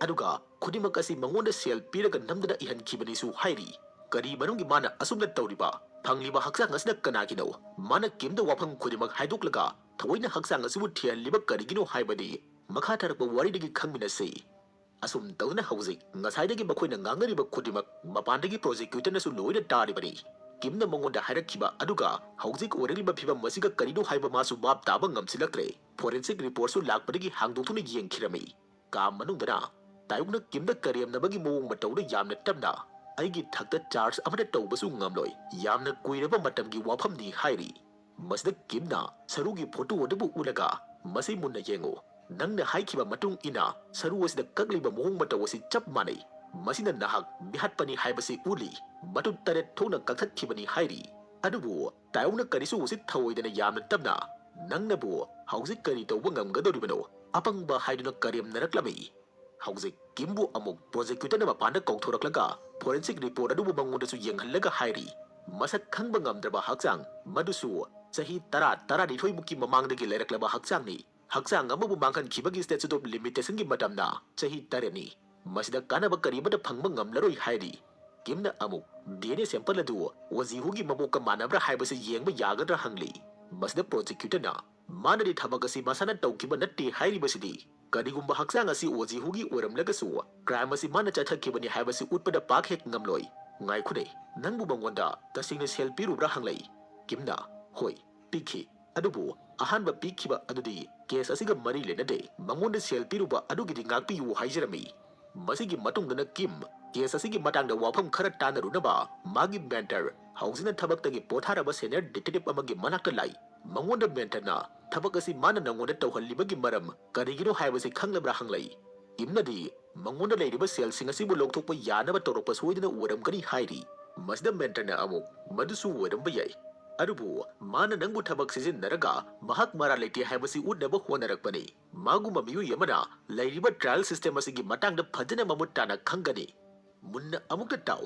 ꯑꯗꯨꯒ ꯈꯨꯗꯤꯡꯃꯛ ꯑꯁꯤ ꯃꯉꯣꯟꯗ ꯁꯦꯜ ꯄꯤꯔꯒ ꯅꯝꯗꯅ ꯏꯍꯟꯈꯤꯕꯅꯤꯁꯨ ꯍꯥꯏꯔꯤ꯫ ꯀꯔꯤ ꯃꯔꯝꯒꯤ ꯃꯥꯅ ꯑꯁꯨꯝꯅ ꯇꯧꯔꯤꯕ? ꯐꯪꯂꯤꯕ ꯍꯛꯆꯥꯡ ꯑꯁꯤꯅ ꯀꯅꯥꯒꯤꯅꯣ? ꯃꯥꯅ ꯀꯤꯝꯗ ꯋꯥꯐꯝ ꯈꯨꯗꯤꯡꯃꯛ ꯍꯥꯏꯗꯣꯛꯂꯒ ꯊꯑꯣꯏꯅ ꯍꯛꯆꯥꯡ ꯑꯁꯤꯕꯨ ꯊꯤꯍꯜꯂꯤꯕ ꯀꯔꯤꯒꯤꯅꯣ ꯍꯥꯏꯕꯗꯤ ꯃꯈꯥ ꯇꯥꯔꯛꯄ ꯋꯥꯔꯤꯗꯒꯤ ꯈꯪꯃꯤꯟꯅꯁꯤ꯫ ꯑꯁꯨꯝ ꯇꯧꯗꯨꯅ ꯍꯧꯖꯤꯛ ꯉꯁꯥꯏꯗꯒꯤ ꯃꯈꯣꯏꯅ ꯉꯥꯡꯅꯔꯤꯕ ꯈꯨꯗꯤꯡꯃꯛ ꯃꯄꯥꯟꯗꯒꯤ ꯄ꯭ꯔꯣꯁꯤꯀ꯭ꯌꯨꯇꯔꯅꯁꯨ ꯂꯣꯏꯅ ꯇꯥꯔꯤꯕꯅꯤ꯫ ꯀꯤꯝꯅ ꯃꯉꯣꯟꯗ ꯍꯥꯏꯔꯛꯈꯤꯕ ꯑꯗꯨꯒ ꯍꯧꯖꯤꯛ ꯑꯣꯏꯔꯛꯂꯤꯕ ꯐꯤꯕꯝ ꯑꯁꯤꯒ ꯀꯔꯤꯅꯣ ꯍꯥꯏꯕ ꯃꯥꯁꯨ ꯚꯥꯞ ꯇꯥꯕ ꯉꯝꯁꯤꯜꯂꯛꯇ꯭ꯔꯦ꯫ ꯐꯣꯔꯦꯟꯁꯤꯛ ꯔꯤꯄꯣꯔꯠꯁꯨ ꯂꯥꯛꯄꯗꯒꯤ ꯍꯥꯡꯗꯣꯛꯇꯨꯅ ꯌꯦꯡꯈꯤꯔꯝꯃꯤ꯫ ꯀꯥ ꯃꯅꯨꯡꯗꯅ ꯇꯥꯌꯣꯡꯅ ꯀꯤꯝꯗ ꯀꯔꯦꯝꯅꯕꯒꯤ ꯃꯑꯣꯡ ꯃꯇꯧꯗ ꯌꯥꯝꯅ ꯇꯞꯅ, "ꯑꯩꯒꯤ ꯊꯛꯇ ꯆꯥꯔꯖ ꯑꯃꯠꯇ ꯇꯧꯕꯁꯨ ꯉꯝꯂꯣꯏ꯫ ꯌꯥꯝꯅ ꯀꯨꯏꯔꯕ ꯃꯇꯝꯒꯤ ꯋꯥꯐꯝꯅꯤ" ꯍꯥꯏꯔꯤ꯫ ꯃꯁꯤꯗ ꯀꯤꯝꯅ ꯁꯔꯨꯒꯤ ꯐꯣꯇꯣ ꯑꯗꯨꯕꯨ ꯎꯠꯂꯒ, "ꯃꯁꯤ ꯃꯨꯟꯅ ꯌꯦꯡꯉꯨ꯫ ꯅꯪꯅ ꯍꯥꯏꯈꯤꯕ ꯃꯇꯨꯡ ꯏꯟꯅ ꯁꯔꯨ ꯑꯁꯤꯗ ꯀꯛꯂꯤꯕ ꯃꯑꯣꯡ ꯃꯇꯧ ꯑꯁꯤ ꯆꯞ ꯃꯥꯟꯅꯩ꯫ ꯃꯁꯤꯅ ꯅꯍꯥꯛ ꯃꯤꯍꯥꯠꯄꯅꯤ ꯍꯥꯏꯕꯁꯤ ꯎꯠꯂꯤ꯫ ꯃꯇꯨ ꯇꯔꯦꯠ ꯊꯣꯛꯅ ꯀꯛꯊꯠꯈꯤꯕꯅꯤ" ꯍꯥꯏꯔꯤ꯫ ꯑꯗꯨꯕꯨ ꯇꯥꯌꯣꯡꯅ ꯀꯔꯤꯁꯨ ꯎꯁꯤꯠ ꯊꯑꯣꯏꯗꯅ ꯌꯥꯝꯅ ꯇꯞꯅ, "ꯅꯪꯅꯕꯨ ꯍꯧꯖꯤꯛ ꯀꯔꯤ ꯇꯧꯕ ꯉꯝꯒꯗꯧꯔꯤꯕꯅꯣ? ꯑꯄꯪꯕ" ꯍꯥꯏꯗꯨꯅ ꯀꯔꯦꯝꯅꯔꯛꯂꯝꯃꯤ꯫ ꯍꯧꯖꯤꯛ ꯀꯤꯝꯕꯨ ꯑꯃꯨꯛ ꯄ꯭ꯔꯣꯁꯤꯀ꯭ꯌꯨꯇꯔꯅ ꯃꯄꯥꯟꯗ ꯀꯧꯊꯣꯔꯛꯂꯒ ꯐꯣꯔꯦꯟꯁꯤꯛ ꯔꯤꯄꯣꯔꯠ ꯑꯗꯨꯕꯨ ꯃꯉꯣꯟꯗꯁꯨ ꯌꯦꯡꯍꯜꯂꯒ ꯍꯥꯏꯔꯤ, "ꯃꯁꯛ ꯈꯪꯕ ꯉꯝꯗ꯭ꯔꯕ ꯍꯛꯆꯥꯡ, ꯃꯗꯨꯁꯨ ꯆꯍꯤ ꯇꯔꯥ, ꯇꯔꯥꯅꯤꯊꯣꯏ ꯃꯨꯛꯀꯤ ꯃꯃꯥꯡꯗꯒꯤ ꯂꯩꯔꯛꯂꯕ ꯍꯛꯆꯥꯡꯅꯤ꯫ ꯍꯛꯆꯥꯡ ꯑꯃꯕꯨ ꯃꯥꯡꯍꯟꯈꯤꯕꯒꯤ statute of limitation ꯒꯤ ꯃꯇꯝꯅ ꯆꯍꯤ ꯇꯔꯦꯠꯅꯤ꯫ ꯃꯁꯤꯗ ꯀꯥꯟꯅꯕ ꯀꯔꯤꯃꯠꯇ ꯐꯪꯕ ꯉꯝꯂꯔꯣꯏ" ꯍꯥꯏꯔꯤ꯫ ꯀꯤꯝꯅ ꯑꯃꯨꯛ ꯗꯤ ꯑꯦꯟ ꯑꯦ ꯁꯦꯝꯄꯜ ꯑꯗꯨ ꯑꯣꯖꯤꯍꯨꯒꯤ ꯃꯕꯣꯛꯀ ꯃꯥꯟꯅꯕ꯭ꯔꯥ ꯍꯥꯏꯕꯁꯤ ꯌꯦꯡꯕ ꯌꯥꯒꯗ꯭ꯔꯥ ꯍꯪꯂꯤ꯫ ꯃꯁꯤꯗ ꯄ꯭ꯔꯣꯁꯤꯀ꯭ꯌꯨꯇꯔꯅ, "ꯃꯥꯅꯗꯤ ꯊꯕꯛ ꯑꯁꯤ ꯃꯁꯥꯅ ꯇꯧꯈꯤꯕ ꯅꯠꯇꯦ" ꯍꯥꯏꯔꯤꯕꯁꯤꯗꯤ? ꯀꯔꯤꯒꯨꯝꯕ ꯍꯛꯆꯥꯡ ꯑꯁꯤ ꯑꯣꯖꯤꯍꯨꯒꯤ ꯑꯣꯏꯔꯝꯂꯒꯁꯨ, ꯀ꯭ꯔꯥꯏꯝ ꯑꯁꯤ ꯃꯥꯅ ꯆꯠꯊꯈꯤꯕꯅꯤ ꯍꯥꯏꯕꯁꯤ ꯎꯠꯄꯗ ꯄꯥꯛ ꯍꯦꯛ ꯉꯝꯂꯣꯏ꯫ ꯉꯥꯏꯈꯣꯅꯦ, ꯅꯪꯕꯨ ꯃꯉꯣꯟꯗ ꯇꯁꯦꯡꯅ ꯁꯦꯜ ꯄꯤꯔꯨꯕ꯭ꯔꯥ ꯍꯪꯂꯛꯏ꯫ ꯀꯤꯝꯅ, "ꯍꯣꯏ, ꯄꯤꯈꯤ꯫ ꯑꯗꯨꯕꯨ ꯑꯍꯥꯟꯕ ꯄꯤꯈꯤꯕ ꯑꯗꯨꯗꯤ ꯀꯦꯁ ꯑꯁꯤꯒ ꯃꯔꯤ ꯂꯩꯅꯗꯦ꯫ ꯃꯉꯣꯟꯗ ꯁꯦꯜ ꯄꯤꯔꯨꯕ ꯑꯗꯨꯒꯤꯗꯤ ꯉꯥꯛꯄꯤꯌꯨ" ꯍꯥꯏꯖꯔꯝꯃꯤ꯫ ꯃꯁꯤꯒꯤ ꯃꯇꯨꯡꯗꯅ ꯀꯤꯝ ꯀꯦꯁ ꯑꯁꯤꯒꯤ ꯃꯇꯥꯡꯗ ꯋꯥꯐꯝ ꯈꯔ ꯇꯥꯟꯅꯔꯨꯅꯕ ꯃꯥꯒꯤ ꯃꯦꯟꯇꯔ, ꯍꯧꯖꯤꯛꯅ ꯊꯕꯛꯇꯒꯤ ꯄꯣꯊꯥꯔꯕ ꯁꯦꯅꯤꯌꯔ ꯗꯤꯇꯦꯛꯇꯤꯚ ꯑꯃꯒꯤ ꯃꯅꯥꯛꯇ ꯂꯥꯛꯏ꯫ ꯃꯉꯣꯟꯗ ꯃꯦꯟꯇꯔꯅ ꯊꯕꯛ ꯑꯁꯤ ꯃꯥꯅ ꯅꯉꯣꯟꯗ ꯇꯧꯍꯜꯂꯤꯕꯒꯤ ꯃꯔꯝ ꯀꯔꯤꯒꯤꯅꯣ ꯍꯥꯏꯕꯁꯤ ꯈꯪꯂꯕ꯭ꯔꯥ ꯍꯪꯂꯛꯏ꯫ ꯀꯤꯝꯅꯗꯤ ꯃꯉꯣꯟꯗ ꯂꯩꯔꯤꯕ ꯁꯦꯜꯁꯤꯡ ꯑꯁꯤꯕꯨ ꯂꯧꯊꯣꯛꯄ ꯌꯥꯅꯕ ꯇꯧꯔꯛꯄ ꯁꯣꯏꯗꯅ ꯑꯣꯏꯔꯝꯒꯅꯤ ꯍꯥꯏꯔꯤ꯫ ꯃꯁꯤꯗ ꯃꯦꯟꯇꯔꯅ ꯑꯃꯨꯛ, "ꯃꯗꯨꯁꯨ ꯑꯣꯏꯔꯝꯕ ꯌꯥꯏ, ꯑꯗꯨꯕꯨ ꯃꯥꯅ ꯅꯪꯕꯨ ꯊꯕꯛ ꯁꯤꯖꯤꯟꯅꯔꯒ ꯃꯍꯥꯛ ꯃꯔꯥꯜ ꯂꯩꯇꯦ ꯍꯥꯏꯕꯁꯤ ꯎꯠꯅꯕ ꯍꯣꯠꯅꯔꯛꯄꯅꯤ꯫ ꯃꯥꯒꯨꯝꯕ ꯃꯤꯑꯣꯏ ꯑꯃꯅ ꯂꯩꯔꯤꯕ trial system ꯑꯁꯤꯒꯤ ꯃꯇꯥꯡꯗ ꯐꯖꯅ ꯃꯃꯨꯠ ꯇꯥꯅ ꯈꯪꯒꯅꯤ꯫ ꯃꯨꯟꯅ ꯑꯃꯨꯛꯇ ꯇꯥꯎ꯫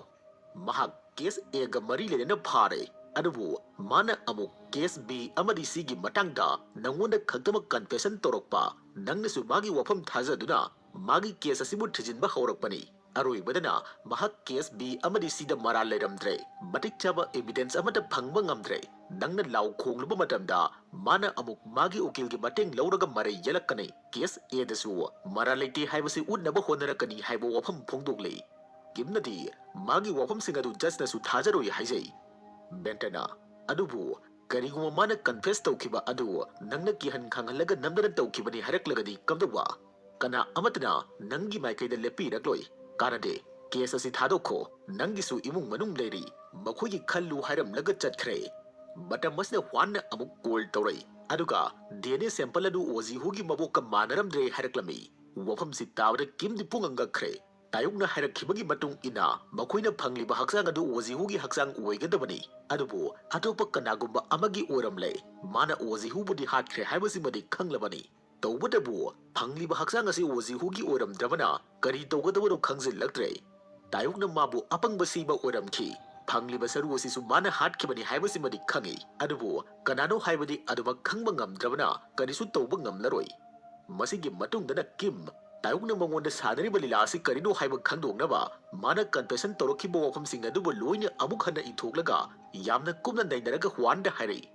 ꯃꯍꯥꯛ case Aꯒ ꯃꯔꯤ ꯂꯩꯅꯅ ꯐꯥꯔꯦ, ꯑꯗꯨꯕꯨ ꯃꯥꯅ ꯑꯃꯨꯛ case B ꯑꯃꯗꯤ Cꯒꯤ ꯃꯇꯥꯡꯗ ꯅꯪꯉꯣꯟꯗ ꯈꯛꯇꯃꯛ confession ꯇꯧꯔꯛꯄ, ꯅꯪꯅꯁꯨ ꯃꯥꯒꯤ ꯋꯥꯐꯝ ꯊꯥꯖꯗꯨꯅ ꯃꯥꯒꯤ case ꯑꯁꯤꯕꯨ ꯊꯤꯖꯤꯟꯕ ꯍꯧꯔꯛꯄꯅꯤ꯫ ꯑꯔꯣꯏꯕꯗꯅ ꯃꯍꯥꯛ case B ꯑꯃꯗꯤ Cꯗ ꯃꯔꯥꯜ ꯂꯩꯔꯝꯗ꯭ꯔꯦ, ꯃꯇꯤꯛ ꯆꯥꯕ evidence ꯑꯃꯠꯇ ꯐꯪꯕ ꯉꯝꯗ꯭ꯔꯦ꯫ ꯅꯪꯅ ꯂꯥꯎ ꯈꯣꯡꯂꯨꯕ ꯃꯇꯝꯗ ꯃꯥꯅ ꯑꯃꯨꯛ ꯃꯥꯒꯤ ꯎꯀꯤꯜꯒꯤ ꯃꯇꯦꯡ ꯂꯧꯔꯒ ꯃꯔꯩ ꯌꯦꯠꯂꯛꯀꯅꯤ꯫ Case Aꯗꯁꯨ ꯃꯔꯥꯜ ꯂꯩꯇꯦ ꯍꯥꯏꯕꯁꯤ ꯎꯠꯅꯕ ꯍꯣꯠꯅꯔꯛꯀꯅꯤ ꯍꯥꯏꯕ ꯋꯥꯐꯝ ꯐꯣꯡꯗꯣꯛꯂꯤ꯫ ꯀꯤꯝꯅꯗꯤ ꯃꯥꯒꯤ ꯋꯥꯐꯝꯁꯤꯡ ꯑꯗꯨ ꯖꯖꯅꯁꯨ ꯊꯥꯖꯔꯣꯏ ꯍꯥꯏꯖꯩ꯫ ꯕꯦꯟꯇꯅ, "ꯑꯗꯨꯕꯨ ꯀꯔꯤꯒꯨꯝꯕ ꯃꯥꯅ confess ꯇꯧꯈꯤꯕ ꯑꯗꯨ ꯅꯪꯅ ꯀꯤꯍꯟ ꯈꯪꯍꯜꯂꯒ ꯅꯝꯗꯅ ꯇꯧꯈꯤꯕꯅꯤ ꯍꯥꯏꯔꯛꯂꯒꯗꯤ ꯀꯝꯗꯧꯕ? ꯀꯅꯥ ꯑꯃꯠꯇꯅ ꯅꯪꯒꯤ ꯃꯥꯏꯀꯩꯗ ꯂꯦꯞꯄꯤꯔꯛꯂꯣꯏ꯫ ꯀꯥꯟꯅꯗꯦ꯫ Case ꯑꯁꯤ ꯊꯥꯗꯣꯛꯈꯣ꯫ ꯅꯪꯒꯤꯁꯨ ꯏꯃꯨꯡ ꯃꯅꯨꯡ ꯂꯩꯔꯤ꯫ ꯃꯈꯣꯏꯒꯤ ꯈꯜꯂꯨ" ꯍꯥꯏꯔꯝꯂꯒ ꯆꯠꯈ꯭ꯔꯦ꯫ ꯃꯇꯝ ꯑꯁꯤꯗ ꯍ꯭ꯋꯥꯟꯅ ꯑꯃꯨꯛ call ꯇꯧꯔꯛꯏ, ꯑꯗꯨꯒ DNA sample ꯑꯗꯨ ꯑꯣꯖꯤꯍꯨꯒꯤ ꯃꯕꯣꯛꯀ ꯃꯥꯟꯅꯔꯝꯗ꯭ꯔꯦ ꯍꯥꯏꯔꯛꯂꯝꯃꯤ꯫ ꯋꯥꯐꯝꯁꯤ ꯇꯥꯕꯗ ꯀꯤꯝꯗꯤ ꯄꯨꯡꯉꯛ ꯉꯛꯈ꯭ꯔꯦ꯫ ꯇꯥꯌꯣꯛꯅ ꯍꯥꯏꯔꯛꯈꯤꯕꯒꯤ ꯃꯇꯨꯡ ꯏꯟꯅ ꯃꯈꯣꯏꯅ ꯐꯪꯂꯤꯕ ꯍꯛꯆꯥꯡ ꯑꯗꯨ ꯑꯣꯖꯤꯍꯨꯒꯤ ꯍꯛꯆꯥꯡ ꯑꯣꯏꯒꯗꯕꯅꯤ, ꯑꯗꯨꯕꯨ ꯑꯇꯣꯞꯄ ꯀꯅꯥꯒꯨꯝꯕ ꯑꯃꯒꯤ ꯑꯣꯏꯔꯝꯂꯦ꯫ ꯃꯥꯅ ꯑꯣꯖꯤꯍꯨꯕꯨꯗꯤ ꯍꯥꯠꯈ꯭ꯔꯦ ꯍꯥꯏꯕꯁꯤꯃꯗꯤ ꯈꯪꯂꯕꯅꯤ꯫ ꯇꯧꯕꯇꯕꯨ ꯐꯪꯂꯤꯕ ꯍꯛꯆꯥꯡ ꯑꯁꯤ ꯑꯣꯖꯤꯍꯨꯒꯤ ꯑꯣꯏꯔꯝꯗ꯭ꯔꯕꯅ ꯀꯔꯤ ꯇꯧꯒꯗꯕꯅꯣ ꯈꯪꯖꯤꯜꯂꯛꯇ꯭ꯔꯦ꯫ ꯇꯥꯌꯣꯛꯅ ꯃꯥꯕꯨ ꯑꯄꯪꯕ ꯁꯤꯕ ꯑꯣꯏꯔꯝꯈꯤ꯫ ꯐꯪꯂꯤꯕ ꯁꯔꯨ ꯑꯁꯤꯁꯨ ꯃꯥꯅ ꯍꯥꯠꯈꯤꯕꯅꯤ ꯍꯥꯏꯕꯁꯤꯃꯗꯤ ꯈꯪꯏ, ꯑꯗꯨꯕꯨ ꯀꯅꯥꯅꯣ ꯍꯥꯏꯕꯗꯤ ꯑꯗꯨꯃꯛ ꯈꯪꯕ ꯉꯝꯗ꯭ꯔꯕꯅ ꯀꯔꯤꯁꯨ ꯇꯧꯕ ꯉꯝꯂꯔꯣꯏ꯫ ꯃꯁꯤꯒꯤ ꯃꯇꯨꯡꯗꯅ ꯀꯤꯝ, ꯇꯥꯌꯣꯛꯅ ꯃꯉꯣꯟꯗ ꯁꯥꯟꯅꯔꯤꯕ ꯂꯤꯂꯥ ꯑꯁꯤ ꯀꯔꯤꯅꯣ ꯍꯥꯏꯕ ꯈꯪꯗꯣꯛꯅꯕ ꯃꯥꯅ confession ꯇꯧꯔꯛꯈꯤꯕ ꯋꯥꯐꯝꯁꯤꯡ ꯑꯗꯨꯕꯨ ꯂꯣꯏꯅ ꯑꯃꯨꯛ ꯍꯟꯅ ꯏꯊꯣꯛꯂꯒ ꯌꯥꯝꯅ ꯀꯨꯞꯅ ꯅꯩꯅꯔꯒ ꯍ꯭ꯋꯥꯟꯗ ꯍꯥꯏꯔꯛꯏ,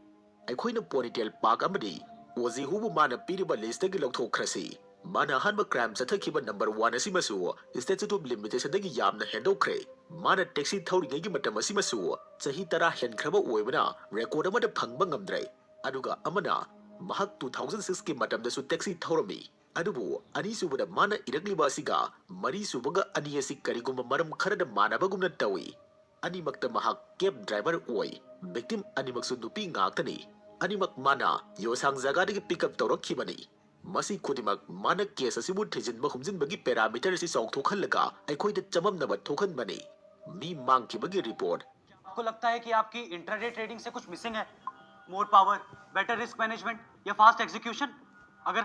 "ꯑꯩꯈꯣꯏꯅ ponytail park ꯑꯃꯗꯤ ꯑꯣꯖꯤꯍꯨꯕꯨ ꯃꯥꯅ ꯄꯤꯔꯤꯕ listꯇꯒꯤ ꯂꯧꯊꯣꯛꯈ꯭ꯔꯁꯤ꯫ ꯃꯥꯅ ꯑꯍꯥꯟꯕ crime ꯆꯠꯊꯈꯤꯕ number one ꯑꯁꯤꯃꯁꯨ statute of limitationꯗꯒꯤ ꯌꯥꯝꯅ ꯍꯦꯟꯗꯣꯛꯈ꯭ꯔꯦ꯫ ꯃꯥꯅ taxi ꯊꯧꯔꯤꯉꯩꯒꯤ ꯃꯇꯝ ꯑꯁꯤꯃꯁꯨ ꯆꯍꯤ ꯇꯔꯥ ꯍꯦꯟꯈ꯭ꯔꯕ ꯑꯣꯏꯕꯅ record ꯑꯃꯠꯇ ꯐꯪꯕ ꯉꯝꯗ꯭ꯔꯦ꯫ ꯑꯗꯨꯒ ꯑꯃꯅ ꯃꯍꯥꯛ two thousand sixꯀꯤ ꯃꯇꯝꯗꯁꯨ taxi ꯊꯧꯔꯝꯃꯤ꯫ ꯑꯗꯨꯕꯨ ꯑꯅꯤꯁꯨꯕꯗ ꯃꯥꯅ ꯏꯔꯛꯂꯤꯕ ꯑꯁꯤꯒ ꯃꯔꯤꯁꯨꯕꯒ ꯑꯅꯤ ꯑꯁꯤ ꯀꯔꯤꯒꯨꯝꯕ ꯃꯔꯝ ꯈꯔꯗ ꯃꯥꯟꯅꯕꯒꯨꯝꯅ ꯇꯧꯏ꯫ ꯑꯅꯤꯃꯛꯇ ꯃꯍꯥꯛ cab driver ꯑꯣꯏ꯫ Victim ꯑꯅꯤꯃꯛꯁꯨ ꯅꯨꯄꯤ ꯉꯥꯛꯇꯅꯤ꯫ ꯑꯅꯤꯃꯛ ꯃꯥꯅ ꯌꯣꯁꯥꯡ ꯖꯒꯥꯗꯒꯤ pick up ꯇꯧꯔꯛꯈꯤꯕꯅꯤ꯫ ꯃꯁꯤ ꯈꯨꯗꯤꯡꯃꯛ ꯃꯥꯅ case ꯑꯁꯤꯕꯨ ꯊꯤꯖꯤꯟꯕ ꯍꯨꯝꯖꯤꯟꯕꯒꯤ parameter ꯑꯁꯤ ꯆꯥꯎꯊꯣꯛꯍꯜꯂꯒ ꯑꯩꯈꯣꯏꯗ ꯆꯃꯝꯅꯕ ꯊꯣꯛꯍꯟꯕꯅꯤ꯫ ꯃꯤ ꯃꯥꯡꯈꯤꯕꯒꯤ ꯔꯤꯄꯣꯔꯠ꯫ आपको लगता है कि आपकी इंट्राडे ट्रेडिंग से कुछ मिसिंग है? More power, better risk management या फास्ट एग्जीक्यूशन? अगर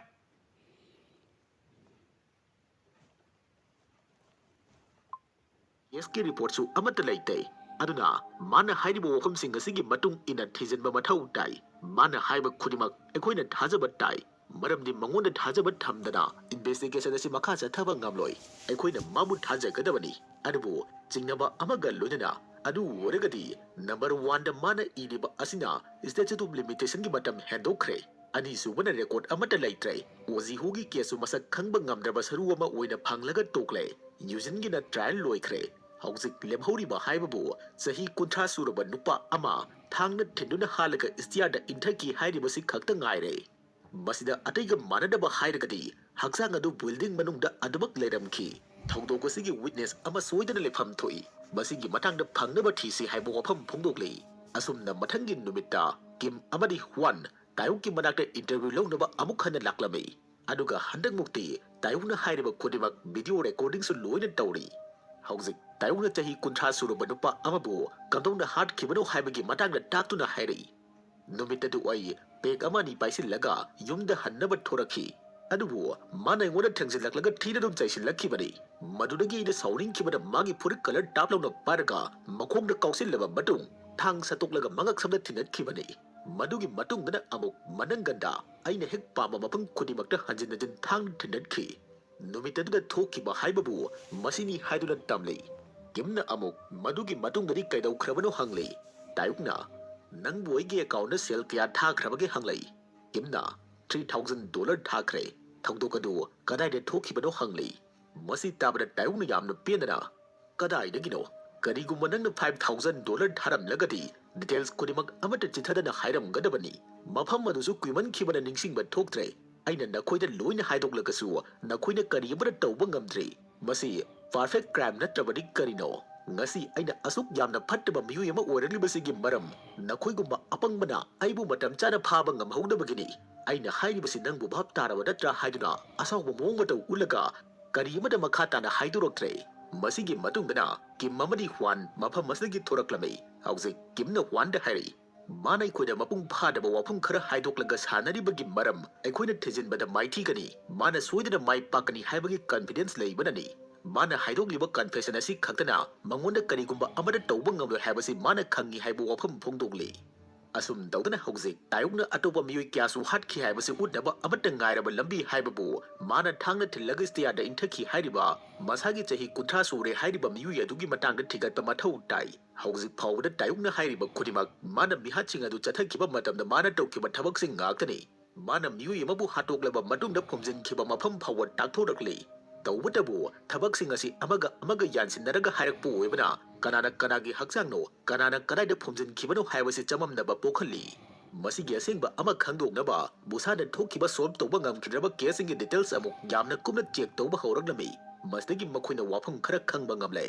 ꯀꯦꯁꯀꯤ ꯔꯤꯄꯣꯔꯠꯁꯨ ꯑꯃꯠꯇ ꯂꯩꯇꯦ꯫ ꯑꯗꯨꯅ ꯃꯥꯅ ꯍꯥꯏꯔꯤꯕ ꯋꯥꯐꯝꯁꯤꯡ ꯑꯁꯤꯒꯤ ꯃꯇꯨꯡ ꯏꯟꯅ ꯊꯤꯖꯤꯟꯕ ꯃꯊꯧ ꯇꯥꯏ꯫ ꯃꯥꯅ ꯍꯥꯏꯕ ꯈꯨꯗꯤꯡꯃꯛ ꯑꯩꯈꯣꯏꯅ ꯊꯥꯖꯕ ꯇꯥꯏ, ꯃꯔꯝꯗꯤ ꯃꯉꯣꯟꯗ ꯊꯥꯖꯕ ꯊꯝꯗꯅ ꯏꯟꯚꯦꯁꯇꯤꯒꯦꯁꯟ ꯑꯁꯤ ꯃꯈꯥ ꯆꯠꯊꯕ ꯉꯝꯂꯣꯏ꯫ ꯑꯩꯈꯣꯏꯅ ꯃꯥꯕꯨ ꯊꯥꯖꯒꯗꯕꯅꯤ꯫ ꯑꯗꯨꯕꯨ ꯆꯤꯡꯅꯕ ꯑꯃꯒ ꯂꯣꯏꯅꯅ, ꯑꯗꯨ ꯑꯣꯏꯔꯒꯗꯤ ꯅꯝꯕꯔ ꯋꯥꯟꯗ ꯃꯥꯅ ꯏꯔꯤꯕ ꯑꯁꯤꯅ ꯁ꯭ꯇꯦꯆꯨꯠ ꯑꯣꯐ ꯂꯤꯃꯤꯇꯦꯁꯟꯒꯤ ꯃꯇꯝ ꯍꯦꯟꯗꯣꯛꯈ꯭ꯔꯦ꯫ ꯑꯅꯤꯁꯨꯕꯅ ꯔꯦꯀꯣꯔꯗ ꯑꯃꯠꯇ ꯂꯩꯇ꯭ꯔꯦ꯫ ꯑꯣꯖꯤꯍꯨꯒꯤ ꯀꯦꯁꯁꯨ ꯃꯁꯛ ꯈꯪꯕ ꯉꯝꯗ꯭ꯔꯕ ꯁꯔꯨ ꯑꯃ ꯑꯣꯏꯅ ꯐꯪꯂꯒ ꯇꯣꯛꯂꯦ꯫ ꯌꯨꯖꯤꯟꯒꯤꯅ ꯇ꯭ꯔꯥꯌꯦꯜ ꯂꯣꯏꯈ꯭ꯔꯦ꯫ ꯍꯧꯖꯤꯛ ꯂꯦꯝꯍꯧꯔꯤꯕ ꯍꯥꯏꯕꯕꯨ ꯆꯍꯤ ꯀꯨꯟꯊ꯭ꯔꯥ ꯁꯨꯔꯕ ꯅꯨꯄꯥ ꯑꯃ ꯊꯥꯡꯅ ꯊꯤꯟꯗꯨꯅ ꯍꯥꯠꯂꯒ ꯏꯁꯇꯤꯌꯥꯔꯗ ꯏꯟꯊꯈꯤ ꯍꯥꯏꯔꯤꯕꯁꯤ ꯈꯛꯇ ꯉꯥꯏꯔꯦ꯫ ꯃꯁꯤꯗ ꯑꯇꯩꯒ ꯃꯥꯟꯅꯗꯕ ꯍꯥꯏꯔꯒꯗꯤ ꯍꯛꯆꯥꯡ ꯑꯗꯨ ꯕꯤꯜꯗꯤꯡ ꯃꯅꯨꯡꯗ ꯑꯗꯨꯃꯛ ꯂꯩꯔꯝꯈꯤ꯫ ꯊꯧꯗꯣꯛ ꯑꯁꯤꯒꯤ ꯋꯤꯠꯅꯦꯁ ꯑꯃ ꯁꯣꯏꯗꯅ ꯂꯩꯐꯝ ꯊꯣꯛꯏ꯫ ꯃꯁꯤꯒꯤ ꯃꯇꯥꯡꯗ ꯐꯪꯅꯕ ꯊꯤꯁꯤ ꯍꯥꯏꯕ ꯋꯥꯐꯝ ꯐꯣꯡꯗꯣꯛꯂꯤ꯫ ꯑꯁꯨꯝꯅ ꯃꯊꯪꯒꯤ ꯅꯨꯃꯤꯠꯇ ꯀꯤꯝ ꯑꯃꯗꯤ ꯍ꯭ꯋꯥꯟ ꯇꯥꯌꯨꯛꯀꯤ ꯃꯅꯥꯛꯇ ꯏꯟꯇꯔꯚ꯭ꯌꯨ ꯂꯧꯅꯕ ꯑꯃꯨꯛ ꯍꯟꯅ ꯂꯥꯛꯂꯝꯃꯤ꯫ ꯑꯗꯨꯒ ꯍꯟꯗꯛꯃꯨꯛꯇꯤ ꯇꯥꯌꯨꯛꯅ ꯍꯥꯏꯔꯤꯕ ꯈꯨꯗꯤꯡꯃꯛ ꯚꯤꯗꯤꯑꯣ ꯔꯦꯀꯣꯔꯗꯤꯡꯁꯨ ꯂꯣꯏꯅ ꯇꯧꯔꯤ꯫ ꯍꯧꯖꯤꯛ ꯇꯥꯌꯨꯛꯅ ꯆꯍꯤ ꯀꯨꯟꯊ꯭ꯔꯥ ꯁꯨꯔꯕ ꯅꯨꯄꯥ ꯑꯃꯕꯨ ꯀꯝꯗꯧꯅ ꯍꯥꯠꯈꯤꯕꯅꯣ ꯍꯥꯏꯕꯒꯤ ꯃꯇꯥꯡꯗ ꯇꯥꯛꯇꯨꯅ ꯍꯥꯏꯔꯛꯏ꯫ ꯅꯨꯃꯤꯠ ꯑꯗꯨ ꯑꯩ ꯄꯦꯛ ꯑꯃ ꯑꯅꯤ ꯄꯥꯏꯁꯤꯜꯂꯒ ꯌꯨꯝꯗ ꯍꯟꯅꯕ ꯊꯣꯔꯛꯈꯤ꯫ ꯑꯗꯨꯕꯨ ꯃꯥꯅ ꯑꯩꯉꯣꯟꯗ ꯊꯦꯡꯖꯤꯜꯂꯛꯂꯒ ꯊꯤꯅ ꯑꯗꯨꯝ ꯆꯩꯁꯤꯜꯂꯛꯈꯤꯕꯅꯤ꯫ ꯃꯗꯨꯗꯒꯤ ꯑꯩꯅ ꯁꯥꯎꯅꯤꯡꯈꯤꯕꯅ ꯃꯥꯒꯤ ꯐꯨꯔꯤꯠ ꯀꯂꯔ ꯇꯥꯞ ꯂꯥꯎꯅ ꯄꯥꯏꯔꯒ ꯃꯈꯣꯡꯗ ꯀꯥꯎꯁꯤꯜꯂꯕ ꯃꯇꯨꯡ ꯊꯥꯡ ꯁꯠꯇꯣꯛꯂꯒ ꯃꯉꯛ ꯁꯝꯗ ꯊꯤꯟꯅꯈꯤꯕꯅꯤ꯫ ꯃꯗꯨꯒꯤ ꯃꯇꯨꯡꯗꯅ ꯑꯃꯨꯛ ꯃꯅꯪꯒꯟꯗ ꯑꯩꯅ ꯍꯦꯛ ꯄꯥꯝꯕ ꯃꯐꯝ ꯈꯨꯗꯤꯡꯃꯛꯇ ꯍꯟꯖꯤꯟ ꯍꯟꯖꯤꯟ ꯊꯥꯡꯅ ꯊꯤꯟꯅꯈꯤ꯫ ꯅꯨꯃꯤꯠ ꯑꯗꯨꯗ ꯊꯣꯛꯈꯤꯕ ꯍꯥꯏꯕꯕꯨ ꯃꯁꯤꯅꯤ ꯍꯥꯏꯗꯨꯅ ꯇꯝꯂꯤ꯫ ꯀꯤꯝꯅ ꯑꯃꯨꯛ ꯃꯗꯨꯒꯤ ꯃꯇꯨꯡꯗꯗꯤ ꯀꯩꯗꯧꯈ꯭ꯔꯕꯅꯣ ꯍꯪꯂꯤ꯫ ꯇꯥꯌꯨꯛꯅ, "ꯅꯪꯕꯨ ꯑꯩꯒꯤ ꯑꯦꯀꯥꯎꯟꯗ ꯁꯦꯜ ꯀꯌꯥ ꯊꯥꯈ꯭ꯔꯕꯒꯦ?" ꯍꯪꯂꯛꯏ꯫ ꯀꯤꯝꯅ, "ꯊ꯭ꯔꯤ ꯊꯥꯎꯖꯟ ꯗꯣꯂꯔ ꯊꯥꯈ꯭ꯔꯦ꯫ ꯊꯧꯗꯣꯛ ꯑꯗꯨ ꯀꯗꯥꯏꯗ ꯊꯣꯛꯈꯤꯕꯅꯣ?" ꯍꯪꯂꯤ꯫ ꯃꯁꯤ ꯇꯥꯕꯗ ꯇꯥꯌꯨꯛꯅ ꯌꯥꯝꯅ ꯄꯦꯟꯗꯅ, "ꯀꯗꯥꯏꯗꯒꯤꯅꯣ? ꯀꯔꯤꯒꯨꯝꯕ ꯅꯪꯅ ꯐꯥꯏꯚ ꯊꯥꯎꯖꯟ ꯗꯣꯂꯔ ꯊꯥꯔꯝꯂꯒꯗꯤ ꯗꯤꯇꯦꯜꯁ ꯈꯨꯗꯤꯡꯃꯛ ꯑꯃꯠꯇ ꯆꯤꯊꯗꯅ ꯍꯥꯏꯔꯝꯒꯗꯕꯅꯤ꯫ ꯃꯐꯝ ꯑꯗꯨꯁꯨ ꯀꯨꯏꯃꯟꯈꯤꯕꯅ ꯅꯤꯡꯁꯤꯡꯕ ꯊꯣꯛꯇ꯭ꯔꯦ꯫ ꯑꯩꯅ ꯅꯈꯣꯏꯗ ꯂꯣꯏꯅ ꯍꯥꯏꯗꯣꯛꯂꯒꯁꯨ ꯅꯈꯣꯏꯅ ꯀꯔꯤ ꯑꯃꯠꯇ ꯇꯧꯕ ꯉꯝꯗ꯭ꯔꯤ꯫ ꯃꯁꯤ ꯄꯔꯐꯦꯛ ꯀ꯭ꯔꯥꯏꯝ ꯅꯠꯇ꯭ꯔꯕꯗꯤ ꯀꯔꯤꯅꯣ? ꯉꯁꯤ ꯑꯩꯅ ꯑꯁꯨꯛ ꯌꯥꯝꯅ ꯐꯠꯇꯕ ꯃꯤꯑꯣꯏ ꯑꯃ ꯑꯣꯏꯔꯛꯂꯤꯕꯁꯤꯒꯤ ꯃꯔꯝ ꯅꯈꯣꯏꯒꯨꯝꯕ ꯑꯄꯪꯕꯅ ꯑꯩꯕꯨ ꯃꯇꯝ ꯆꯥꯅ ꯐꯥꯕ ꯉꯝꯍꯧꯗꯕꯒꯤꯅꯤ꯫ ꯑꯩꯅ ꯍꯥꯏꯔꯤꯕꯁꯤ ꯅꯪꯕꯨ ꯚꯥꯞ ꯇꯥꯔꯕ ꯅꯠꯇ꯭ꯔꯥ?" ꯍꯥꯏꯗꯨꯅ ꯑꯁꯥꯎꯕ ꯃꯑꯣꯡ ꯃꯇꯧ ꯎꯠꯂꯒ ꯀꯔꯤ ꯑꯃꯠꯇ ꯃꯈꯥ ꯇꯥꯅ ꯍꯥꯏꯗꯣꯔꯛꯇ꯭ꯔꯦ꯫ ꯃꯁꯤꯒꯤ ꯃꯇꯨꯡꯗꯅ ꯀꯤꯝ ꯑꯃꯗꯤ ꯍ꯭ꯋꯥꯟ ꯃꯐꯝ ꯑꯁꯤꯗꯒꯤ ꯊꯣꯔꯛꯂꯝꯃꯤ꯫ ꯍꯧꯖꯤꯛ ꯀꯤꯝꯅ ꯍ꯭ꯋꯥꯟꯗ ꯍꯥꯏꯔꯤ, ꯃꯥꯅ ꯑꯩꯈꯣꯏꯗ ꯃꯄꯨꯡ ꯐꯥꯗꯕ ꯋꯥꯐꯝ ꯈꯔ ꯍꯥꯏꯗꯣꯛꯂꯒ ꯁꯥꯟꯅꯔꯤꯕꯒꯤ ꯃꯔꯝ ꯑꯩꯈꯣꯏꯅ ꯊꯤꯖꯤꯟꯕꯗ ꯃꯥꯏꯊꯤꯒꯅꯤ꯫ ꯃꯥꯅ ꯁꯣꯏꯗꯅ ꯃꯥꯏ ꯄꯥꯛꯀꯅꯤ ꯍꯥꯏꯕꯒꯤ ꯀꯟꯐꯤꯗꯦꯟꯁ ꯂꯩꯕꯅꯅꯤ꯫ ꯃꯥꯅ ꯍꯥꯏꯗꯣꯛꯂꯤꯕ ꯀꯟꯐꯦꯁꯟ ꯑꯁꯤ ꯈꯛꯇꯅ ꯃꯉꯣꯟꯗ ꯀꯔꯤꯒꯨꯝꯕ ꯑꯃꯠꯇ ꯇꯧꯕ ꯉꯝꯂꯣꯏ ꯍꯥꯏꯕꯁꯤ ꯃꯥꯅ ꯈꯪꯏ ꯍꯥꯏꯕ ꯋꯥꯐꯝ ꯐꯣꯡꯗꯣꯛꯂꯤ꯫ ꯑꯁꯨꯝ ꯇꯧꯗꯅ ꯍꯧꯖꯤꯛ ꯇꯥꯌꯣꯛꯅ ꯑꯇꯣꯞꯄ ꯃꯤꯑꯣꯏ ꯀꯌꯥꯁꯨ ꯍꯥꯠꯈꯤ ꯍꯥꯏꯕꯁꯤ ꯎꯠꯅꯕ ꯑꯃꯠꯇ ꯉꯥꯏꯔꯕ ꯂꯝꯕꯤ ꯍꯥꯏꯕꯕꯨ ꯃꯥꯅ ꯊꯥꯡꯅ ꯊꯤꯜꯂꯒ ꯁ꯭ꯇꯦꯌꯥꯔꯗ ꯏꯟꯊꯈꯤ ꯍꯥꯏꯔꯤꯕ ꯃꯁꯥꯒꯤ ꯆꯍꯤ ꯀꯨꯟꯊ꯭ꯔꯥ ꯁꯨꯔꯦ ꯍꯥꯏꯔꯤꯕ ꯃꯤꯑꯣꯏ ꯑꯗꯨꯒꯤ ꯃꯇꯥꯡꯗ ꯊꯤꯒꯠꯄ ꯃꯊꯧ ꯇꯥꯏ꯫ ꯍꯧꯖꯤꯛ ꯐꯥꯎꯕꯗ ꯇꯥꯌꯣꯛꯅ ꯍꯥꯏꯔꯤꯕ ꯈꯨꯗꯤꯡꯃꯛ ꯃꯥꯅ ꯃꯤꯍꯥꯠꯁꯤꯡ ꯑꯗꯨ ꯆꯠꯊꯈꯤꯕ ꯃꯇꯝꯗ ꯃꯥꯅ ꯇꯧꯈꯤꯕ ꯊꯕꯛꯁꯤꯡ ꯉꯥꯛꯇꯅꯤ꯫ ꯃꯥꯅ ꯃꯤꯑꯣꯏ ꯑꯃꯕꯨ ꯍꯥꯠꯇꯣꯛꯂꯕ ꯃꯇꯨꯡꯗ ꯐꯨꯝꯖꯤꯟꯈꯤꯕ ꯃꯐꯝ ꯐꯥꯎꯕ ꯇꯥꯛꯊꯣꯔꯛꯂꯤ꯫ ꯇꯧꯕꯇꯕꯨ ꯊꯕꯛꯁꯤꯡ ꯑꯁꯤ ꯑꯃꯒ ꯑꯃꯒ ꯌꯥꯟꯁꯤꯟꯅꯔꯒ ꯍꯥꯏꯔꯛꯄ ꯑꯣꯏꯕꯅ ꯀꯅꯥꯅ ꯀꯅꯥꯒꯤ ꯍꯛꯆꯥꯡꯅꯣ, ꯀꯅꯥꯅ ꯀꯗꯥꯏꯗ ꯐꯨꯝꯖꯤꯟꯈꯤꯕꯅꯣ ꯍꯥꯏꯕꯁꯤ ꯆꯃꯝꯅꯕ ꯄꯣꯛꯍꯜꯂꯤ꯫ ꯃꯁꯤꯒꯤ ꯑꯁꯦꯡꯕ ꯑꯃ ꯈꯪꯗꯣꯛꯅꯕ ꯕꯨꯁꯥꯅ ꯊꯣꯛꯈꯤꯕ ꯁꯣꯜꯕ ꯇꯧꯕ ꯉꯝꯈꯤꯗ꯭ꯔꯕ ꯀꯦꯁꯁꯤꯡꯒꯤ ꯗꯤꯇꯦꯜꯁ ꯑꯃꯨꯛ ꯌꯥꯝꯅ ꯀꯨꯞꯅ ꯆꯦꯛ ꯇꯧꯕ ꯍꯧꯔꯛꯂꯝꯃꯤ꯫ ꯃꯁꯤꯗꯒꯤ ꯃꯈꯣꯏꯅ ꯋꯥꯐꯝ ꯈꯔ ꯈꯪꯕ ꯉꯝꯂꯦ꯫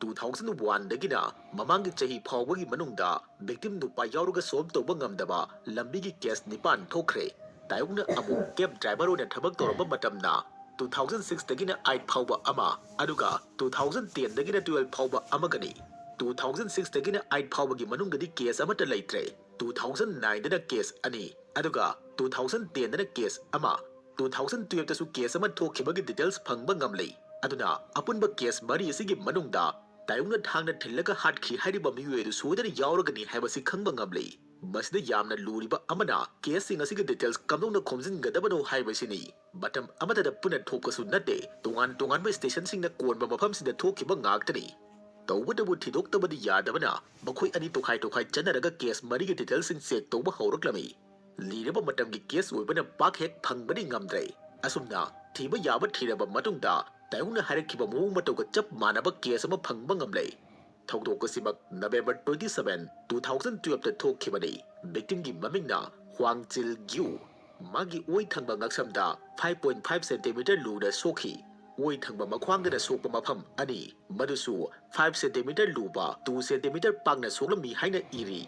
ꯇꯨ ꯊꯥꯎꯖꯟ ꯋꯥꯟꯗꯒꯤꯅ ꯃꯃꯥꯡꯒꯤ ꯆꯍꯤ ꯐꯥꯎꯕꯒꯤ ꯃꯅꯨꯡꯗ ꯚꯤꯛꯇꯤꯝ ꯅꯨꯄꯥ ꯌꯥꯎꯔꯒ ꯁꯣꯜꯕ ꯇꯧꯕ ꯉꯝꯗꯕ ꯂꯝꯕꯤꯒꯤ ꯀꯦꯁ ꯅꯤꯄꯥꯟ ꯊꯣꯛꯈ꯭ꯔꯦ꯫ ꯇꯥꯌꯣꯛꯅ ꯑꯃꯨꯛ ꯀꯦꯕ ꯗ꯭ꯔꯥꯏꯚꯔ ꯑꯣꯏꯅ ꯊꯕꯛ ꯇꯧꯔꯝꯕ ꯃꯇꯝꯗ ꯇꯨ ꯊꯥꯎꯖꯟ ꯁꯤꯛꯁꯇꯒꯤꯅ ꯑꯩꯠ ꯐꯥꯎꯕ ꯑꯃ, ꯑꯗꯨꯒ ꯇꯨ ꯊꯥꯎꯖꯟ ꯇꯦꯟꯗꯒꯤꯅ ꯇꯨꯋꯦꯜꯕ ꯐꯥꯎꯕ ꯑꯃꯒꯅꯤ꯫ ꯇꯨ ꯊꯥꯎꯖꯟ ꯁꯤꯛꯁꯇꯒꯤꯅ ꯑꯩꯠ ꯐꯥꯎꯕꯒꯤ ꯃꯅꯨꯡꯗꯗꯤ ꯀꯦꯁ ꯑꯃꯠꯇ ꯂꯩꯇ꯭ꯔꯦ꯫ ꯇꯨ ꯊꯥꯎꯖꯟ ꯅꯥꯏꯟꯗꯅ ꯀꯦꯁ ꯑꯅꯤ, ꯑꯗꯨꯒ ꯇꯨ ꯊꯥꯎꯖꯟ ꯇꯦꯟꯗꯅ ꯀꯦꯁ ꯑꯃ, ꯇꯨ ꯊꯥꯎꯖꯟ ꯇꯨꯋꯦꯜꯕꯇꯁꯨ ꯀꯦꯁ ꯑꯃ ꯊꯣꯛꯈꯤꯕꯒꯤ ꯗꯤꯇꯦꯜꯁ ꯐꯪꯕ ꯉꯝꯂꯤ꯫ ꯑꯗꯨꯅ ꯑꯄꯨꯟꯕ ꯀꯦꯁ ꯃꯔꯤ ꯑꯁꯤꯒꯤ ꯃꯅꯨꯡꯗ ꯇꯥꯌꯣꯛꯅ ꯊꯥꯡꯅ ꯊꯤꯜꯂꯒ ꯍꯥꯠꯈꯤ ꯍꯥꯏꯔꯤꯕ ꯃꯤꯑꯣꯏ ꯑꯗꯨ ꯁꯣꯏꯗꯅ ꯌꯥꯎꯔꯒꯅꯤ ꯍꯥꯏꯕꯁꯤ ꯈꯪꯕ ꯉꯝꯂꯤ꯫ ꯃꯁꯤꯗ ꯌꯥꯝꯅ ꯂꯨꯔꯤꯕ ꯑꯃꯅ ꯀꯦꯁꯁꯤꯡ ꯑꯁꯤꯒꯤ ꯗꯤꯇꯦꯜꯁ ꯀꯝꯗꯧꯅ ꯈꯣꯝꯖꯤꯟꯒꯗꯕꯅꯣ ꯍꯥꯏꯕꯁꯤꯅꯤ꯫ ꯃꯇꯝ ꯑꯃꯠꯇꯗ ꯄꯨꯟꯅ ꯊꯣꯛꯄꯁꯨ ꯅꯠꯇꯦ, ꯇꯣꯉꯥꯟ ꯇꯣꯉꯥꯟꯕ ꯁ꯭ꯇꯦꯁꯟꯁꯤꯡꯅ ꯀꯣꯟꯕ ꯃꯐꯝꯁꯤꯡꯗ ꯊꯣꯛꯈꯤꯕ ꯉꯥꯛꯇꯅꯤ꯫ ꯇꯧꯕꯇꯕꯨ ꯊꯤꯗꯣꯛꯇꯕꯗꯤ ꯌꯥꯗꯕꯅ ꯃꯈꯣꯏ ꯑꯅꯤ ꯇꯣꯈꯥꯏ ꯇꯣꯈꯥꯏ ꯆꯠꯅꯔꯒ ꯀꯦꯁ ꯃꯔꯤꯒꯤ ꯗꯤꯇꯦꯜꯁꯤꯡ ꯆꯦꯛ ꯇꯧꯕ ꯍꯧꯔꯛꯂꯝꯃꯤ꯫ ꯂꯤꯔꯕ ꯃꯇꯝꯒꯤ ꯀꯦꯁ ꯑꯣꯏꯕꯅ ꯄꯥꯛ ꯍꯦꯛ ꯐꯪꯕꯗꯤ ꯉꯝꯗ꯭ꯔꯦ꯫ ꯑꯁꯨꯝꯅ ꯊꯤꯕ ꯌꯥꯕ ꯊꯤꯔꯕ ꯃꯇꯨꯡꯗ ꯇꯥꯌꯣꯛꯅ ꯍꯥꯏꯔꯛꯈꯤꯕ ꯃꯑꯣꯡ ꯃꯇꯧꯒ ꯆꯞ ꯃꯥꯟꯅꯕ ꯀꯦꯁ ꯑꯃ ꯐꯪꯕ ꯉꯝꯂꯦ꯫ ꯊꯧꯗꯣꯛ ꯑꯁꯤꯃꯛ November twenty seven, two thousand ꯇꯨꯋꯦꯜꯕꯇ ꯊꯣꯛꯈꯤꯕꯅꯤ꯫ ꯚꯤꯛꯇꯤꯝꯒꯤ ꯃꯃꯤꯡꯅ ꯍ꯭ꯋꯥꯡ ꯆꯤꯜ ꯒ꯭ꯌꯨ꯫ ꯃꯥꯒꯤ ꯑꯣꯏ ꯊꯪꯕ ꯉꯛꯁꯝꯗ ꯐꯥꯏꯚ ꯄꯣꯏꯟ ꯐꯥꯏꯚ ꯁꯦꯟꯇꯤꯃꯤꯇꯔ ꯂꯨꯅ ꯁꯣꯛꯈꯤ꯫ ꯑꯣꯏ ꯊꯪꯕ ꯃꯈ꯭ꯋꯥꯡꯗꯅ ꯁꯣꯛꯄ ꯃꯐꯝ ꯑꯅꯤ, ꯃꯗꯨꯁꯨ ꯐꯥꯏꯚ ꯁꯦꯟꯇꯤꯃꯤꯇꯔ ꯂꯨꯕ ꯇꯨ ꯁꯦꯟꯇꯤꯃꯤꯇꯔ ꯄꯥꯛꯅ ꯁꯣꯛꯂꯝꯃꯤ ꯍꯥꯏꯅ ꯏꯔꯤ꯫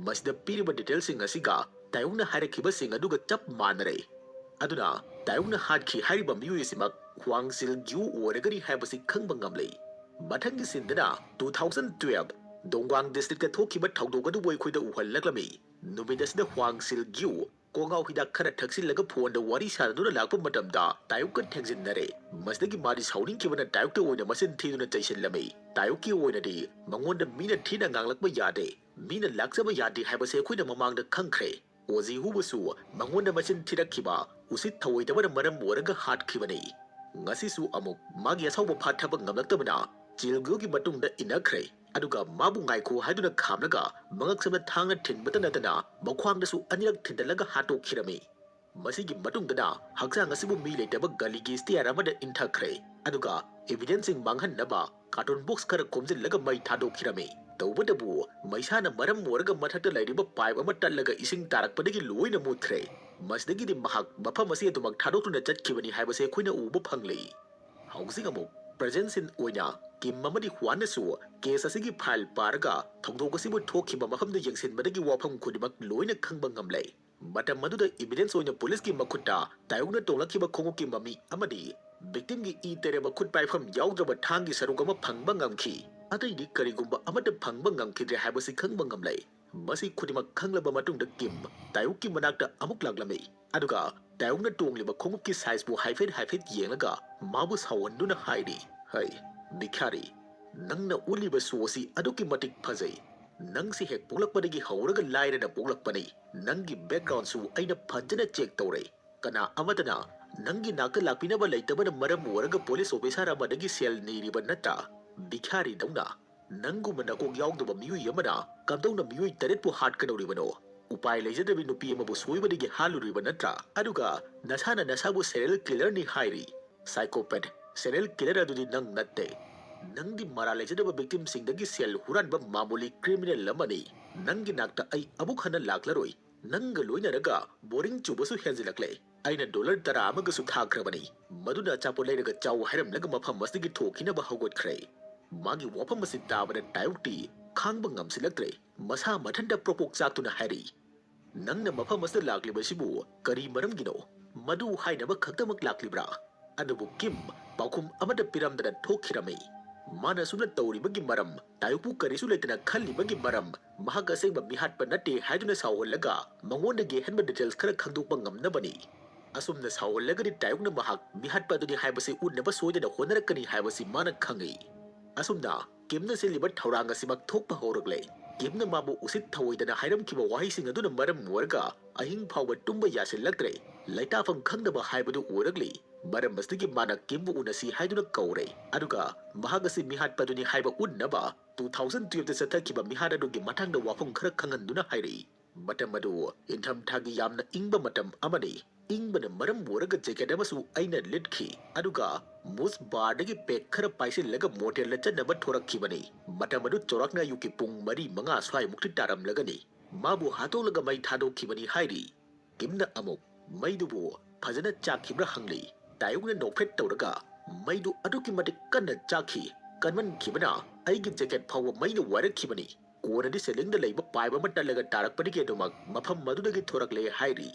ꯃꯁꯤꯗ ꯄꯤꯔꯤꯕ ꯗꯤꯇꯦꯜꯁꯤꯡ ꯑꯁꯤꯒ ꯇꯥꯌꯣꯡꯅ ꯍꯥꯏꯔꯛꯈꯤꯕꯁꯤꯡ ꯑꯗꯨꯒ ꯆꯞ ꯃꯥꯟꯅꯔꯦ꯫ ꯑꯗꯨꯅ ꯇꯥꯌꯣꯡꯅ ꯍꯥꯠꯈꯤ ꯍꯥꯏꯔꯤꯕ ꯃꯤꯑꯣꯏ ꯑꯁꯤꯃꯛ ꯍ꯭ꯋꯥꯡ ꯆꯤꯜ ꯒ꯭ꯌꯨ ꯑꯣꯏꯔꯒꯅꯤ ꯍꯥꯏꯕꯁꯤ ꯈꯪꯕ ꯉꯝꯂꯦ꯫ ꯃꯊꯪꯒꯤ ꯁꯤꯟꯗꯅ two thousand twelve ꯗꯣꯡꯒꯥꯡ ꯗꯤꯁꯇ꯭ꯔꯤꯛꯇ ꯊꯣꯛꯈꯤꯕ ꯊꯧꯗꯣꯛ ꯑꯗꯨꯕꯨ ꯑꯩꯈꯣꯏꯗ ꯎꯍꯜꯂꯛꯂꯝꯃꯤ꯫ ꯅꯨꯃꯤꯠ ꯑꯁꯤꯗ ꯍ꯭ꯋꯥꯡ ꯁꯤꯜ ꯒ꯭ꯌꯨ ꯀꯣꯡꯉꯥꯎ ꯍꯤꯗꯥꯛ ꯈꯔ ꯊꯛꯆꯤꯜꯂꯒ ꯐꯣꯟꯗ ꯋꯥꯔꯤ ꯁꯥꯟꯅꯗꯨꯅ ꯂꯥꯛꯄ ꯃꯇꯝꯗ ꯇꯥꯌꯨꯛꯀ ꯊꯦꯡꯖꯤꯟꯅꯔꯦ꯫ ꯃꯁꯤꯗꯒꯤ ꯃꯥꯗꯤ ꯁꯥꯎꯅꯤꯡꯈꯤꯕꯅ ꯇꯥꯌꯨꯛꯀꯤ ꯑꯣꯏꯅ ꯃꯆꯤꯟ ꯊꯤꯗꯨꯅ ꯆꯩꯁꯤꯜꯂꯝꯃꯤ꯫ ꯇꯥꯌꯨꯛꯀꯤ ꯑꯣꯏꯅꯗꯤ ꯃꯉꯣꯟꯗ ꯃꯤꯅ ꯊꯤꯅ ꯉꯥꯡꯂꯛꯄ ꯌꯥꯗꯦ, ꯃꯤꯅ ꯂꯥꯛꯆꯕ ꯌꯥꯗꯦ ꯍꯥꯏꯕꯁꯦ ꯑꯩꯈꯣꯏꯅ ꯃꯃꯥꯡꯗ ꯈꯪꯈ꯭ꯔꯦ꯫ ꯑꯣꯖꯤ ꯍꯨꯕꯁꯨ ꯃꯉꯣꯟꯗ ꯃꯆꯤꯟ ꯊꯤꯔꯛꯈꯤꯕ ꯎꯁꯤꯠ ꯊꯑꯣꯏꯗꯕꯅ ꯃꯔꯝ ꯑꯣꯏꯔꯒ ꯍꯥꯠꯈꯤꯕꯅꯤ꯫ ꯉꯁꯤꯁꯨ ꯑꯃꯨꯛ ꯃꯥꯒꯤ ꯑꯁꯥꯎꯕ ꯐꯥꯊꯕ ꯉꯝꯂꯛꯇꯕꯅ ꯆꯤꯜꯒ꯭ꯌꯨꯒꯤ ꯃꯇꯨꯡꯗ ꯏꯟꯅꯈ꯭ꯔꯦ꯫ ꯑꯗꯨꯒ ꯃꯥꯕꯨ ꯉꯥꯏꯈꯣ ꯍꯥꯏꯗꯨꯅ ꯈꯥꯝꯂꯒ ꯃꯉꯛꯁꯝꯗ ꯊꯥꯡꯅ ꯊꯤꯟꯕꯇ ꯅꯠꯇꯅ ꯃꯈ꯭ꯋꯥꯡꯗꯁꯨ ꯑꯅꯤꯔꯛ ꯊꯤꯟꯗꯠꯂꯒ ꯍꯥꯠꯇꯣꯛꯈꯤꯔꯝꯃꯤ꯫ ꯃꯁꯤꯒꯤ ꯃꯇꯨꯡꯗꯅ ꯍꯛꯆꯥꯡ ꯑꯁꯤꯕꯨ ꯃꯤ ꯂꯩꯇꯕ ꯒꯂꯤꯒꯤ ꯁ꯭ꯇꯦꯌꯔ ꯑꯃꯗ ꯏꯟꯊꯈ꯭ꯔꯦ꯫ ꯑꯗꯨꯒ ꯏꯚꯤꯗꯦꯟꯁꯁꯤꯡ ꯃꯥꯡꯍꯟꯅꯕ ꯀꯥꯔꯇꯨꯟ ꯕꯣꯛꯁ ꯈꯔ ꯈꯣꯝꯖꯤꯜꯂꯒ ꯃꯩ ꯊꯥꯗꯣꯛꯈꯤꯔꯝꯃꯤ꯫ ꯇꯧꯕꯇꯕꯨ ꯃꯩꯁꯥꯅ ꯃꯔꯝ ꯑꯣꯏꯔꯒ ꯃꯊꯛꯇ ꯂꯩꯔꯤꯕ ꯄꯥꯏꯞ ꯑꯃ ꯇꯠꯂꯒ ꯏꯁꯤꯡ ꯇꯥꯔꯛꯄꯗꯒꯤ ꯂꯣꯏꯅ ꯃꯨꯠꯈ꯭ꯔꯦ꯫ ꯃꯁꯤꯗꯒꯤꯗꯤ ꯃꯍꯥꯛ ꯃꯐꯝ ꯑꯁꯤ ꯑꯗꯨꯃꯛ ꯊꯥꯗꯣꯛꯇꯨꯅ ꯆꯠꯈꯤꯕꯅꯤ ꯍꯥꯏꯕꯁꯤ ꯑꯩꯈꯣꯏꯅ ꯎꯕ ꯐꯪꯂꯤ꯫ ꯍꯧꯖꯤꯛ ꯑꯃꯨꯛ ꯄ꯭ꯔꯖꯦꯟ ꯁꯤꯟ ꯑꯣꯏꯅ ꯀꯤꯝ ꯑꯃꯗꯤ ꯍ꯭ꯋꯥꯟꯅꯁꯨ ꯀꯦꯁ ꯑꯁꯤꯒꯤ ꯐꯥꯏꯜ ꯄꯥꯔꯒ ꯊꯧꯗꯣꯛ ꯑꯁꯤꯕꯨ ꯊꯣꯛꯈꯤꯕ ꯃꯐꯝꯗ ꯌꯦꯡꯁꯤꯟꯕꯗꯒꯤ ꯋꯥꯐꯝ ꯈꯨꯗꯤꯡꯃꯛ ꯂꯣꯏꯅ ꯈꯪꯕ ꯉꯝꯂꯦ꯫ ꯃꯇꯝ ꯑꯗꯨꯗ ꯏꯚꯤꯗꯦꯟꯁ ꯑꯣꯏꯅ ꯄꯨꯂꯤꯁꯀꯤ ꯃꯈꯨꯠꯇ ꯇꯥꯌꯣꯛꯅ ꯇꯣꯡꯂꯛꯈꯤꯕ ꯈꯣꯡꯎꯞꯀꯤ ꯃꯃꯤ ꯑꯃꯗꯤ ꯚꯤꯛꯇꯤꯝꯒꯤ ꯏ ꯇꯩꯔꯕ ꯈꯨꯠ ꯄꯥꯏꯐꯝ ꯌꯥꯎꯗ꯭ꯔꯕ ꯊꯥꯡꯒꯤ ꯁꯔꯨꯛ ꯑꯃ ꯐꯪꯕ ꯉꯝꯈꯤ꯫ ꯑꯇꯩꯗꯤ ꯀꯔꯤꯒꯨꯝꯕ ꯑꯃꯠꯇ ꯐꯪꯕ ꯉꯝꯈꯤꯗ꯭ꯔꯦ ꯍꯥꯏꯕꯁꯤ ꯈꯪꯕ ꯉꯝꯂꯦ꯫ ꯃꯁꯤ ꯈꯨꯗꯤꯡꯃꯛ ꯈꯪꯂꯕ ꯃꯇꯨꯡꯗ ꯀꯤꯝ ꯇꯥꯌꯣꯛꯀꯤ ꯃꯅꯥꯛꯇ ꯑꯃꯨꯛ ꯂꯥꯛꯂꯝꯃꯤ꯫ ꯑꯗꯨꯒ ꯇꯥꯌꯣꯛꯅ ꯇꯣꯡꯂꯤꯕ ꯈꯣꯡꯎꯞꯀꯤ ꯁꯥꯏꯖꯄꯨ ꯍꯥꯏꯐꯦꯠ ꯍꯥꯏꯐꯦꯠ ꯌꯦꯡꯂꯒ ꯃꯥꯕꯨ ꯁꯥꯎꯍꯟꯗꯨꯅ ꯍꯥꯏꯔꯤ, "ꯍꯩ, ꯚꯤꯈꯥꯔꯤ, ꯅꯪꯅ ꯎꯠꯂꯤꯕ ꯁꯣ ꯑꯁꯤ ꯑꯗꯨꯛꯀꯤ ꯃꯇꯤꯛ ꯐꯖꯩ꯫ ꯅꯪꯁꯤ ꯍꯦꯛ ꯄꯣꯛꯂꯛꯄꯗꯒꯤ ꯍꯧꯔꯒ ꯂꯥꯏꯔꯅ ꯄꯣꯛꯂꯛꯄꯅꯤ꯫ ꯅꯪꯒꯤ ꯕꯦꯛꯒ꯭ꯔꯥꯎꯟꯁꯨ ꯑꯩꯅ ꯐꯖꯅ ꯆꯦꯛ ꯇꯧꯔꯦ꯫ ꯀꯅꯥ ꯑꯃꯠꯇꯅ ꯅꯪꯒꯤ ꯅꯥꯛꯇ ꯂꯥꯛꯄꯤꯅꯕ ꯂꯩꯇꯕꯅ ꯃꯔꯝ ꯑꯣꯏꯔꯒ ꯄꯨꯂꯤꯁ ꯑꯣꯐꯤꯁꯥꯔ ꯑꯃꯗꯒꯤ ꯁꯦꯜ ꯅꯤꯔꯤꯕ ꯅꯠꯇ꯭ꯔꯥ? ꯚꯤꯈꯥꯔꯤꯗꯧꯅ ꯅꯪꯒꯨꯝꯕ ꯅꯀꯣꯛ ꯌꯥꯎꯗꯕ ꯃꯤꯑꯣꯏ ꯑꯃꯅ ꯀꯝꯗꯧꯅ ꯃꯤꯑꯣꯏ ꯇꯔꯦꯠꯄꯨ ꯍꯥꯠꯀꯗꯧꯔꯤꯕꯅꯣ? ꯎꯄꯥꯏ ꯂꯩꯖꯗꯕꯤ ꯅꯨꯄꯤ ꯑꯃꯕꯨ ꯁꯣꯏꯕꯗꯒꯤ ꯍꯥꯠꯂꯨꯔꯤꯕ ꯅꯠꯇ꯭ꯔꯥ? ꯑꯗꯨꯒ ꯅꯁꯥꯅ ꯅꯁꯥꯕꯨ ꯁꯦꯔꯤꯌꯦꯜ ꯀꯤꯂꯔꯅꯤ ꯍꯥꯏꯔꯤ꯫ ꯁꯥꯏꯀꯣꯄꯦꯠ, ꯁꯦꯔꯤꯌꯦꯜ ꯀꯤꯂꯔ ꯑꯗꯨꯗꯤ ꯅꯪ ꯅꯠꯇꯦ꯫ ꯅꯪꯗꯤ ꯃꯔꯥꯜ ꯂꯩꯖꯗꯕ ꯚꯤꯛꯇꯤꯝꯁꯤꯡꯗꯒꯤ ꯁꯦꯜ ꯍꯨꯔꯥꯟꯕ ꯃꯥꯃꯨꯂꯤ ꯀ꯭ꯔꯤꯃꯤꯅꯦꯜ ꯑꯃꯅꯤ꯫ ꯅꯪꯒꯤ ꯅꯥꯛꯇ ꯑꯩ ꯑꯃꯨꯛ ꯍꯟꯅ ꯂꯥꯛꯂꯔꯣꯏ꯫ ꯅꯪꯒ ꯂꯣꯏꯅꯔꯒ ꯕꯣꯔꯤꯡ ꯆꯨꯕꯁꯨ ꯍꯦꯟꯖꯤꯜꯂꯛꯂꯦ꯫ ꯑꯩꯅ ꯗꯣꯂꯔ ꯇꯔꯥ ꯑꯃꯒꯁꯨ ꯊꯥꯈ꯭ꯔꯕꯅꯤ꯫ ꯃꯗꯨꯅ ꯑꯆꯥꯄꯣꯠ ꯂꯩꯔꯒ ꯆꯥꯎ ꯍꯥꯏꯔꯝꯂꯒ ꯃꯐꯝ ꯑꯁꯤꯗꯒꯤ ꯊꯣꯛꯈꯤꯅꯕ ꯍꯧꯒꯠꯈ꯭ꯔꯦ꯫ ꯃꯥꯒꯤ ꯋꯥꯐꯝ ꯑꯁꯤ ꯇꯥꯕꯗ ꯇꯥꯌꯣꯛꯇꯤ ꯈꯥꯡꯕ ꯉꯝꯁꯤꯜꯂꯛꯇ꯭ꯔꯦ꯫ ꯃꯁꯥ ꯃꯊꯟꯇ ꯄ꯭ꯔꯣꯄꯣꯛ ꯆꯥꯛꯇꯨꯅ ꯍꯥꯏꯔꯤ, "ꯅꯪꯅ ꯃꯐꯝ ꯑꯁꯤꯗ ꯂꯥꯛꯂꯤꯕꯁꯤꯕꯨ ꯀꯔꯤ ꯃꯔꯝꯒꯤꯅꯣ? ꯃꯗꯨ ꯍꯥꯏꯅꯕ ꯈꯛꯇꯃꯛ ꯂꯥꯛꯂꯤꯕ꯭ꯔꯥ?" ꯑꯗꯨꯕꯨ ꯀꯤꯝ ꯄꯥꯎꯈꯨꯝ ꯑꯃꯠꯇ ꯄꯤꯔꯝꯗꯅ ꯊꯣꯛꯈꯤꯔꯝꯃꯤ꯫ ꯃꯥꯅ ꯑꯁꯨꯝꯅ ꯇꯧꯔꯤꯕꯒꯤ ꯃꯔꯝ, ꯇꯥꯌꯣꯛꯄꯨ ꯀꯔꯤꯁꯨ ꯂꯩꯇꯅ ꯈꯜꯂꯤꯕꯒꯤ ꯃꯔꯝ, ꯃꯍꯥꯛ ꯑꯁꯦꯡꯕ ꯃꯤꯍꯥꯠꯄ ꯅꯠꯇꯦ ꯍꯥꯏꯗꯨꯅ ꯁꯥꯎꯍꯜꯂꯒ ꯃꯉꯣꯟꯗꯒꯤ ꯑꯍꯦꯟꯕ details ꯈꯔ ꯈꯪꯗꯣꯛꯄ ꯉꯝꯅꯕꯅꯤ꯫ ꯑꯁꯨꯝꯅ ꯁꯥꯎꯍꯜꯂꯒꯗꯤ ꯇꯥꯌꯣꯛꯅ ꯃꯍꯥꯛ ꯃꯤꯍꯥꯠꯄ ꯑꯗꯨꯅꯤ ꯍꯥꯏꯕꯁꯤ ꯎꯠꯅꯕ ꯁꯣꯏꯗꯅ ꯍꯣꯠꯅꯔꯛꯀꯅꯤ ꯍꯥꯏꯕꯁꯤ ꯃꯥꯅ ꯈꯪꯏ꯫ ꯑꯁꯨꯝꯅ ꯀꯤꯝꯅ ꯁꯤꯜꯂꯤꯕ ꯊꯧꯔꯥꯡ ꯑꯁꯤꯃꯛ ꯊꯣꯛꯄ ꯍꯧꯔꯛꯂꯦ꯫ ꯀꯤꯝꯅ ꯃꯥꯕꯨ ꯎꯁꯤꯠ ꯊꯑꯣꯏꯗꯅ ꯍꯥꯏꯔꯝꯈꯤꯕ ꯋꯥꯍꯩꯁꯤꯡ ꯑꯗꯨꯅ ꯃꯔꯝ ꯑꯣꯏꯔꯒ ꯑꯍꯤꯡ ꯐꯥꯎꯕ ꯇꯨꯝꯕ ꯌꯥꯁꯤꯜꯂꯛꯇ꯭ꯔꯦ꯫ ꯂꯩꯇꯥꯐꯝ ꯈꯪꯗꯕ ꯍꯥꯏꯕꯗꯨ ꯑꯣꯏꯔꯛꯂꯤ꯫ ꯃꯔꯝ ꯑꯁꯤꯗꯒꯤ ꯃꯥꯅ ꯀꯤꯝꯕꯨ ꯎꯅꯁꯤ ꯍꯥꯏꯗꯨꯅ ꯀꯧꯔꯦ꯫ ꯑꯗꯨꯒ ꯃꯍꯥꯛ ꯑꯁꯤ ꯃꯤꯍꯥꯠꯄꯗꯨꯅꯤ ꯍꯥꯏꯕ ꯎꯠꯅꯕ two thousand twelve ꯗ ꯆꯠꯊꯈꯤꯕ ꯃꯤꯍꯥꯠ ꯑꯗꯨꯒꯤ ꯃꯇꯥꯡꯗ ꯋꯥꯐꯝ ꯈꯔ ꯈꯪꯍꯟꯗꯨꯅ ꯍꯥꯏꯔꯛꯏ꯫ ꯃꯇꯝ ꯑꯗꯨ ꯏꯪꯊꯝꯊꯥꯒꯤ ꯌꯥꯝꯅ ꯏꯪꯕ ꯃꯇꯝ ꯑꯃꯅꯤ꯫ ꯏꯪꯕꯅ ꯃꯔꯝ ꯑꯣꯏꯔꯒ jacket ꯑꯃꯁꯨ ꯑꯩꯅ ꯂꯤꯠꯈꯤ, ꯑꯗꯨꯒ ꯃꯨꯁ ꯕꯥꯔꯗꯒꯤ pack ꯈꯔ ꯄꯥꯏꯁꯤꯜꯂꯒ motel ꯗ ꯆꯠꯅꯕ ꯊꯣꯔꯛꯈꯤꯕꯅꯤ꯫ ꯃꯇꯝ ꯑꯗꯨ ꯆꯥꯎꯔꯥꯛꯅ ꯑꯌꯨꯛꯀꯤ ꯄꯨꯡ ꯃꯔꯤ ꯃꯉꯥ ꯁ꯭ꯋꯥꯏꯃꯨꯛꯇꯤ ꯇꯥꯔꯝꯂꯒꯅꯤ꯫ ꯃꯥꯕꯨ ꯍꯥꯠꯇꯣꯛꯂꯒ ꯃꯩ ꯊꯥꯗꯣꯛꯈꯤꯕꯅꯤ ꯍꯥꯏꯔꯤ꯫ ꯀꯤꯝꯅ ꯑꯃꯨꯛ ꯃꯩꯗꯨꯕꯨ ꯐꯖꯅ ꯆꯥꯛꯈꯤꯕ꯭ꯔꯥ ꯍꯪꯂꯤ꯫ ꯇꯥꯌꯣꯛꯅ ꯅꯣꯛꯐꯦꯠ ꯇꯧꯔꯒ ꯃꯩꯗꯨ ꯑꯗꯨꯛꯀꯤ ꯃꯇꯤꯛ ꯀꯟꯅ ꯆꯥꯛꯈꯤ, ꯀꯟꯃꯟꯈꯤꯕꯅ ꯑꯩꯒꯤ jacket ꯐꯥꯎꯕ ꯃꯩꯅ ꯋꯥꯏꯔꯛꯈꯤꯕꯅꯤ꯫ ꯀꯣꯟꯅꯗꯤ ceiling ꯗ ꯂꯩꯕ pipe ꯑꯃ ꯇꯠꯂꯒ ꯇꯥꯔꯛꯄꯗꯒꯤ ꯑꯗꯨꯃꯛ ꯃꯐꯝ ꯑꯗꯨꯗꯒꯤ ꯊꯣꯔꯛꯂꯦ ꯍꯥꯏꯔꯤ꯫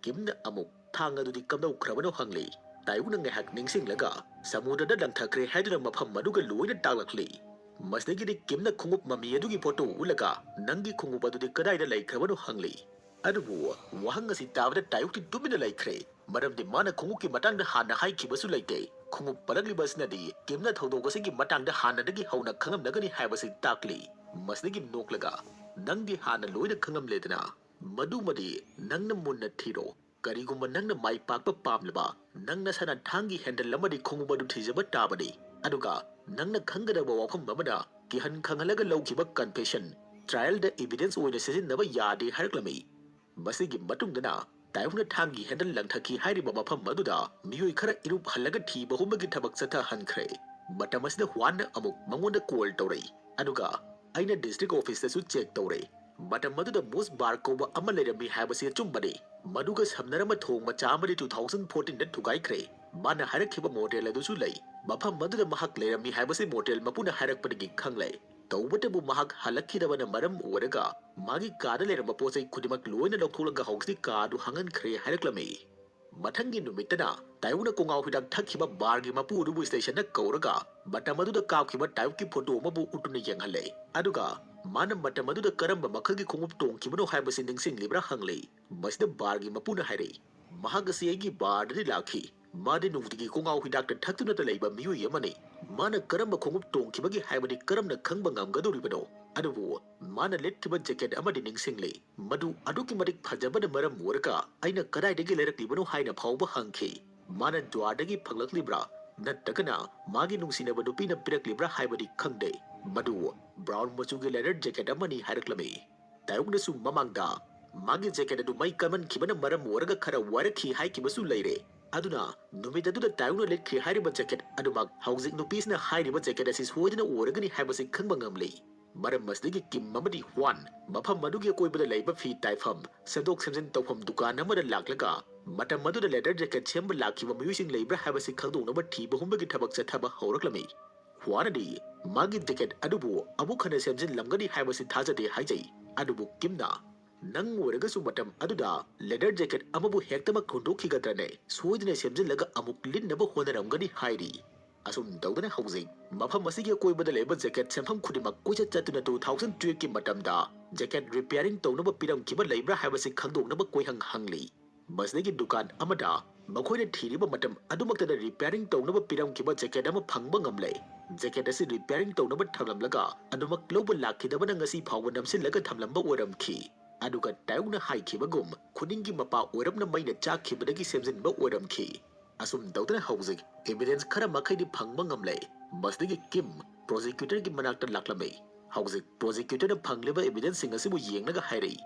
ꯀꯤꯝꯅ ꯑꯃꯨꯛ ꯊꯥꯡ ꯑꯗꯨꯗꯤ ꯀꯝꯗꯧꯈ꯭ꯔꯕꯅꯣ ꯍꯪꯂꯤ꯫ ꯇꯥꯌꯣꯛꯅ ꯉꯥꯏꯍꯥꯛ ꯅꯤꯡꯁꯤꯡꯂꯒ ꯁꯃꯨꯗ꯭ꯔꯗ ꯂꯪꯊꯈ꯭ꯔꯦ ꯍꯥꯏꯗꯨꯅ ꯃꯐꯝ ꯑꯗꯨꯒ ꯂꯣꯏꯅ ꯇꯥꯛꯂꯛꯂꯤ꯫ ꯃꯁꯤꯗꯒꯤꯗꯤ ꯀꯤꯝꯅ ꯈꯣꯡꯎꯞ ꯃꯃꯤ ꯑꯗꯨꯒꯤ photo ꯎꯠꯂꯒ ꯅꯪꯒꯤ ꯈꯣꯡꯎꯞ ꯑꯗꯨꯗꯤ ꯀꯗꯥꯏꯗ ꯂꯩꯈ꯭ꯔꯕꯅꯣ ꯍꯪꯂꯤ꯫ ꯑꯗꯨꯕꯨ ꯋꯥꯍꯪ ꯑꯁꯤ ꯇꯥꯕꯗ ꯇꯥꯌꯣꯛꯇꯤ ꯇꯨꯃꯤꯟꯅ ꯂꯩꯈ꯭ꯔꯦ꯫ ꯃꯔꯝꯗꯤ ꯃꯥꯅ ꯈꯣꯡꯎꯞꯀꯤ ꯃꯇꯥꯡꯗ ꯍꯥꯟꯅ ꯍꯥꯏꯈꯤꯕꯁꯨ ꯂꯩꯇꯦ꯫ ꯈꯣꯡꯎꯞ ꯄꯜꯂꯛꯂꯤꯕ ꯑꯁꯤꯅꯗꯤ ꯀꯤꯝꯅ ꯊꯧꯗꯣꯛ ꯑꯁꯤꯒꯤ ꯃꯇꯥꯡꯗ ꯍꯥꯟꯅꯗꯒꯤ ꯍꯧꯅ ꯈꯪꯂꯝꯂꯒꯅꯤ ꯍꯥꯏꯕꯁꯤ ꯇꯥꯛꯂꯤ꯫ ꯃꯁꯤꯗꯒꯤ ꯅꯣꯛꯂꯒ, "ꯅꯪꯗꯤ ꯍꯥꯟꯅ ꯂꯣꯏꯅ ꯈꯪꯂꯝꯂꯦꯗꯅ꯫ ꯃꯗꯨꯃꯗꯤ ꯅꯪꯅ ꯃꯨꯟꯅ ꯊꯤꯔꯣ꯫ ꯀꯔꯤꯒꯨꯝꯕ ꯅꯪꯅ ꯃꯥꯏ ꯄꯥꯛꯄ ꯄꯥꯝꯂꯕ, ꯅꯪ ꯅꯁꯥꯅ ꯊꯥꯡꯒꯤ handle ꯑꯃꯗꯤ ꯈꯣꯡꯎꯞ ꯑꯗꯨ ꯊꯤꯖꯕ ꯇꯥꯕꯅꯤ꯫ ꯑꯗꯨꯒ ꯅꯪꯅ ꯈꯪꯒꯗꯕ ꯋꯥꯐꯝ ꯑꯃꯅ, ꯀꯤꯍꯟ ꯈꯪꯍꯜꯂꯒ ꯂꯧꯈꯤꯕ confession trial ꯗ evidence ꯑꯣꯏꯅ ꯁꯤꯖꯤꯟꯅꯕ ꯌꯥꯗꯦ" ꯍꯥꯏꯔꯛꯂꯝꯃꯤ꯫ ꯃꯁꯤꯒꯤ ꯃꯇꯨꯡꯗꯅ ꯇꯥꯌꯣꯛꯅ ꯊꯥꯡꯒꯤ handle ꯂꯪꯊꯈꯤ ꯍꯥꯏꯔꯤꯕ ꯃꯐꯝ ꯑꯗꯨꯗ ꯃꯤꯑꯣꯏ ꯈꯔ ꯏꯔꯨꯞ ꯍꯜꯂꯒ ꯊꯤꯕ ꯍꯨꯝꯕꯒꯤ ꯊꯕꯛ ꯆꯠꯊꯍꯟꯈ꯭ꯔꯦ꯫ ꯃꯇꯝ ꯑꯁꯤꯗ ꯍ꯭ꯋꯥꯟꯅ ꯑꯃꯨꯛ ꯃꯉꯣꯟꯗ call ꯇꯧꯔꯛꯏ꯫ ꯑꯗꯨꯒ ꯑꯩꯅ district office ꯇꯁꯨ check ꯇꯧꯔꯦ꯫ ꯃꯇꯝ ꯑꯗꯨꯗ ꯃꯨꯁ ꯕꯥꯔ ꯀꯧꯕ ꯑꯃ ꯂꯩꯔꯝꯃꯤ ꯍꯥꯏꯕꯁꯤ ꯑꯆꯨꯝꯕꯅꯤ꯫ ꯃꯗꯨꯒ ꯁꯝꯅꯔꯝꯕ ꯊꯣꯡ ꯃꯆꯥ ꯑꯃꯗꯤ two thousand fourteen ꯗ ꯊꯨꯒꯥꯏꯈ꯭ꯔꯦ꯫ ꯃꯥꯅ ꯍꯥꯏꯔꯛꯈꯤꯕ motel ꯑꯗꯨꯁꯨ ꯂꯩ꯫ ꯃꯐꯝ ꯑꯗꯨꯗ ꯃꯍꯥꯛ ꯂꯩꯔꯝꯃꯤ ꯍꯥꯏꯕꯁꯤ motel ꯃꯄꯨꯅ ꯍꯥꯏꯔꯛꯄꯗꯒꯤ ꯈꯪꯂꯦ꯫ ꯇꯧꯕꯇꯕꯨ ꯃꯍꯥꯛ ꯍꯜꯂꯛꯈꯤꯗꯕꯅ ꯃꯔꯝ ꯑꯣꯏꯔꯒ ꯃꯥꯒꯤ ꯀꯥꯗ ꯂꯩꯔꯝꯕ ꯄꯣꯠ ꯆꯩ ꯈꯨꯗꯤꯡꯃꯛ ꯂꯣꯏꯅ ꯂꯧꯊꯣꯛꯂꯒ ꯍꯧꯖꯤꯛ ꯀꯥ ꯑꯗꯨ ꯍꯥꯡꯍꯟꯈ꯭ꯔꯦ ꯍꯥꯏꯔꯛꯂꯝꯃꯤ꯫ ꯃꯊꯪꯒꯤ ꯅꯨꯃꯤꯠꯇꯅ ꯇꯥꯌꯣꯛꯅ ꯀꯣꯡꯉꯥꯎ ꯍꯤꯗꯥꯛ ꯊꯛꯈꯤꯕ ꯕꯥꯔꯒꯤ ꯃꯄꯨ ꯑꯗꯨꯕꯨ ꯁ꯭ꯇꯦꯁꯟꯗ ꯀꯧꯔꯒ ꯃꯇꯝ ꯑꯗꯨꯗ ꯀꯥꯞꯈꯤꯕ ꯇꯥꯌꯣꯛꯀꯤ ꯐꯣꯇꯣ ꯑꯃꯕꯨ ꯎꯠꯇꯨꯅ ꯌꯦꯡꯍꯜꯂꯦ꯫ ꯑꯗꯨꯒ ꯃꯥꯅ ꯃꯇꯝ ꯑꯗꯨꯗ ꯀꯔꯝꯕ ꯃꯈꯜꯒꯤ ꯈꯣꯡꯎꯞ ꯇꯣꯡꯈꯤꯕꯅꯣ ꯍꯥꯏꯕꯁꯤ ꯅꯤꯡꯁꯤꯡꯂꯤꯕ꯭ꯔꯥ ꯍꯪꯂꯤ꯫ ꯃꯁꯤꯗ ꯕꯥꯔꯒꯤ ꯃꯄꯨꯅ ꯍꯥꯏꯔꯛꯏ, "ꯃꯍꯥꯛ ꯑꯁꯤ ꯑꯩꯒꯤ ꯕꯥꯔꯗꯗꯤ ꯂꯥꯛꯈꯤ꯫ ꯃꯥꯗꯤ ꯅꯨꯡꯇꯤꯒꯤ ꯀꯣꯡꯉꯥꯎ ꯍꯤꯗꯥꯛꯇ ꯊꯛꯇꯨꯅꯇ ꯂꯩꯕ ꯃꯤꯑꯣꯏ ꯑꯃꯅꯤ꯫ ꯃꯥꯅ ꯀꯔꯝꯕ ꯈꯣꯡꯎꯞ ꯇꯣꯡꯈꯤꯕꯒꯦ ꯍꯥꯏꯕꯗꯤ ꯀꯔꯝꯅ ꯈꯪꯕ ꯉꯝꯒꯗꯧꯔꯤꯕꯅꯣ? ꯑꯗꯨꯕꯨ ꯃꯥꯅ ꯂꯤꯠꯈꯤꯕ ꯖꯦꯀꯦꯠ ꯑꯃꯗꯤ ꯅꯤꯡꯁꯤꯡꯂꯤ꯫ ꯃꯗꯨ ꯑꯗꯨꯛꯀꯤ ꯃꯇꯤꯛ ꯐꯖꯕꯅ ꯃꯔꯝ ꯑꯣꯏꯔꯒ ꯑꯩꯅ ꯀꯗꯥꯏꯗꯒꯤ ꯂꯩꯔꯛꯂꯤꯕꯅꯣ ꯍꯥꯏꯅ ꯐꯥꯎꯕ ꯍꯪꯈꯤ꯫ ꯃꯥꯅ ꯖ꯭ꯋꯥꯔꯗꯒꯤ ꯐꯪꯂꯛꯂꯤꯕ꯭ꯔꯥ ꯅꯠꯇ꯭ꯔꯒꯅ ꯃꯥꯒꯤ ꯅꯨꯡꯁꯤꯅꯕ ꯅꯨꯄꯤꯅ ꯄꯤꯔꯛꯂꯤꯕ꯭ꯔꯥ ꯍꯥꯏꯕꯗꯤ ꯈꯪꯗꯦ꯫ ꯃꯗꯨ ꯕ꯭ꯔꯥꯎꯟ ꯃꯆꯨꯒꯤ ꯂꯦꯗꯔ ꯖꯦꯀꯦꯠ ꯑꯃꯅꯤ" ꯍꯥꯏꯔꯛꯂꯝꯃꯤ꯫ ꯇꯥꯌꯣꯛꯅꯁꯨ ꯃꯃꯥꯡꯗ ꯃꯥꯒꯤ ꯖꯦꯀꯦꯠ ꯑꯗꯨ ꯃꯩ ꯀꯥꯃꯟꯈꯤꯕꯅ ꯃꯔꯝ ꯑꯣꯏꯔꯒ ꯈꯔ ꯋꯥꯏꯔꯛꯈꯤ ꯍꯥꯏꯈꯤꯕꯁꯨ ꯂꯩꯔꯦ꯫ ꯑꯗꯨꯅ ꯅꯨꯃꯤꯠ ꯑꯗꯨꯗ ꯇꯥꯌꯣꯛꯅ ꯂꯤꯠꯈꯤ ꯍꯥꯏꯔꯤꯕ ꯖꯦꯀꯦꯠ ꯑꯗꯨꯃꯛ ꯍꯧꯖꯤꯛ ꯅꯨꯄꯤꯁꯤꯅ ꯍꯥꯏꯔꯤꯕ ꯖꯦꯀꯦꯠ ꯑꯁꯤ ꯁꯣꯏꯗꯅ ꯑꯣꯏꯔꯒꯅꯤ ꯍꯥꯏꯕꯁꯤ ꯈꯪꯕ ꯉꯝꯂꯤ꯫ ꯃꯔꯝ ꯑꯁꯤꯗꯒꯤ ꯀꯤꯝ ꯑꯃꯗꯤ ꯍ꯭ꯋꯥꯟ ꯃꯐꯝ ꯑꯗꯨꯒꯤ ꯑꯀꯣꯏꯕꯗ ꯂꯩꯕ ꯐꯤ ꯇꯥꯏꯐꯝ, ꯁꯦꯝꯗꯣꯛ ꯁꯦꯝꯖꯤꯟ ꯇꯧꯐꯝ ꯗꯨꯀꯥꯟ ꯑꯃꯗ ꯂꯥꯛꯂꯒ ꯃꯇꯝ ꯑꯗꯨꯗ ꯂꯦꯗꯔ ꯖꯦꯀꯦꯠ ꯁꯦꯝꯕ ꯂꯥꯛꯈꯤꯕ ꯃꯤꯑꯣꯏꯁꯤꯡ ꯂꯩꯕ꯭ꯔꯥ ꯍꯥꯏꯕꯁꯤ ꯈꯪꯗꯣꯛꯅꯕ ꯊꯤꯕ ꯍꯨꯝꯕꯒꯤ ꯊꯕꯛ ꯆꯠꯊꯕ ꯍꯧꯔꯛꯂꯝꯃꯤ꯫ ꯍ꯭ꯋꯥꯟꯅꯗꯤ ꯃꯥꯒꯤ ꯖꯦꯀꯦꯠ ꯑꯗꯨꯕꯨ ꯑꯃꯨꯛ ꯍꯟꯅ ꯁꯦꯝꯖꯤꯜꯂꯝꯒꯅꯤ ꯍꯥꯏꯕꯁꯤ ꯊꯥꯖꯗꯦ ꯍꯥꯏꯖꯩ꯫ ꯑꯗꯨꯕꯨ ꯀꯤꯝꯅ, "ꯅꯪ ꯑꯣꯏꯔꯒꯁꯨ ꯃꯇꯝ ꯑꯗꯨꯗ ꯂꯦꯗꯔ ꯖꯦꯀꯦꯠ ꯑꯃꯕꯨ ꯍꯦꯛꯇꯃꯛ ꯍꯨꯟꯗꯣꯛꯈꯤꯒꯗ꯭ꯔꯅꯦ? ꯁꯣꯏꯗꯅ ꯁꯦꯝꯖꯤꯜꯂꯒ ꯑꯃꯨꯛ ꯂꯤꯠꯅꯕ ꯍꯣꯠꯅꯔꯝꯒꯅꯤ" ꯍꯥꯏꯔꯤ꯫ ꯑꯁꯨꯝ ꯇꯧꯗꯅ ꯍꯧꯖꯤꯛ ꯃꯐꯝ ꯑꯁꯤꯒꯤ ꯑꯀꯣꯏꯕꯗ ꯂꯩꯕ ꯖꯦꯀꯦꯠ ꯁꯦꯝꯐꯝ ꯈꯨꯗꯤꯡꯃꯛ ꯀꯣꯏꯆꯠ ꯆꯠꯇꯨꯅ two thousand twelve ꯀꯤ ꯃꯇꯝꯗ ꯖꯦꯀꯦꯠ ꯔꯤꯄꯤꯌꯥꯔꯤꯡ ꯇꯧꯅꯕ ꯄꯤꯔꯝꯈꯤꯕ ꯂꯩꯕ꯭ꯔꯥ ꯍꯥꯏꯕꯁꯤ ꯈꯪꯗꯣꯛꯅꯕ ꯀꯣꯏꯍꯪ ꯍꯪꯂꯤ꯫ ꯃꯁꯤꯗꯒꯤ ꯗꯨꯀꯥꯟ ꯑꯃꯗ ꯃꯈꯣꯏꯅ ꯊꯤꯔꯤꯕ ꯃꯇꯝ ꯑꯗꯨꯃꯛꯇꯗ ꯔꯤꯄꯤꯌꯥꯔꯤꯡ ꯇꯧꯅꯕ ꯄꯤꯔꯝꯈꯤꯕ ꯖꯦꯀꯦꯠ ꯑꯃ ꯐꯪꯕ ꯉꯝꯂꯦ꯫ ꯖꯦꯀꯦꯠ ꯑꯁꯤ ꯔꯤꯄꯤꯌꯥꯔꯤꯡ ꯇꯧꯅꯕ ꯊꯝꯂꯝꯂꯒ ꯑꯗꯨꯃꯛ ꯂꯧꯕ ꯂꯥꯛꯈꯤꯗꯕꯅ ꯉꯁꯤ ꯐꯥꯎꯕ ꯅꯝꯁꯤꯜꯂꯒ ꯊꯝꯂꯝꯕ ꯑꯣꯏꯔꯝꯈꯤ꯫ ꯑꯗꯨꯒ ꯇꯥꯌꯣꯛꯅ ꯍꯥꯏꯈꯤꯕꯒꯨꯝ ꯈꯨꯅꯤꯡꯒꯤ ꯃꯄꯥ ꯑꯣꯏꯔꯞꯅ ꯃꯩꯅ ꯆꯥꯛꯈꯤꯕꯗꯒꯤ ꯁꯦꯝꯖꯤꯟꯕ ꯑꯣꯏꯔꯝꯈꯤ꯫ ꯑꯁꯨꯝ ꯇꯧꯗꯅ ꯍꯧꯖꯤꯛ evidence ꯈꯔ ꯃꯈꯩꯗꯤ ꯐꯪꯕ ꯉꯝꯂꯦ꯫ ꯃꯁꯤꯗꯒꯤ ꯀꯤꯝ prosecutor ꯒꯤ ꯃꯅꯥꯛꯇ ꯂꯥꯛꯂꯝꯃꯤ꯫ ꯍꯧꯖꯤꯛ prosecutor ꯅ ꯐꯪꯂꯤꯕ evidence ꯁꯤꯡ ꯑꯁꯤꯕꯨ ꯌꯦꯡꯂꯒ ꯍꯥꯏꯔꯛꯏ,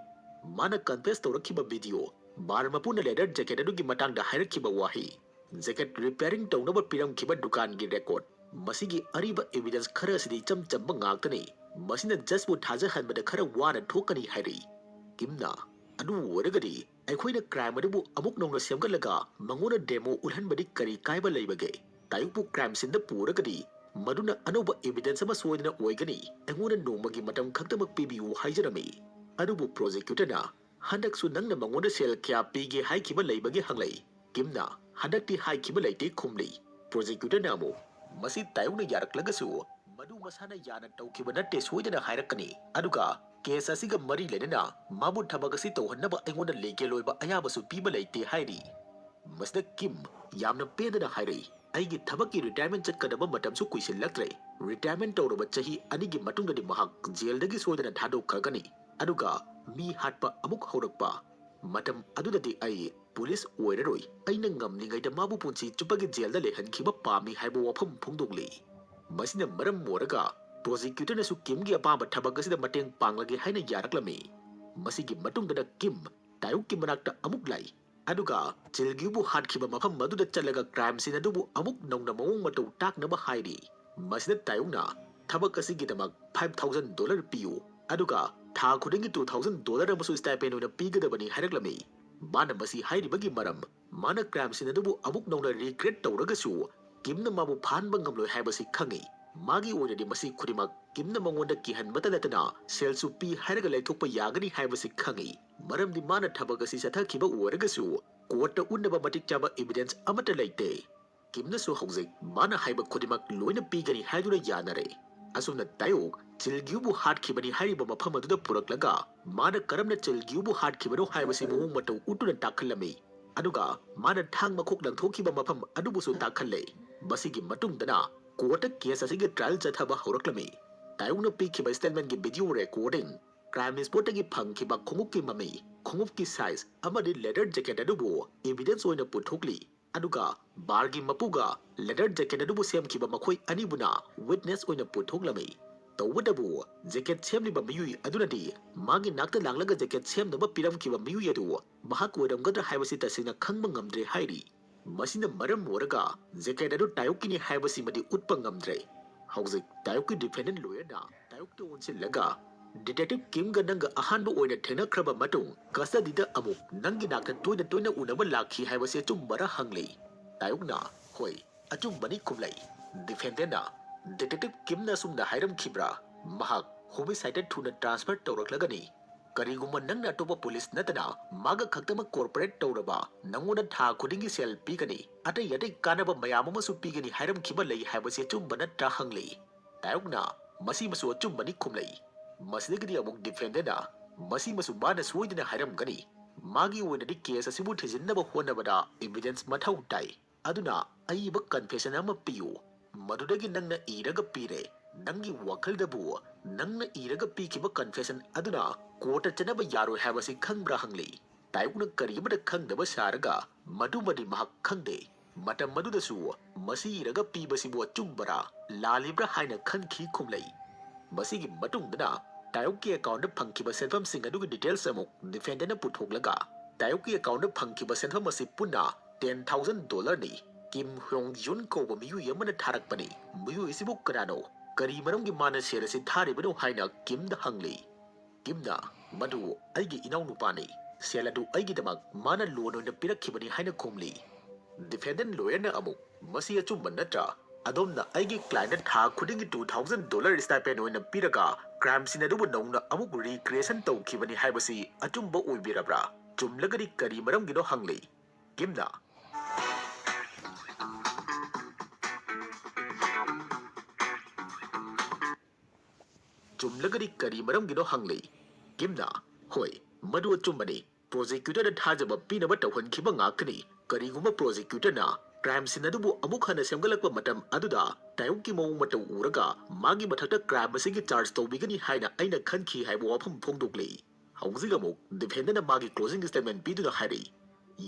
ꯃꯥꯅ confess ꯇꯧꯔꯛꯈꯤꯕ video, ꯕꯥꯔ ꯃꯄꯨꯅ ꯂꯦꯗꯔ ꯖꯦꯀꯦꯠ ꯑꯗꯨꯒꯤ ꯃꯇꯥꯡꯗ ꯍꯥꯏꯔꯛꯈꯤꯕ ꯋꯥꯍꯩ, ꯖꯦꯀꯦꯠ ꯔꯤꯄꯤꯌꯥꯔꯤꯡ ꯇꯧꯅꯕ ꯄꯤꯔꯝꯈꯤꯕ ꯗꯨꯀꯥꯟꯒꯤ ꯔꯦꯀꯣꯔꯗ, ꯃꯁꯤꯒꯤ ꯑꯔꯤꯕ evidence ꯈꯔ ꯑꯁꯤꯗꯤ ꯏꯆꯝ ꯆꯝꯕ ꯉꯥꯛꯇꯅꯤ꯫ ꯃꯁꯤꯅ ꯖꯖꯄꯨ ꯊꯥꯖꯍꯟꯕꯗ ꯈꯔ ꯋꯥꯅ ꯊꯣꯛꯀꯅꯤ ꯍꯥꯏꯔꯤ꯫ ꯀꯤꯝꯅ, "ꯑꯗꯨ ꯑꯣꯏꯔꯒꯗꯤ ꯑꯩꯈꯣꯏꯅ ꯀ꯭ꯔꯥꯏꯝ ꯑꯗꯨꯕꯨ ꯑꯃꯨꯛ ꯅꯧꯅ ꯁꯦꯝꯒꯠꯂꯒ ꯃꯉꯣꯟꯗ ꯗꯦꯃꯣ ꯎꯠꯍꯟꯕꯗꯤ ꯀꯔꯤ ꯀꯥꯏꯕ ꯂꯩꯕꯒꯦ? ꯇꯥꯌꯣꯛꯄꯨ ꯀ꯭ꯔꯥꯏꯝ ꯁꯤꯟꯗ ꯄꯨꯔꯒꯗꯤ ꯃꯗꯨꯅ ꯑꯅꯧꯕ evidence ꯑꯃ ꯁꯣꯏꯗꯅ ꯑꯣꯏꯒꯅꯤ꯫ ꯑꯩꯉꯣꯟꯗ ꯅꯣꯡꯃꯒꯤ ꯃꯇꯝ ꯈꯛꯇꯃꯛ ꯄꯤꯕꯤꯌꯨ" ꯍꯥꯏꯖꯔꯝꯃꯤ꯫ ꯑꯗꯨꯕꯨ prosecutor ꯅ, "ꯍꯟꯗꯛꯁꯨ ꯅꯪꯅ ꯃꯉꯣꯟꯗ ꯁꯦꯜ ꯀꯌꯥ ꯄꯤꯒꯦ ꯍꯥꯏꯈꯤꯕ ꯂꯩꯕꯒꯦ?" ꯍꯪꯂꯛꯏ꯫ ꯀꯤꯝꯅ ꯍꯟꯗꯛꯇꯤ ꯍꯥꯏꯈꯤꯕ ꯂꯩꯇꯦ ꯈꯨꯝꯂꯤ꯫ ꯄ꯭ꯔꯣꯁꯤꯀ꯭ꯌꯨꯇꯔꯅ ꯑꯃꯨꯛ, "ꯃꯁꯤ ꯇꯥꯌꯣꯡꯅ ꯌꯥꯔꯛꯂꯒꯁꯨ ꯃꯗꯨ ꯃꯁꯥꯅ ꯌꯥꯅ ꯇꯧꯈꯤꯕ ꯅꯠꯇꯦ, ꯁꯣꯏꯗꯅ ꯍꯥꯏꯔꯛꯀꯅꯤ꯫ ꯑꯗꯨꯒ ꯀꯦꯁ ꯑꯁꯤꯒ ꯃꯔꯤ ꯂꯩꯅꯅ ꯃꯥꯕꯨ ꯊꯕꯛ ꯑꯁꯤ ꯇꯧꯍꯟꯅꯕ ꯑꯩꯉꯣꯟꯗ ꯂꯤꯒꯦꯜ ꯑꯣꯏꯕ ꯑꯌꯥꯕꯁꯨ ꯄꯤꯕ ꯂꯩꯇꯦ" ꯍꯥꯏꯔꯤ꯫ ꯃꯁꯤꯗ ꯀꯤꯝ ꯌꯥꯝꯅ ꯄꯦꯟꯗꯅ ꯍꯥꯏꯔꯛꯏ, "ꯑꯩꯒꯤ ꯊꯕꯛꯀꯤ ꯔꯤꯇꯥꯌꯔꯃꯦꯟ ꯆꯠꯀꯗꯕ ꯃꯇꯝꯁꯨ ꯀꯨꯏꯁꯤꯜꯂꯛꯇ꯭ꯔꯦ꯫ ꯔꯤꯇꯥꯌꯔꯃꯦꯟ ꯇꯧꯔꯕ ꯆꯍꯤ ꯑꯅꯤꯒꯤ ꯃꯇꯨꯡꯗꯗꯤ ꯃꯍꯥꯛ ꯖꯦꯜꯗꯒꯤ ꯁꯣꯏꯗꯅ ꯊꯥꯗꯣꯛꯈ꯭ꯔꯒꯅꯤ꯫ ꯑꯗꯨꯒ ꯃꯤ ꯍꯥꯠꯄ ꯑꯃꯨꯛ ꯍꯧꯔꯛꯄ꯫ ꯃꯇꯝ ꯑꯗꯨꯗꯗꯤ ꯑꯩ ꯄꯨꯂꯤꯁ ꯑꯣꯏꯔꯔꯣꯏ꯫ ꯑꯩꯅ ꯉꯝꯂꯤꯉꯩꯗ ꯃꯥꯕꯨ ꯄꯨꯟꯁꯤ ꯆꯨꯞꯄꯒꯤ ꯖꯦꯜꯗ ꯂꯩꯍꯟꯈꯤꯕ ꯄꯥꯝꯃꯤ" ꯍꯥꯏꯕ ꯋꯥꯐꯝ ꯐꯣꯡꯗꯣꯛꯂꯤ꯫ ꯃꯁꯤꯅ ꯃꯔꯝ ꯑꯣꯏꯔꯒ ꯄ꯭ꯔꯣꯁꯤꯀ꯭ꯌꯨꯇꯔꯅꯁꯨ ꯀꯤꯝꯒꯤ ꯑꯄꯥꯝꯕ ꯊꯕꯛ ꯑꯁꯤꯗ ꯃꯇꯦꯡ ꯄꯥꯡꯂꯒꯦ ꯍꯥꯏꯅ ꯌꯥꯔꯛꯂꯝꯃꯤ꯫ ꯃꯁꯤꯒꯤ ꯃꯇꯨꯡꯗꯅ ꯀꯤꯝ ꯇꯥꯌꯣꯛꯀꯤ ꯃꯅꯥꯛꯇ ꯑꯃꯨꯛ ꯂꯥꯛꯏ꯫ ꯑꯗꯨꯒ ꯆꯤꯜꯒ꯭ꯌꯨꯕꯨ ꯍꯥꯠꯈꯤꯕ ꯃꯐꯝ ꯑꯗꯨꯗ ꯆꯠꯂꯒ ꯀ꯭ꯔꯥꯏꯝ ꯁꯤꯟ ꯑꯗꯨꯕꯨ ꯑꯃꯨꯛ ꯅꯧꯅ ꯃꯑꯣꯡ ꯃꯇꯧ ꯇꯥꯛꯅꯕ ꯍꯥꯏꯔꯤ꯫ ꯃꯁꯤꯗ ꯇꯥꯌꯣꯛꯅ ꯊꯕꯛ ꯑꯁꯤꯒꯤꯗꯃꯛ ꯐꯥꯏꯚ ꯊꯥꯎꯖꯟ ꯗꯣꯂꯔ ꯄꯤꯌꯨ, ꯑꯗꯨꯒ ꯊꯥ ꯈꯨꯗꯤꯡꯒꯤ ꯇꯨ ꯊꯥꯎꯖꯟ ꯗꯣꯂꯔ ꯑꯃꯁꯨ ꯁ꯭ꯇꯥꯏꯄꯦꯟ ꯑꯣꯏꯅ ꯄꯤꯒꯗꯕꯅꯤ ꯍꯥꯏꯔꯛꯂꯝꯃꯤ꯫ ꯃꯥꯅ ꯃꯁꯤ ꯍꯥꯏꯔꯤꯕꯒꯤ ꯃꯔꯝ, ꯃꯥꯅ ꯀ꯭ꯔꯥꯏꯝ ꯁꯤꯟ ꯑꯗꯨꯕꯨ ꯑꯃꯨꯛ ꯅꯧꯅ ꯔꯤꯀ꯭ꯔꯤꯌꯦꯠ ꯇꯧꯔꯒꯁꯨ ꯀꯤꯝꯅ ꯃꯥꯕꯨ ꯐꯥꯍꯟꯕ ꯉꯝꯂꯣꯏ ꯍꯥꯏꯕꯁꯤ ꯈꯪꯏ꯫ ꯃꯥꯒꯤ ꯑꯣꯏꯅꯗꯤ ꯃꯁꯤ ꯈꯨꯗꯤꯡꯃꯛ ꯀꯤꯝꯅ ꯃꯉꯣꯟꯗ ꯀꯤꯍꯟꯕꯇ ꯅꯠꯇꯅ ꯁꯦꯜꯁꯨ ꯄꯤ ꯍꯥꯏꯔꯒ ꯂꯩꯊꯣꯛꯄ ꯌꯥꯒꯅꯤ ꯍꯥꯏꯕꯁꯤ ꯈꯪꯏ, ꯃꯔꯝꯗꯤ ꯃꯥꯅ ꯊꯕꯛ ꯑꯁꯤ ꯆꯠꯊꯈꯤꯕ ꯑꯣꯏꯔꯒꯁꯨ ꯀꯣꯔꯠꯇ ꯎꯠꯅꯕ ꯃꯇꯤꯛ ꯆꯥꯕ ꯏꯕꯤꯗꯦꯟꯁ ꯑꯃꯠꯇ ꯂꯩꯇꯦ꯫ ꯀꯤꯝꯅꯁꯨ ꯍꯧꯖꯤꯛ ꯃꯥꯅ ꯍꯥꯏꯕ ꯈꯨꯗꯤꯡꯃꯛ ꯂꯣꯏꯅ ꯄꯤꯒꯅꯤ ꯍꯥꯏꯗꯨꯅ ꯌꯥꯅꯔꯦ꯫ ꯑꯁꯨꯝꯅ ꯇꯥꯌꯣꯛ ꯆꯤꯜꯒ꯭ꯌꯨꯕꯨ ꯍꯥꯠꯈꯤꯕꯅꯤ ꯍꯥꯏꯔꯤꯕ ꯃꯐꯝ ꯑꯗꯨꯗ ꯄꯨꯔꯛꯂꯒ ꯃꯥꯅ ꯀꯔꯝꯅ ꯆꯤꯜꯒ꯭ꯌꯨꯕꯨ ꯍꯥꯠꯈꯤꯕꯅꯣ ꯍꯥꯏꯕꯁꯤ ꯃꯑꯣꯡ ꯃꯇꯧ ꯎꯠꯇꯨꯅ ꯇꯥꯛꯈꯜꯂꯝꯃꯤ꯫ ꯑꯗꯨꯒ ꯃꯥꯅ ꯊꯥꯡ ꯃꯈꯣꯛ ꯂꯪꯊꯣꯛꯈꯤꯕ ꯃꯐꯝ ꯑꯗꯨꯕꯨꯁꯨ ꯇꯥꯛꯈꯜꯂꯦ꯫ ꯃꯁꯤꯒꯤ ꯃꯇꯨꯡꯗꯅ ꯀꯣꯔꯠꯇ ꯀꯦꯁ ꯑꯁꯤꯒꯤ ꯇ꯭ꯔꯥꯌꯦꯜ ꯆꯠꯊꯕ ꯍꯧꯔꯛꯂꯝꯃꯤ꯫ ꯇꯥꯌꯣꯛꯅ ꯄꯤꯈꯤꯕ ꯁ꯭ꯇꯦꯠꯃꯦꯟꯒꯤ ꯚꯤꯗꯤꯑꯣ ꯔꯦꯀꯣꯔꯗꯤꯡ, ꯀ꯭ꯔꯥꯏꯝ ꯁ꯭ꯄꯣꯠꯇꯒꯤ ꯐꯪꯈꯤꯕ ꯈꯣꯡꯎꯞꯀꯤ ꯃꯃꯤ, ꯈꯣꯡꯎꯞꯀꯤ ꯁꯥꯏꯖ ꯑꯃꯗꯤ ꯂꯦꯗꯔ ꯖꯦꯀꯦꯠ ꯑꯗꯨꯕꯨ ꯏꯕꯤꯗꯦꯟꯁ ꯑꯣꯏꯅ ꯄꯨꯊꯣꯛꯂꯤ꯫ ꯑꯗꯨꯒ ꯕꯥꯔꯒꯤ ꯃꯄꯨꯒ ꯂꯦꯗꯔ ꯖꯦꯀꯦꯠ ꯑꯗꯨꯕꯨ ꯁꯦꯝꯈꯤꯕ ꯃꯈꯣꯏ ꯑꯅꯤꯕꯨꯅ ꯋꯤꯠꯅꯦꯁ ꯑꯣꯏꯅ ꯄꯨꯊꯣꯛꯂꯝꯃꯤ꯫ ꯇꯧꯕꯇꯕꯨ ꯖꯦꯀꯦꯠ ꯁꯦꯝꯂꯤꯕ ꯃꯤꯑꯣꯏ ꯑꯗꯨꯅꯗꯤ ꯃꯥꯒꯤ ꯅꯥꯛꯇ ꯂꯥꯛꯂꯒ ꯖꯦꯀꯦꯠ ꯁꯦꯝꯅꯕ ꯄꯤꯔꯝꯈꯤꯕ ꯃꯤꯑꯣꯏ ꯑꯗꯨ ꯃꯍꯥꯛ ꯑꯣꯏꯔꯝꯒꯗ꯭ꯔꯥ ꯍꯥꯏꯕꯁꯤ ꯇꯁꯦꯡꯅ ꯈꯪꯕ ꯉꯝꯗ꯭ꯔꯦ ꯍꯥꯏꯔꯤ꯫ ꯃꯁꯤꯅ ꯃꯔꯝ ꯑꯣꯏꯔꯒ ꯖꯦꯀꯦꯠ ꯑꯗꯨ ꯇꯥꯌꯣꯛꯀꯤꯅꯤ ꯍꯥꯏꯕꯁꯤꯃꯗꯤ ꯎꯠꯄ ꯉꯝꯗ꯭ꯔꯦ꯫ ꯍꯧꯖꯤꯛ ꯇꯥꯌꯣꯛꯀꯤ ꯗꯤꯐꯦꯟꯗꯦꯟ ꯂꯣꯌꯔꯅ ꯇꯥꯌꯣꯛꯇ ꯑꯣꯟꯁꯤꯜꯂꯒ, "ꯗꯤꯇꯦꯛꯇꯤꯚ ꯀꯤꯝꯒ ꯅꯪꯒ ꯑꯍꯥꯟꯕ ꯑꯣꯏꯅ ꯊꯦꯡꯅꯈ꯭ꯔꯕ ꯃꯇꯨꯡ ꯀꯁꯇꯗꯤꯗ ꯑꯃꯨꯛ ꯅꯪꯒꯤ ꯅꯥꯛꯇ ꯇꯣꯏꯅ ꯇꯣꯏꯅ ꯎꯅꯕ ꯂꯥꯛꯈꯤ ꯍꯥꯏꯕꯁꯤ ꯑꯆꯨꯝꯕꯔ?" ꯍꯪꯂꯤ꯫ ꯇꯥꯌꯣꯛꯅ, "ꯍꯣꯏ, ꯑꯆꯨꯝꯕꯅꯤ" ꯈꯨꯝꯂꯩ꯫ ꯗꯤꯐꯦꯟꯗꯦꯟꯅ, "ꯗꯤꯇꯦꯛꯇꯤꯚ ꯀꯤꯝꯅ ꯑꯁꯨꯝꯅ ꯍꯥꯏꯔꯝꯈꯤꯕ꯭ꯔꯥ? ꯃꯍꯥꯛ ꯍꯣꯃꯤꯁꯥꯏꯗꯇ ꯊꯨꯅ ꯇ꯭ꯔꯥꯟꯁꯐꯔ ꯇꯧꯔꯛꯂꯒꯅꯤ"? "ꯀꯔꯤꯒꯨꯝꯕ ꯅꯪꯅ ꯑꯇꯣꯞꯄ ꯄꯨꯂꯤꯁ ꯅꯠꯇꯅ ꯃꯥꯒ ꯈꯛꯇꯃꯛ ꯀꯣꯑꯣꯄꯔꯦꯠ ꯇꯧꯔꯕ, ꯅꯪꯉꯣꯟꯗ ꯊꯥ ꯈꯨꯗꯤꯡꯒꯤ ꯁꯦꯜ ꯄꯤꯒꯅꯤ, ꯑꯇꯩ ꯑꯇꯩ ꯀꯥꯟꯅꯕ ꯃꯌꯥꯝ ꯑꯃꯁꯨ ꯄꯤꯒꯅꯤ ꯍꯥꯏꯔꯝꯈꯤꯕ ꯂꯩ ꯍꯥꯏꯕꯁꯤ ꯑꯆꯨꯝꯕ ꯅꯠꯇ꯭ꯔꯥ?" ꯍꯪꯂꯤ꯫ ꯇꯥꯌꯣꯛꯅ ꯃꯁꯤꯃꯁꯨ ꯑꯆꯨꯝꯕꯅꯤ ꯈꯨꯝꯂꯛꯏ꯫ ꯃꯁꯤꯗꯒꯤꯗꯤ ꯑꯃꯨꯛ ꯗꯤꯐꯦꯟꯗꯔꯅ ꯃꯁꯤꯃꯁꯨ ꯃꯥꯅ ꯁꯣꯏꯗꯅ ꯍꯥꯏꯔꯝꯒꯅꯤ꯫ ꯃꯥꯒꯤ ꯑꯣꯏꯅꯗꯤ ꯀꯦꯁ ꯑꯁꯤꯕꯨ ꯊꯤꯖꯤꯟꯅꯕ ꯍꯣꯠꯅꯕꯗ ꯏꯚꯤꯗꯦꯟꯁ ꯃꯊꯧ ꯇꯥꯏ꯫ ꯑꯗꯨꯅ ꯑꯏꯕ ꯀꯟꯐꯦꯁꯟ ꯑꯃ ꯄꯤꯌꯨ꯫ ꯃꯗꯨꯗꯒꯤ ꯅꯪꯅ ꯏꯔꯒ ꯄꯤꯔꯦ꯫ ꯅꯪꯒꯤ ꯋꯥꯈꯜꯗꯕꯨ ꯅꯪꯅ ꯏꯔꯒ ꯄꯤꯈꯤꯕ ꯀꯟꯐꯦꯁꯟ ꯑꯗꯨꯅ ꯀꯣꯔꯠꯇ ꯆꯠꯅꯕ ꯌꯥꯔꯣꯏ ꯍꯥꯏꯕꯁꯤ ꯈꯪꯕ꯭ꯔꯥ ꯍꯪꯂꯤ꯫ ꯇꯥꯌꯣꯛꯅ ꯀꯔꯤ ꯑꯃꯠꯇ ꯈꯪꯗꯕ ꯁꯥꯔꯒ ꯃꯗꯨꯃꯗꯤ ꯃꯍꯥꯛ ꯈꯪꯗꯦ꯫ ꯃꯇꯝ ꯑꯗꯨꯗꯁꯨ ꯃꯁꯤ ꯏꯔꯒ ꯄꯤꯕꯁꯤꯕꯨ ꯑꯆꯨꯝꯕꯔꯥ ꯂꯥꯜꯂꯤꯕ꯭ꯔꯥ ꯍꯥꯏꯅ ꯈꯟꯈꯤ ꯈꯨꯝꯂꯩ꯫ ꯃꯁꯤꯒꯤ ꯃꯇꯨꯡꯗꯅ ꯇꯥꯌꯣꯛꯀꯤ ꯑꯦꯀꯥꯎꯟꯗ ꯐꯪꯈꯤꯕ ꯁꯦꯟꯐꯝꯁꯤꯡ ꯑꯗꯨꯒꯤ ꯗꯤꯇꯦꯜꯁ ꯑꯃꯨꯛ ꯗꯤꯐꯦꯟꯗꯔꯅ ꯄꯨꯊꯣꯛꯂꯒ ꯇꯥꯌꯣꯛꯀꯤ ꯑꯦꯀꯥꯎꯟꯗ ꯐꯪꯈꯤꯕ ꯁꯦꯟꯐꯝ ꯑꯁꯤ ꯄꯨꯟꯅ ꯇꯦꯟ ꯊꯥꯎꯖꯟ ꯗꯣꯂꯔꯅꯤ꯫ ꯀꯤꯝ ꯍ꯭ꯌꯣꯡ ꯌꯨꯟ ꯀꯧꯕ ꯃꯤꯑꯣꯏ ꯑꯃꯅ ꯊꯥꯔꯛꯄꯅꯤ꯫ ꯃꯤꯑꯣꯏ ꯑꯁꯤꯕꯨ ꯀꯅꯥꯅꯣ? ꯀꯔꯤ ꯃꯔꯝꯒꯤ ꯃꯥꯅ ꯁꯦꯜ ꯑꯁꯤ ꯊꯥꯔꯤꯕꯅꯣ ꯍꯥꯏꯅ ꯀꯤꯝꯗ ꯍꯪꯂꯤ꯫ ꯀꯤꯝꯅ ꯃꯗꯨ ꯑꯩꯒꯤ ꯏꯅꯥꯎꯅꯨꯄꯥꯅꯤ, ꯁꯦꯜ ꯑꯗꯨ ꯑꯩꯒꯤꯗꯃꯛ ꯃꯥꯅ ꯂꯣꯟ ꯑꯣꯏꯅ ꯄꯤꯔꯛꯈꯤꯕꯅꯤ ꯍꯥꯏꯅ ꯈꯨꯝꯂꯤ꯫ ꯗꯤꯐꯦꯟꯗꯦꯟ ꯂꯣꯌꯔꯅ ꯑꯃꯨꯛ, "ꯃꯁꯤ ꯑꯆꯨꯝꯕ ꯅꯠꯇ꯭ꯔꯥ? ꯑꯗꯣꯝꯅ ꯑꯩꯒꯤ ꯀ꯭ꯂꯥꯏꯟꯗ ꯊꯥ ꯈꯨꯗꯤꯡꯒꯤ ꯇꯨ ꯊꯥꯎꯖꯟ ꯗꯣꯂꯔ ꯁ꯭ꯇꯥꯏꯄꯦꯟ ꯑꯣꯏꯅ ꯄꯤꯔꯒ ꯀ꯭ꯔꯥꯏꯝ ꯁꯤꯟ ꯑꯗꯨꯕꯨ ꯅꯧꯅ ꯑꯃꯨꯛ ꯔꯤꯀ꯭ꯔꯤꯌꯦꯁꯟ ꯇꯧꯈꯤꯕꯅꯤ ꯍꯥꯏꯕꯁꯤ ꯑꯆꯨꯝꯕ ꯑꯣꯏꯕꯤꯔꯕ꯭ꯔꯥ? ꯆꯨꯝꯂꯒꯗꯤ ꯀꯔꯤ ꯃꯔꯝꯒꯤꯅꯣ?" ꯍꯪꯂꯤ꯫ ꯀꯤꯝꯅ, "ꯆꯨꯝꯂꯒꯗꯤ ꯀꯔꯤ ꯃꯔꯝꯒꯤꯅꯣ?" ꯍꯪꯂꯤ꯫ ꯀꯤꯝꯅ, "ꯍꯣꯏ, ꯃꯗꯨ ꯑꯆꯨꯝꯕꯅꯤ꯫ ꯄ꯭ꯔꯣꯁꯤꯀ꯭ꯌꯨꯇꯔꯗ ꯊꯥꯖꯕ ꯄꯤꯅꯕ ꯇꯧꯍꯟꯈꯤꯕ ꯉꯥꯛꯇꯅꯤ꯫ ꯀꯔꯤꯒꯨꯝꯕ ꯄ꯭ꯔꯣꯁꯤꯀ꯭ꯌꯨꯇꯔꯅ ꯀ꯭ꯔꯥꯏꯝ ꯁꯤꯟ ꯑꯗꯨꯕꯨ ꯑꯃꯨꯛ ꯍꯟꯅ ꯁꯦꯝꯒꯠꯂꯛꯄ ꯃꯇꯝ ꯑꯗꯨꯗ ꯇꯥꯌꯣꯛꯀꯤ ꯃꯑꯣꯡ ꯃꯇꯧ ꯎꯔꯒ ꯃꯥꯒꯤ ꯃꯊꯛꯇ ꯀ꯭ꯔꯥꯏꯝ ꯑꯁꯤꯒꯤ ꯆꯥꯔꯖ ꯇꯧꯕꯤꯒꯅꯤ ꯍꯥꯏꯅ ꯑꯩꯅ ꯈꯟꯈꯤ" ꯍꯥꯏꯕ ꯋꯥꯐꯝ ꯐꯣꯡꯗꯣꯛꯂꯤ꯫ ꯍꯧꯖꯤꯛ ꯑꯃꯨꯛ ꯗꯤꯐꯦꯟꯗꯔꯅ ꯃꯥꯒꯤ ꯀ꯭ꯂꯣꯖꯤꯡ ꯁ꯭ꯇꯦꯠꯃꯦꯟ ꯄꯤꯗꯨꯅ ꯍꯥꯏꯔꯤ,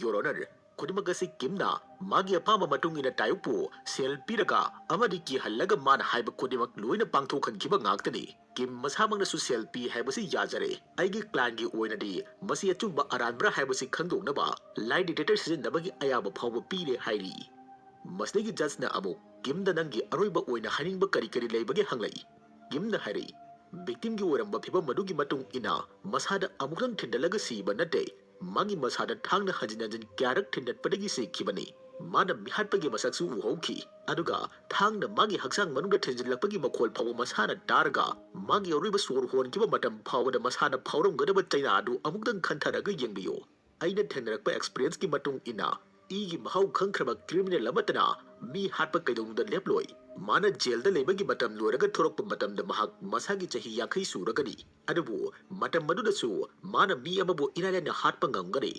"Your Honor, ꯈꯨꯗꯤꯡꯃꯛ ꯑꯁꯤ ꯀꯤꯝꯅ ꯃꯥꯒꯤ ꯑꯄꯥꯝꯕ ꯃꯇꯨꯡ ꯏꯟꯅ ꯇꯥꯌꯣꯛꯄꯨ ꯁꯦꯜ ꯄꯤꯔꯒ ꯑꯃꯗꯤ ꯀꯤꯍꯜꯂꯒ ꯃꯥꯅ ꯍꯥꯏꯕ ꯈꯨꯗꯤꯡꯃꯛ ꯂꯣꯏꯅ ꯄꯥꯡꯊꯣꯛꯍꯟꯈꯤꯕ ꯉꯥꯛꯇꯅꯤ꯫ ꯀꯤꯝ ꯃꯁꯥꯃꯛꯅꯁꯨ ꯁꯦꯜ ꯄꯤ ꯍꯥꯏꯕꯁꯤ ꯌꯥꯖꯔꯦ꯫ ꯑꯩꯒꯤ ꯀ꯭ꯂꯥꯏꯟꯒꯤ ꯑꯣꯏꯅꯗꯤ ꯃꯁꯤ ꯑꯆꯨꯝꯕ ꯑꯔꯥꯟꯕ꯭ꯔꯥ ꯍꯥꯏꯕꯁꯤ ꯈꯪꯗꯣꯛꯅꯕ ꯂꯥꯏ ꯗꯤꯇꯦꯛꯇꯔ ꯁꯤꯖꯤꯟꯅꯕꯒꯤ ꯑꯌꯥꯕ ꯐꯥꯎꯕ ꯄꯤꯔꯦ" ꯍꯥꯏꯔꯤ꯫ ꯃꯁꯤꯗꯒꯤ ꯖꯖꯅ ꯑꯃꯨꯛ, "ꯀꯤꯝꯗ ꯅꯪꯒꯤ ꯑꯔꯣꯏꯕ ꯑꯣꯏꯅ ꯍꯥꯏꯅꯤꯡꯕ ꯀꯔꯤ ꯀꯔꯤ ꯂꯩꯕꯒꯦ?" ꯍꯪꯂꯛꯏ꯫ ꯀꯤꯝꯅ ꯍꯥꯏꯔꯛꯏ, "ꯚꯤꯛꯇꯤꯝꯒꯤ ꯑꯣꯏꯔꯝꯕ ꯐꯤꯚꯝ ꯑꯗꯨꯒꯤ ꯃꯇꯨꯡ ꯏꯟꯅ ꯃꯁꯥꯗ ꯑꯃꯨꯛꯇꯪ ꯊꯤꯟꯗꯠꯂꯒ ꯁꯤꯕ ꯅꯠꯇꯦ, ꯃꯥꯒꯤ ꯃꯁꯥꯗ ꯊꯥꯡꯅ ꯍꯟꯖꯤꯟ ꯍꯟꯖꯤꯟ ꯀꯌꯥꯔꯛ ꯊꯤꯟꯗꯠꯄꯗꯒꯤ ꯁꯤꯈꯤꯕꯅꯤ꯫ ꯃꯥꯅ ꯃꯤꯍꯥꯠꯄꯒꯤ ꯃꯁꯛꯁꯨ ꯎꯍꯧꯈꯤ꯫ ꯑꯗꯨꯒ ꯊꯥꯡꯅ ꯃꯥꯒꯤ ꯍꯛꯆꯥꯡ ꯃꯅꯨꯡꯗ ꯊꯤꯟꯖꯤꯜꯂꯛꯄꯒꯤ ꯃꯈꯣꯜ ꯐꯥꯎꯕ ꯃꯁꯥꯅ ꯇꯥꯔꯒ, ꯃꯥꯒꯤ ꯑꯔꯣꯏꯕ ꯁꯣꯔ ꯍꯣꯟꯈꯤꯕ ꯃꯇꯝ ꯐꯥꯎꯕꯗ ꯃꯁꯥꯅ ꯐꯥꯎꯔꯝꯒꯗꯕ ꯆꯩꯅꯥ ꯑꯗꯨ ꯑꯃꯨꯛꯇꯪ ꯈꯟꯊꯔꯒ ꯌꯦꯡꯕꯤꯌꯨ꯫ ꯑꯩꯅ ꯊꯦꯡꯅꯔꯛꯄ ꯑꯦꯛꯁꯄꯤꯔꯤꯌꯦꯟꯁꯀꯤ ꯃꯇꯨꯡ ꯏꯟꯅ, ꯏꯒꯤ ꯃꯍꯥꯎ ꯈꯪꯈ꯭ꯔꯕ ꯀ꯭ꯔꯤꯃꯤꯅꯦꯜ ꯑꯃꯠꯇꯅ ꯃꯤ ꯍꯥꯠꯄ ꯀꯩꯗꯧꯅꯨꯡꯗ ꯂꯦꯞꯂꯣꯏ꯫ ꯃꯥꯅ ꯖꯦꯜꯗ ꯂꯩꯕꯒꯤ ꯃꯇꯝ ꯂꯣꯏꯔꯒ ꯊꯣꯔꯛꯄ ꯃꯇꯝꯗ ꯃꯍꯥꯛ ꯃꯁꯥꯒꯤ ꯆꯍꯤ ꯌꯥꯡꯈꯩ ꯁꯨꯔꯒꯅꯤ꯫ ꯑꯗꯨꯕꯨ ꯃꯇꯝ ꯑꯗꯨꯗꯁꯨ ꯃꯥꯅ ꯃꯤ ꯑꯃꯕꯨ ꯏꯔꯥꯏ ꯂꯥꯏꯅ ꯍꯥꯠꯄ ꯉꯝꯒꯅꯤ꯫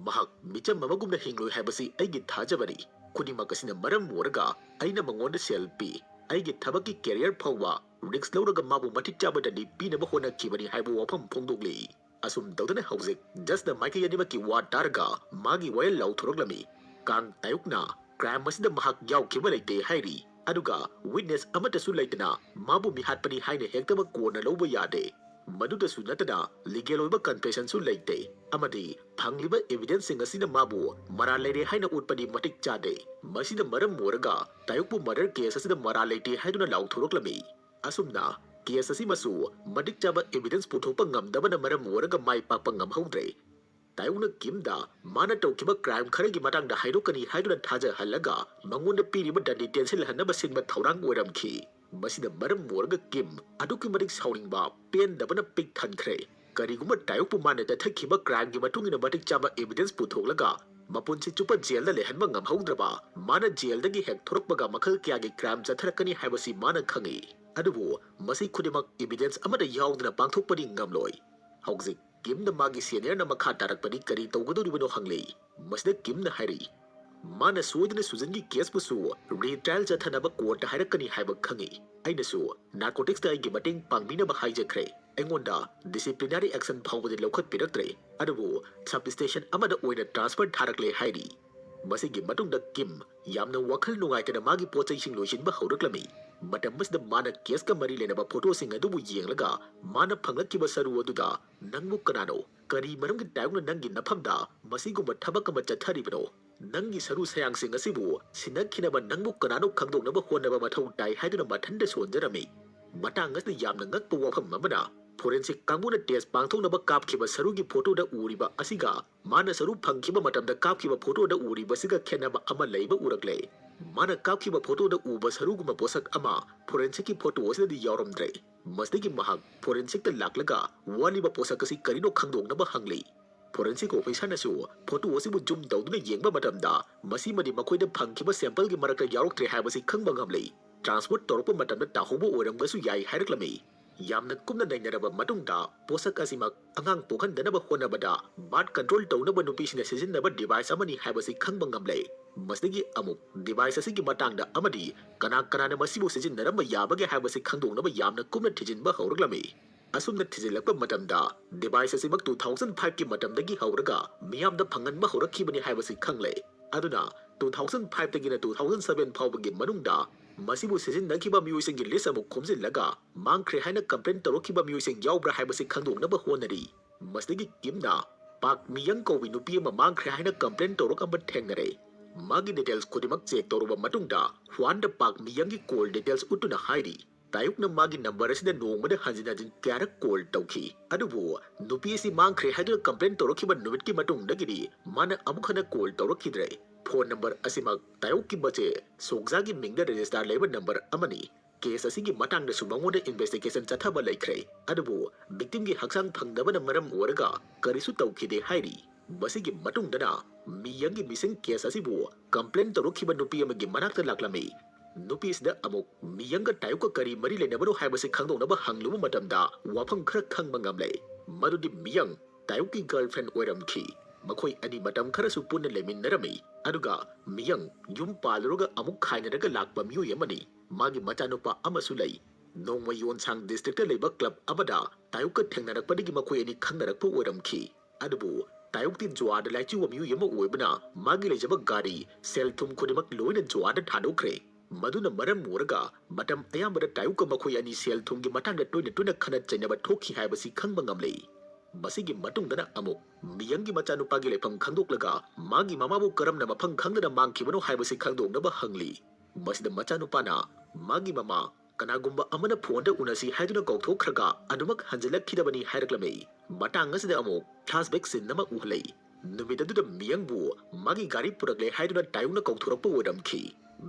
ꯃꯍꯥꯛ ꯃꯤꯆꯝ ꯑꯃꯒꯨꯝꯅ ꯍꯤꯡꯂꯣꯏ ꯍꯥꯏꯕꯁꯤ ꯑꯩꯒꯤ ꯊꯥꯖꯕꯅꯤ꯫ ꯈꯨꯗꯤꯡꯃꯛ ꯑꯁꯤꯅ ꯃꯔꯝ ꯑꯣꯏꯔꯒ ꯑꯩꯅ ꯃꯉꯣꯟꯗ ꯁꯦꯜ ꯄꯤ꯫ ꯑꯩꯒꯤ ꯊꯕꯛꯀꯤ ꯀꯦꯔꯤꯌꯔ ꯐꯥꯎꯕ ꯔꯤꯁꯛ ꯂꯧꯔꯒ ꯃꯥꯕꯨ ꯃꯇꯤꯛ ꯆꯥꯕ ꯗꯟꯗꯤ ꯄꯤꯅꯕ ꯍꯣꯠꯅꯈꯤꯕꯅꯤ ꯍꯥꯏꯕ ꯋꯥꯐꯝ ꯐꯣꯡꯗꯣꯛꯂꯤ꯫ ꯑꯁꯨꯝ ꯇꯧꯗꯅ ꯍꯧꯖꯤꯛ ꯖꯁꯅ ꯃꯥꯏꯀꯩ ꯑꯅꯤꯃꯛꯀꯤ ꯋꯥ ꯇꯥꯔꯒ ꯃꯥꯒꯤ ꯋꯥꯌꯦꯜ ꯂꯥꯎꯊꯣꯔꯛꯂꯝꯃꯤ꯫ ꯀꯥꯡ ꯇꯥꯌꯣꯛꯅ ꯀ꯭ꯔꯥꯏꯝ ꯑꯁꯤꯗ ꯃꯍꯥꯛ ꯌꯥꯎꯈꯤꯕ ꯂꯩꯇꯦ ꯍꯥꯏꯔꯤ, ꯑꯗꯨꯒ ꯋꯤꯠꯅꯦꯁ ꯑꯃꯠꯇꯁꯨ ꯂꯩꯇꯅ ꯃꯥꯕꯨ ꯃꯤꯍꯥꯠꯄꯅꯤ ꯍꯥꯏꯅ ꯍꯦꯛꯇꯃꯛ ꯀꯣꯟꯅ ꯂꯧꯕ ꯌꯥꯗꯦ꯫ ꯃꯗꯨꯗꯁꯨ ꯅꯠꯇꯅ ꯂꯤꯒꯦꯜ ꯑꯣꯏꯕ ꯀꯟꯐꯦꯁꯟꯁꯨ ꯂꯩꯇꯦ, ꯑꯃꯗꯤ ꯐꯪꯂꯤꯕ ꯑꯦꯚꯤꯗꯦꯟꯁꯁꯤꯡ ꯑꯁꯤꯅ ꯃꯥꯕꯨ ꯃꯔꯥꯜ ꯂꯩꯔꯦ ꯍꯥꯏꯅ ꯎꯠꯄꯗꯤ ꯃꯇꯤꯛ ꯆꯥꯗꯦ꯫ ꯃꯁꯤꯅ ꯃꯔꯝ ꯑꯣꯏꯔꯒ ꯇꯥꯌꯣꯛꯄꯨ ꯃꯔꯗꯔ ꯀꯦꯁ ꯑꯁꯤꯗ ꯃꯔꯥꯜ ꯂꯩꯇꯦ ꯍꯥꯏꯗꯨꯅ ꯂꯥꯎꯊꯣꯔꯛꯂꯝꯃꯤ꯫ ꯑꯁꯨꯝꯅ ꯀꯦꯁ ꯑꯁꯤꯃꯁꯨ ꯃꯇꯤꯛ ꯆꯥꯕ ꯑꯦꯚꯤꯗꯦꯟꯁ ꯄꯨꯊꯣꯛꯄ ꯉꯝꯗꯕꯅ ꯃꯔꯝ ꯑꯣꯏꯔꯒ ꯃꯥꯏ ꯄꯥꯛꯄ ꯉꯝꯍꯧꯗ꯭ꯔꯦ꯫ ꯇꯥꯌꯣꯛꯅ ꯀꯤꯝꯗ ꯃꯥꯅ ꯇꯧꯈꯤꯕ ꯀ꯭ꯔꯥꯏꯝ ꯈꯔꯒꯤ ꯃꯇꯥꯡꯗ ꯍꯥꯏꯗꯣꯛꯀꯅꯤ ꯍꯥꯏꯗꯨꯅ ꯊꯥꯖꯍꯜꯂꯒ ꯃꯉꯣꯟꯗ ꯄꯤꯔꯤꯕ ꯗꯟꯗꯤ ꯇꯦꯟꯁꯤꯜꯍꯟꯅꯕ ꯁꯤꯟꯕ ꯊꯧꯔꯥꯡ ꯑꯣꯏꯔꯝꯈꯤ꯫ ꯃꯁꯤꯅ ꯃꯔꯝ ꯑꯣꯏꯔꯒ ꯀꯤꯝ ꯑꯗꯨꯛꯀꯤ ꯃꯇꯤꯛ ꯁꯥꯎꯅꯤꯡꯕ, ꯄꯦꯟꯗꯕꯅ ꯄꯤꯛ ꯊꯟꯈ꯭ꯔꯦ꯫ ꯀꯔꯤꯒꯨꯝꯕ ꯇꯥꯌꯣꯛꯄꯨ ꯃꯥꯅ ꯆꯠꯊꯈꯤꯕ ꯀ꯭ꯔꯥꯏꯝꯒꯤ ꯃꯇꯨꯡ ꯏꯟꯅ ꯃꯇꯤꯛ ꯆꯥꯕ ꯑꯦꯚꯤꯗꯦꯟꯁ ꯄꯨꯊꯣꯛꯂꯒ ꯃꯄꯨꯟꯁꯤ ꯆꯨꯞꯄ ꯖꯦꯜꯗ ꯂꯩꯍꯟꯕ ꯉꯝꯍꯧꯗ꯭ꯔꯕ, ꯃꯥꯅ ꯖꯦꯜꯗꯒꯤ ꯍꯦꯛ ꯊꯣꯔꯛꯄꯒ ꯃꯈꯜ ꯀꯌꯥꯒꯤ ꯀ꯭ꯔꯥꯏꯝ ꯆꯠꯊꯔꯛꯀꯅꯤ ꯍꯥꯏꯕꯁꯤ ꯃꯥꯅ ꯈꯪꯏ꯫ ꯑꯗꯨꯕꯨ ꯃꯁꯤ ꯈꯨꯗꯤꯡꯃꯛ ꯑꯦꯚꯤꯗꯦꯟꯁ ꯑꯃꯠꯇ ꯌꯥꯎꯗꯅ ꯄꯥꯡꯊꯣꯛꯄꯗꯤ ꯉꯝꯂꯣꯏ꯫ ꯍꯧꯖꯤꯛ ꯀꯤꯝꯅ ꯃꯥꯒꯤ ꯁꯦꯅꯤꯌꯔꯅ ꯃꯈꯥ ꯇꯥꯔꯛꯄꯗꯤ ꯀꯔꯤ ꯇꯧꯒꯗꯧꯔꯤꯕꯅꯣ ꯍꯪꯂꯤ꯫ ꯃꯁꯤꯗ ꯀꯤꯝꯅ ꯍꯥꯏꯔꯤ, ꯃꯥꯅ ꯁꯣꯏꯗꯅ ꯁꯨꯖꯟꯒꯤ ꯀꯦꯁꯄꯨꯁꯨ ꯔꯤꯇ꯭ꯔꯥꯏꯜ ꯆꯠꯊꯅꯕ ꯀꯣꯔꯠꯇ ꯍꯥꯏꯔꯛꯀꯅꯤ ꯍꯥꯏꯕ ꯈꯪꯏ꯫ ꯑꯩꯅꯁꯨ ꯅꯥꯔꯀꯣꯇꯤꯛꯁꯇ ꯑꯩꯒꯤ ꯃꯇꯦꯡ ꯄꯥꯡꯕꯤꯅꯕ ꯍꯥꯏꯖꯈ꯭ꯔꯦ꯫ ꯑꯩꯉꯣꯟꯗ ꯗꯤꯁꯤꯄ꯭ꯂꯤꯅꯔꯤ ꯑꯦꯛꯁꯟ ꯐꯥꯎꯕꯗꯤ ꯂꯧꯈꯠꯄꯤꯔꯛꯇ꯭ꯔꯦ, ꯑꯗꯨꯕꯨ ꯁꯕ ꯁ꯭ꯇꯦꯁꯟ ꯑꯃꯗ ꯑꯣꯏꯅ ꯇ꯭ꯔꯥꯟꯁꯐꯔ ꯊꯥꯔꯛꯂꯦ ꯍꯥꯏꯔꯤ꯫ ꯃꯁꯤꯒꯤ ꯃꯇꯨꯡꯗ ꯀꯤꯝ ꯌꯥꯝꯅ ꯋꯥꯈꯜ ꯅꯨꯡꯉꯥꯏꯇꯅ ꯃꯥꯒꯤ ꯄꯣꯠ ꯆꯩꯁꯤꯡ ꯂꯣꯏꯁꯤꯟꯕ ꯍꯧꯔꯛꯂꯝꯃꯤ꯫ ꯃꯇꯝ ꯑꯁꯤꯗ ꯃꯥꯅ ꯀꯦꯁꯀ ꯃꯔꯤ ꯂꯩꯅꯕ ꯐꯣꯇꯣꯁꯤꯡ ꯑꯗꯨꯕꯨ ꯌꯦꯡꯂꯒ ꯃꯥꯅ ꯐꯪꯂꯛꯈꯤꯕ ꯁꯔꯨ ꯑꯗꯨꯗ, "ꯅꯪꯕꯨ ꯀꯅꯥꯅꯣ? ꯀꯔꯤ ꯃꯔꯝꯒꯤ ꯇꯥꯌꯣꯛꯅ ꯅꯪꯒꯤ ꯅꯐꯝꯗ ꯃꯁꯤꯒꯨꯝꯕ ꯊꯕꯛ ꯑꯃ ꯆꯠꯊꯔꯤꯕꯅꯣ? ꯅꯪꯒꯤ ꯁꯔꯨ ꯁꯌꯥꯡꯁꯤꯡ ꯑꯁꯤꯕꯨ ꯁꯤꯟꯅꯈꯤꯅꯕ ꯅꯪꯕꯨ ꯀꯅꯥꯅꯣ ꯈꯪꯗꯣꯛꯅꯕ ꯍꯣꯠꯅꯕ ꯃꯊꯧ ꯇꯥꯏ" ꯍꯥꯏꯗꯨꯅ ꯃꯊꯟꯇ ꯁꯣꯟꯖꯔꯝꯃꯤ꯫ ꯃꯇꯥꯡ ꯑꯁꯤꯗ ꯌꯥꯝꯅ ꯉꯛꯄ ꯋꯥꯐꯝ ꯑꯃꯅ, Forensic ꯀꯥꯡꯕꯨꯅ test ꯄꯥꯡꯊꯣꯛꯅꯕ ꯀꯥꯞꯈꯤꯕ ꯁꯔꯨꯒꯤ photoꯗ ꯎꯔꯤꯕ ꯑꯁꯤꯒ ꯃꯥꯅ ꯁꯔꯨ ꯐꯪꯈꯤꯕ ꯃꯇꯝꯗ ꯀꯥꯞꯈꯤꯕ photoꯗ ꯎꯔꯤꯕꯁꯤꯒ ꯈꯦꯠꯅꯕ ꯑꯃ ꯂꯩꯕ ꯎꯔꯛꯂꯦ꯫ ꯃꯥꯅ ꯀꯥꯞꯈꯤꯕ photoꯗ ꯎꯕ ꯁꯔꯨꯒꯨꯝꯕ ꯄꯣꯠꯁꯛ ꯑꯃ forensicꯀꯤ photo ꯑꯁꯤꯗꯗꯤ ꯌꯥꯎꯔꯝꯗ꯭ꯔꯦ꯫ ꯃꯁꯤꯗꯒꯤ ꯃꯍꯥꯛ forensicꯇ ꯂꯥꯛꯂꯒ ꯋꯥꯠꯂꯤꯕ ꯄꯣꯠꯁꯛ ꯑꯁꯤ ꯀꯔꯤꯅꯣ ꯈꯪꯗꯣꯛꯅꯕ ꯍꯪꯂꯤ꯫ Forensic officerꯅꯁꯨ photo ꯑꯁꯤꯕꯨ zoom ꯇꯧꯗꯨꯅ ꯌꯦꯡꯕ ꯃꯇꯝꯗ ꯃꯁꯤꯃꯗꯤ ꯃꯈꯣꯏꯗ ꯐꯪꯈꯤꯕ sampleꯒꯤ ꯃꯔꯛꯇ ꯌꯥꯎꯔꯛꯇ꯭ꯔꯦ ꯍꯥꯏꯕꯁꯤ ꯈꯪꯕ ꯉꯝꯂꯤ꯫ Transport ꯇꯧꯔꯛꯄ ꯃꯇꯝꯗ ꯇꯥꯍꯧꯕ ꯑꯣꯏꯔꯝꯕꯁꯨ ꯌꯥꯏ ꯍꯥꯏꯔꯛꯂꯝꯃꯤ꯫ ꯌꯥꯝꯅ ꯀꯨꯞꯅ ꯅꯩꯅꯔꯕ ꯃꯇꯨꯡꯗ ꯄꯣꯠꯁꯛ ꯑꯁꯤꯃꯛ ꯑꯉꯥꯡ ꯄꯣꯛꯍꯟꯗꯅꯕ ꯍꯣꯠꯅꯕꯗ birth control ꯇꯧꯅꯕ ꯅꯨꯄꯤꯁꯤꯡꯅ ꯁꯤꯖꯤꯟꯅꯕ device ꯑꯃꯅꯤ ꯍꯥꯏꯕꯁꯤ ꯈꯪꯕ ꯉꯝꯂꯦ꯫ ꯃꯁꯤꯗꯒꯤ ꯑꯃꯨꯛ device ꯑꯁꯤꯒꯤ ꯃꯇꯥꯡꯗ ꯑꯃꯗꯤ ꯀꯅꯥ ꯀꯅꯥꯅ ꯃꯁꯤꯕꯨ ꯁꯤꯖꯤꯟꯅꯔꯝꯕ ꯌꯥꯕꯒꯦ ꯍꯥꯏꯕꯁꯤ ꯈꯪꯗꯣꯛꯅꯕ ꯌꯥꯝꯅ ꯀꯨꯞꯅ ꯊꯤꯖꯤꯟꯕ ꯍꯧꯔꯛꯂꯝꯃꯤ꯫ ꯑꯁꯨꯝꯅ ꯊꯤꯖꯤꯜꯂꯛꯄ ꯃꯇꯝꯗ device ꯑꯁꯤꯃꯛ two thousand fiveꯀꯤ ꯃꯇꯝꯗꯒꯤ ꯍꯧꯔꯒ ꯃꯤꯌꯥꯝꯗ ꯐꯪꯍꯟꯕ ꯍꯧꯔꯛꯈꯤꯕꯅꯤ ꯍꯥꯏꯕꯁꯤ ꯈꯪꯂꯦ꯫ ꯑꯗꯨꯅ two thousand fiveꯇꯒꯤꯅ two thousand seven ꯐꯥꯎꯕꯒꯤ ꯃꯅꯨꯡꯗ ꯃꯁꯤꯕꯨ ꯁꯤꯖꯤꯟꯅꯈꯤꯕ ꯃꯤꯑꯣꯏꯁꯤꯡꯒꯤ list ꯑꯃꯨꯛ ꯈꯣꯝꯖꯤꯜꯂꯒ ꯃꯥꯡꯈ꯭ꯔꯦ ꯍꯥꯏꯅ complain ꯇꯧꯔꯛꯈꯤꯕ ꯃꯤꯑꯣꯏꯁꯤꯡ ꯌꯥꯎꯕ꯭ꯔꯥ ꯍꯥꯏꯕꯁꯤ ꯈꯪꯗꯣꯛꯅꯕ ꯍꯣꯠꯅꯔꯤ꯫ ꯃꯁꯤꯗꯒꯤ ꯀꯤꯝꯅ ꯄꯥꯛ ꯃꯤꯌꯪ ꯀꯧꯕꯤ ꯅꯨꯄꯤ ꯑꯃ ꯃꯥꯡꯈ꯭ꯔꯦ ꯍꯥꯏꯅ complain ꯇꯧꯔꯛꯑꯝꯕ ꯊꯦꯡꯅꯔꯦ꯫ ꯃꯥꯒꯤ details ꯈꯨꯗꯤꯡꯃꯛ check ꯇꯧꯔꯕ ꯃꯇꯨꯡꯗ ꯍ꯭ꯋꯥꯟꯗ ꯄꯥꯛ ꯃꯤꯌꯪꯒꯤ call details ꯎꯠꯇꯨꯅ ꯍꯥꯏꯔꯤ, ꯇꯥꯌꯨꯛꯅ ꯃꯥꯒꯤ number ꯑꯁꯤꯗ ꯅꯣꯡꯃꯗ ꯍꯟꯖꯤꯟ ꯍꯟꯖꯤꯟ ꯀꯌꯥꯔꯛ call ꯇꯧꯈꯤ꯫ ꯑꯗꯨꯕꯨ ꯅꯨꯄꯤ ꯑꯁꯤ ꯃꯥꯡꯈ꯭ꯔꯦ ꯍꯥꯏꯗꯨꯅ complain ꯇꯧꯔꯛꯈꯤꯕ ꯅꯨꯃꯤꯠꯀꯤ ꯃꯇꯨꯡꯗꯒꯤꯗꯤ ꯃꯥꯅ ꯑꯃꯨꯛ ꯍꯟꯅ call ꯇꯧꯔꯛꯈꯤꯗ꯭ꯔꯦ꯫ Phone number ꯑꯁꯤꯃꯛ ꯇꯥꯌꯨꯛꯀꯤ ꯃꯆꯦ ꯁꯣꯛꯖꯥꯒꯤ ꯃꯤꯡꯗ register ꯂꯩꯕ number ꯑꯃꯅꯤ꯫ Case ꯑꯁꯤꯒꯤ ꯃꯇꯥꯡꯗꯁꯨ ꯃꯉꯣꯟꯗ investigation ꯆꯠꯊꯕ ꯂꯩꯈ꯭ꯔꯦ꯫ ꯑꯗꯨꯕꯨ victimꯒꯤ ꯍꯛꯆꯥꯡ ꯐꯪꯗꯕꯅ ꯃꯔꯝ ꯑꯣꯏꯔꯒ ꯀꯔꯤꯁꯨ ꯇꯧꯈꯤꯗꯦ ꯍꯥꯏꯔꯤ꯫ ꯃꯁꯤꯒꯤ ꯃꯇꯨꯡꯗꯅ ꯃꯤꯌꯪꯒꯤ missing case ꯑꯁꯤꯕꯨ complain ꯇꯧꯔꯛꯈꯤꯕ ꯅꯨꯄꯤ ꯑꯃꯒꯤ ꯃꯅꯥꯛꯇ ꯂꯥꯛꯂꯝꯃꯤ꯫ ꯅꯨꯄꯤꯁꯤꯗ ꯑꯃꯨꯛ ꯃꯤꯌꯪꯒ ꯇꯥꯌꯨꯛꯀ ꯀꯔꯤ ꯃꯔꯤ ꯂꯩꯅꯕꯅꯣ ꯍꯥꯏꯕꯁꯤ ꯈꯪꯗꯣꯛꯅꯕ ꯍꯪꯂꯨꯕ ꯃꯇꯝꯗ ꯋꯥꯐꯝ ꯈꯔ ꯈꯪꯕ ꯉꯝꯂꯦ꯫ ꯃꯗꯨꯗꯤ ꯃꯤꯌꯪ ꯇꯥꯌꯨꯛꯀꯤ girlfriend ꯑꯣꯏꯔꯝꯈꯤ꯫ ꯃꯈꯣꯏ ꯑꯅꯤ ꯃꯇꯝ ꯈꯔꯁꯨ ꯄꯨꯟꯅ ꯂꯩꯃꯤꯟꯅꯔꯝꯃꯤ꯫ ꯑꯗꯨꯒ ꯃꯤꯌꯪ ꯌꯨꯝ ꯄꯥꯜꯂꯨꯔꯒ ꯑꯃꯨꯛ ꯈꯥꯏꯅꯔꯒ ꯂꯥꯛꯄ ꯃꯤꯑꯣꯏ ꯑꯃꯅꯤ꯫ ꯃꯥꯒꯤ ꯃꯆꯥꯅꯨꯄꯥ ꯑꯃꯁꯨ ꯂꯩ꯫ ꯅꯣꯡꯃ ꯌꯣꯟꯁꯥꯡ districtꯇ ꯂꯩꯕ club ꯑꯃꯗ ꯇꯥꯌꯨꯛꯀ ꯊꯦꯡꯅꯔꯛꯄꯗꯒꯤ ꯃꯈꯣꯏ ꯑꯅꯤ ꯈꯪꯅꯔꯛꯄ ꯑꯣꯏꯔꯝꯈꯤ꯫ ꯑꯗꯨꯕꯨ ꯇꯥꯌꯨꯛꯇꯤ ꯖꯨꯋꯥꯗ ꯂꯥꯏꯆꯨꯕ ꯃꯤꯑꯣꯏ ꯑꯃ ꯑꯣꯏꯕꯅ ꯃꯥꯒꯤ ꯂꯩꯖꯕ ꯒꯥꯔꯤ, ꯁꯦꯜ ꯊꯨꯝ ꯈꯨꯗꯤꯡꯃꯛ ꯂꯣꯏꯅ ꯖꯨꯋꯥꯗ ꯊꯥꯗꯣꯛꯈ꯭ꯔꯦ꯫ ꯃꯗꯨꯅ ꯃꯔꯝ ꯑꯣꯏꯔꯒ ꯃꯇꯝ ꯑꯌꯥꯝꯕꯗ ꯇꯥꯌꯨꯛꯀ ꯃꯈꯣꯏ ꯑꯅꯤ ꯁꯦꯜ ꯊꯨꯝꯒꯤ ꯃꯇꯥꯡꯗ ꯇꯣꯏꯅ ꯇꯣꯏꯅ ꯈꯠꯅ ꯆꯩꯅꯕ ꯊꯣꯛꯈꯤ ꯍꯥꯏꯕꯁꯤ ꯈꯪꯕ ꯉꯝꯂꯦ꯫ ꯃꯁꯤꯒꯤ ꯃꯇꯨꯡꯗꯅ ꯑꯃꯨꯛ ꯃꯤꯌꯪꯒꯤ ꯃꯆꯥꯅꯨꯄꯥꯒꯤ ꯂꯩꯐꯝ ꯈꯪꯗꯣꯛꯂꯒ ꯃꯥꯒꯤ ꯃꯃꯥꯕꯨ ꯀꯔꯝꯅ ꯃꯐꯝ ꯈꯪꯗꯅ ꯃꯥꯡꯈꯤꯕꯅꯣ ꯍꯥꯏꯕꯁꯤ ꯈꯪꯗꯣꯛꯅꯕ ꯍꯪꯂꯤ꯫ ꯃꯁꯤꯗ ꯃꯆꯥꯅꯨꯄꯥꯅ ꯃꯥꯒꯤ ꯃꯃꯥ ꯀꯅꯥꯒꯨꯝꯕ ꯑꯃꯅ ꯐꯣꯟꯗ ꯎꯅꯁꯤ ꯍꯥꯏꯗꯨꯅ ꯀꯧꯊꯣꯛꯈ꯭ꯔꯒ ꯑꯗꯨꯃꯛ ꯍꯟꯖꯤꯜꯂꯛꯈꯤꯗꯕꯅꯤ ꯍꯥꯏꯔꯛꯂꯝꯃꯤ꯫ ꯃꯇꯥꯡ ꯑꯁꯤꯗ ꯑꯃꯨꯛ flashback scene ꯑꯃ ꯎꯍꯜꯂꯤ꯫ ꯅꯨꯃꯤꯠ ꯑꯗꯨꯗ ꯃꯤꯌꯪꯕꯨ ꯃꯥꯒꯤ ꯒꯥꯔꯤ ꯄꯨꯔꯛꯂꯦ ꯍꯥꯏꯗꯨꯅ ꯇꯥꯌꯣꯡꯅ ꯀꯧꯊꯣꯔꯛꯄ ꯑꯣꯏꯔꯝꯈꯤ꯫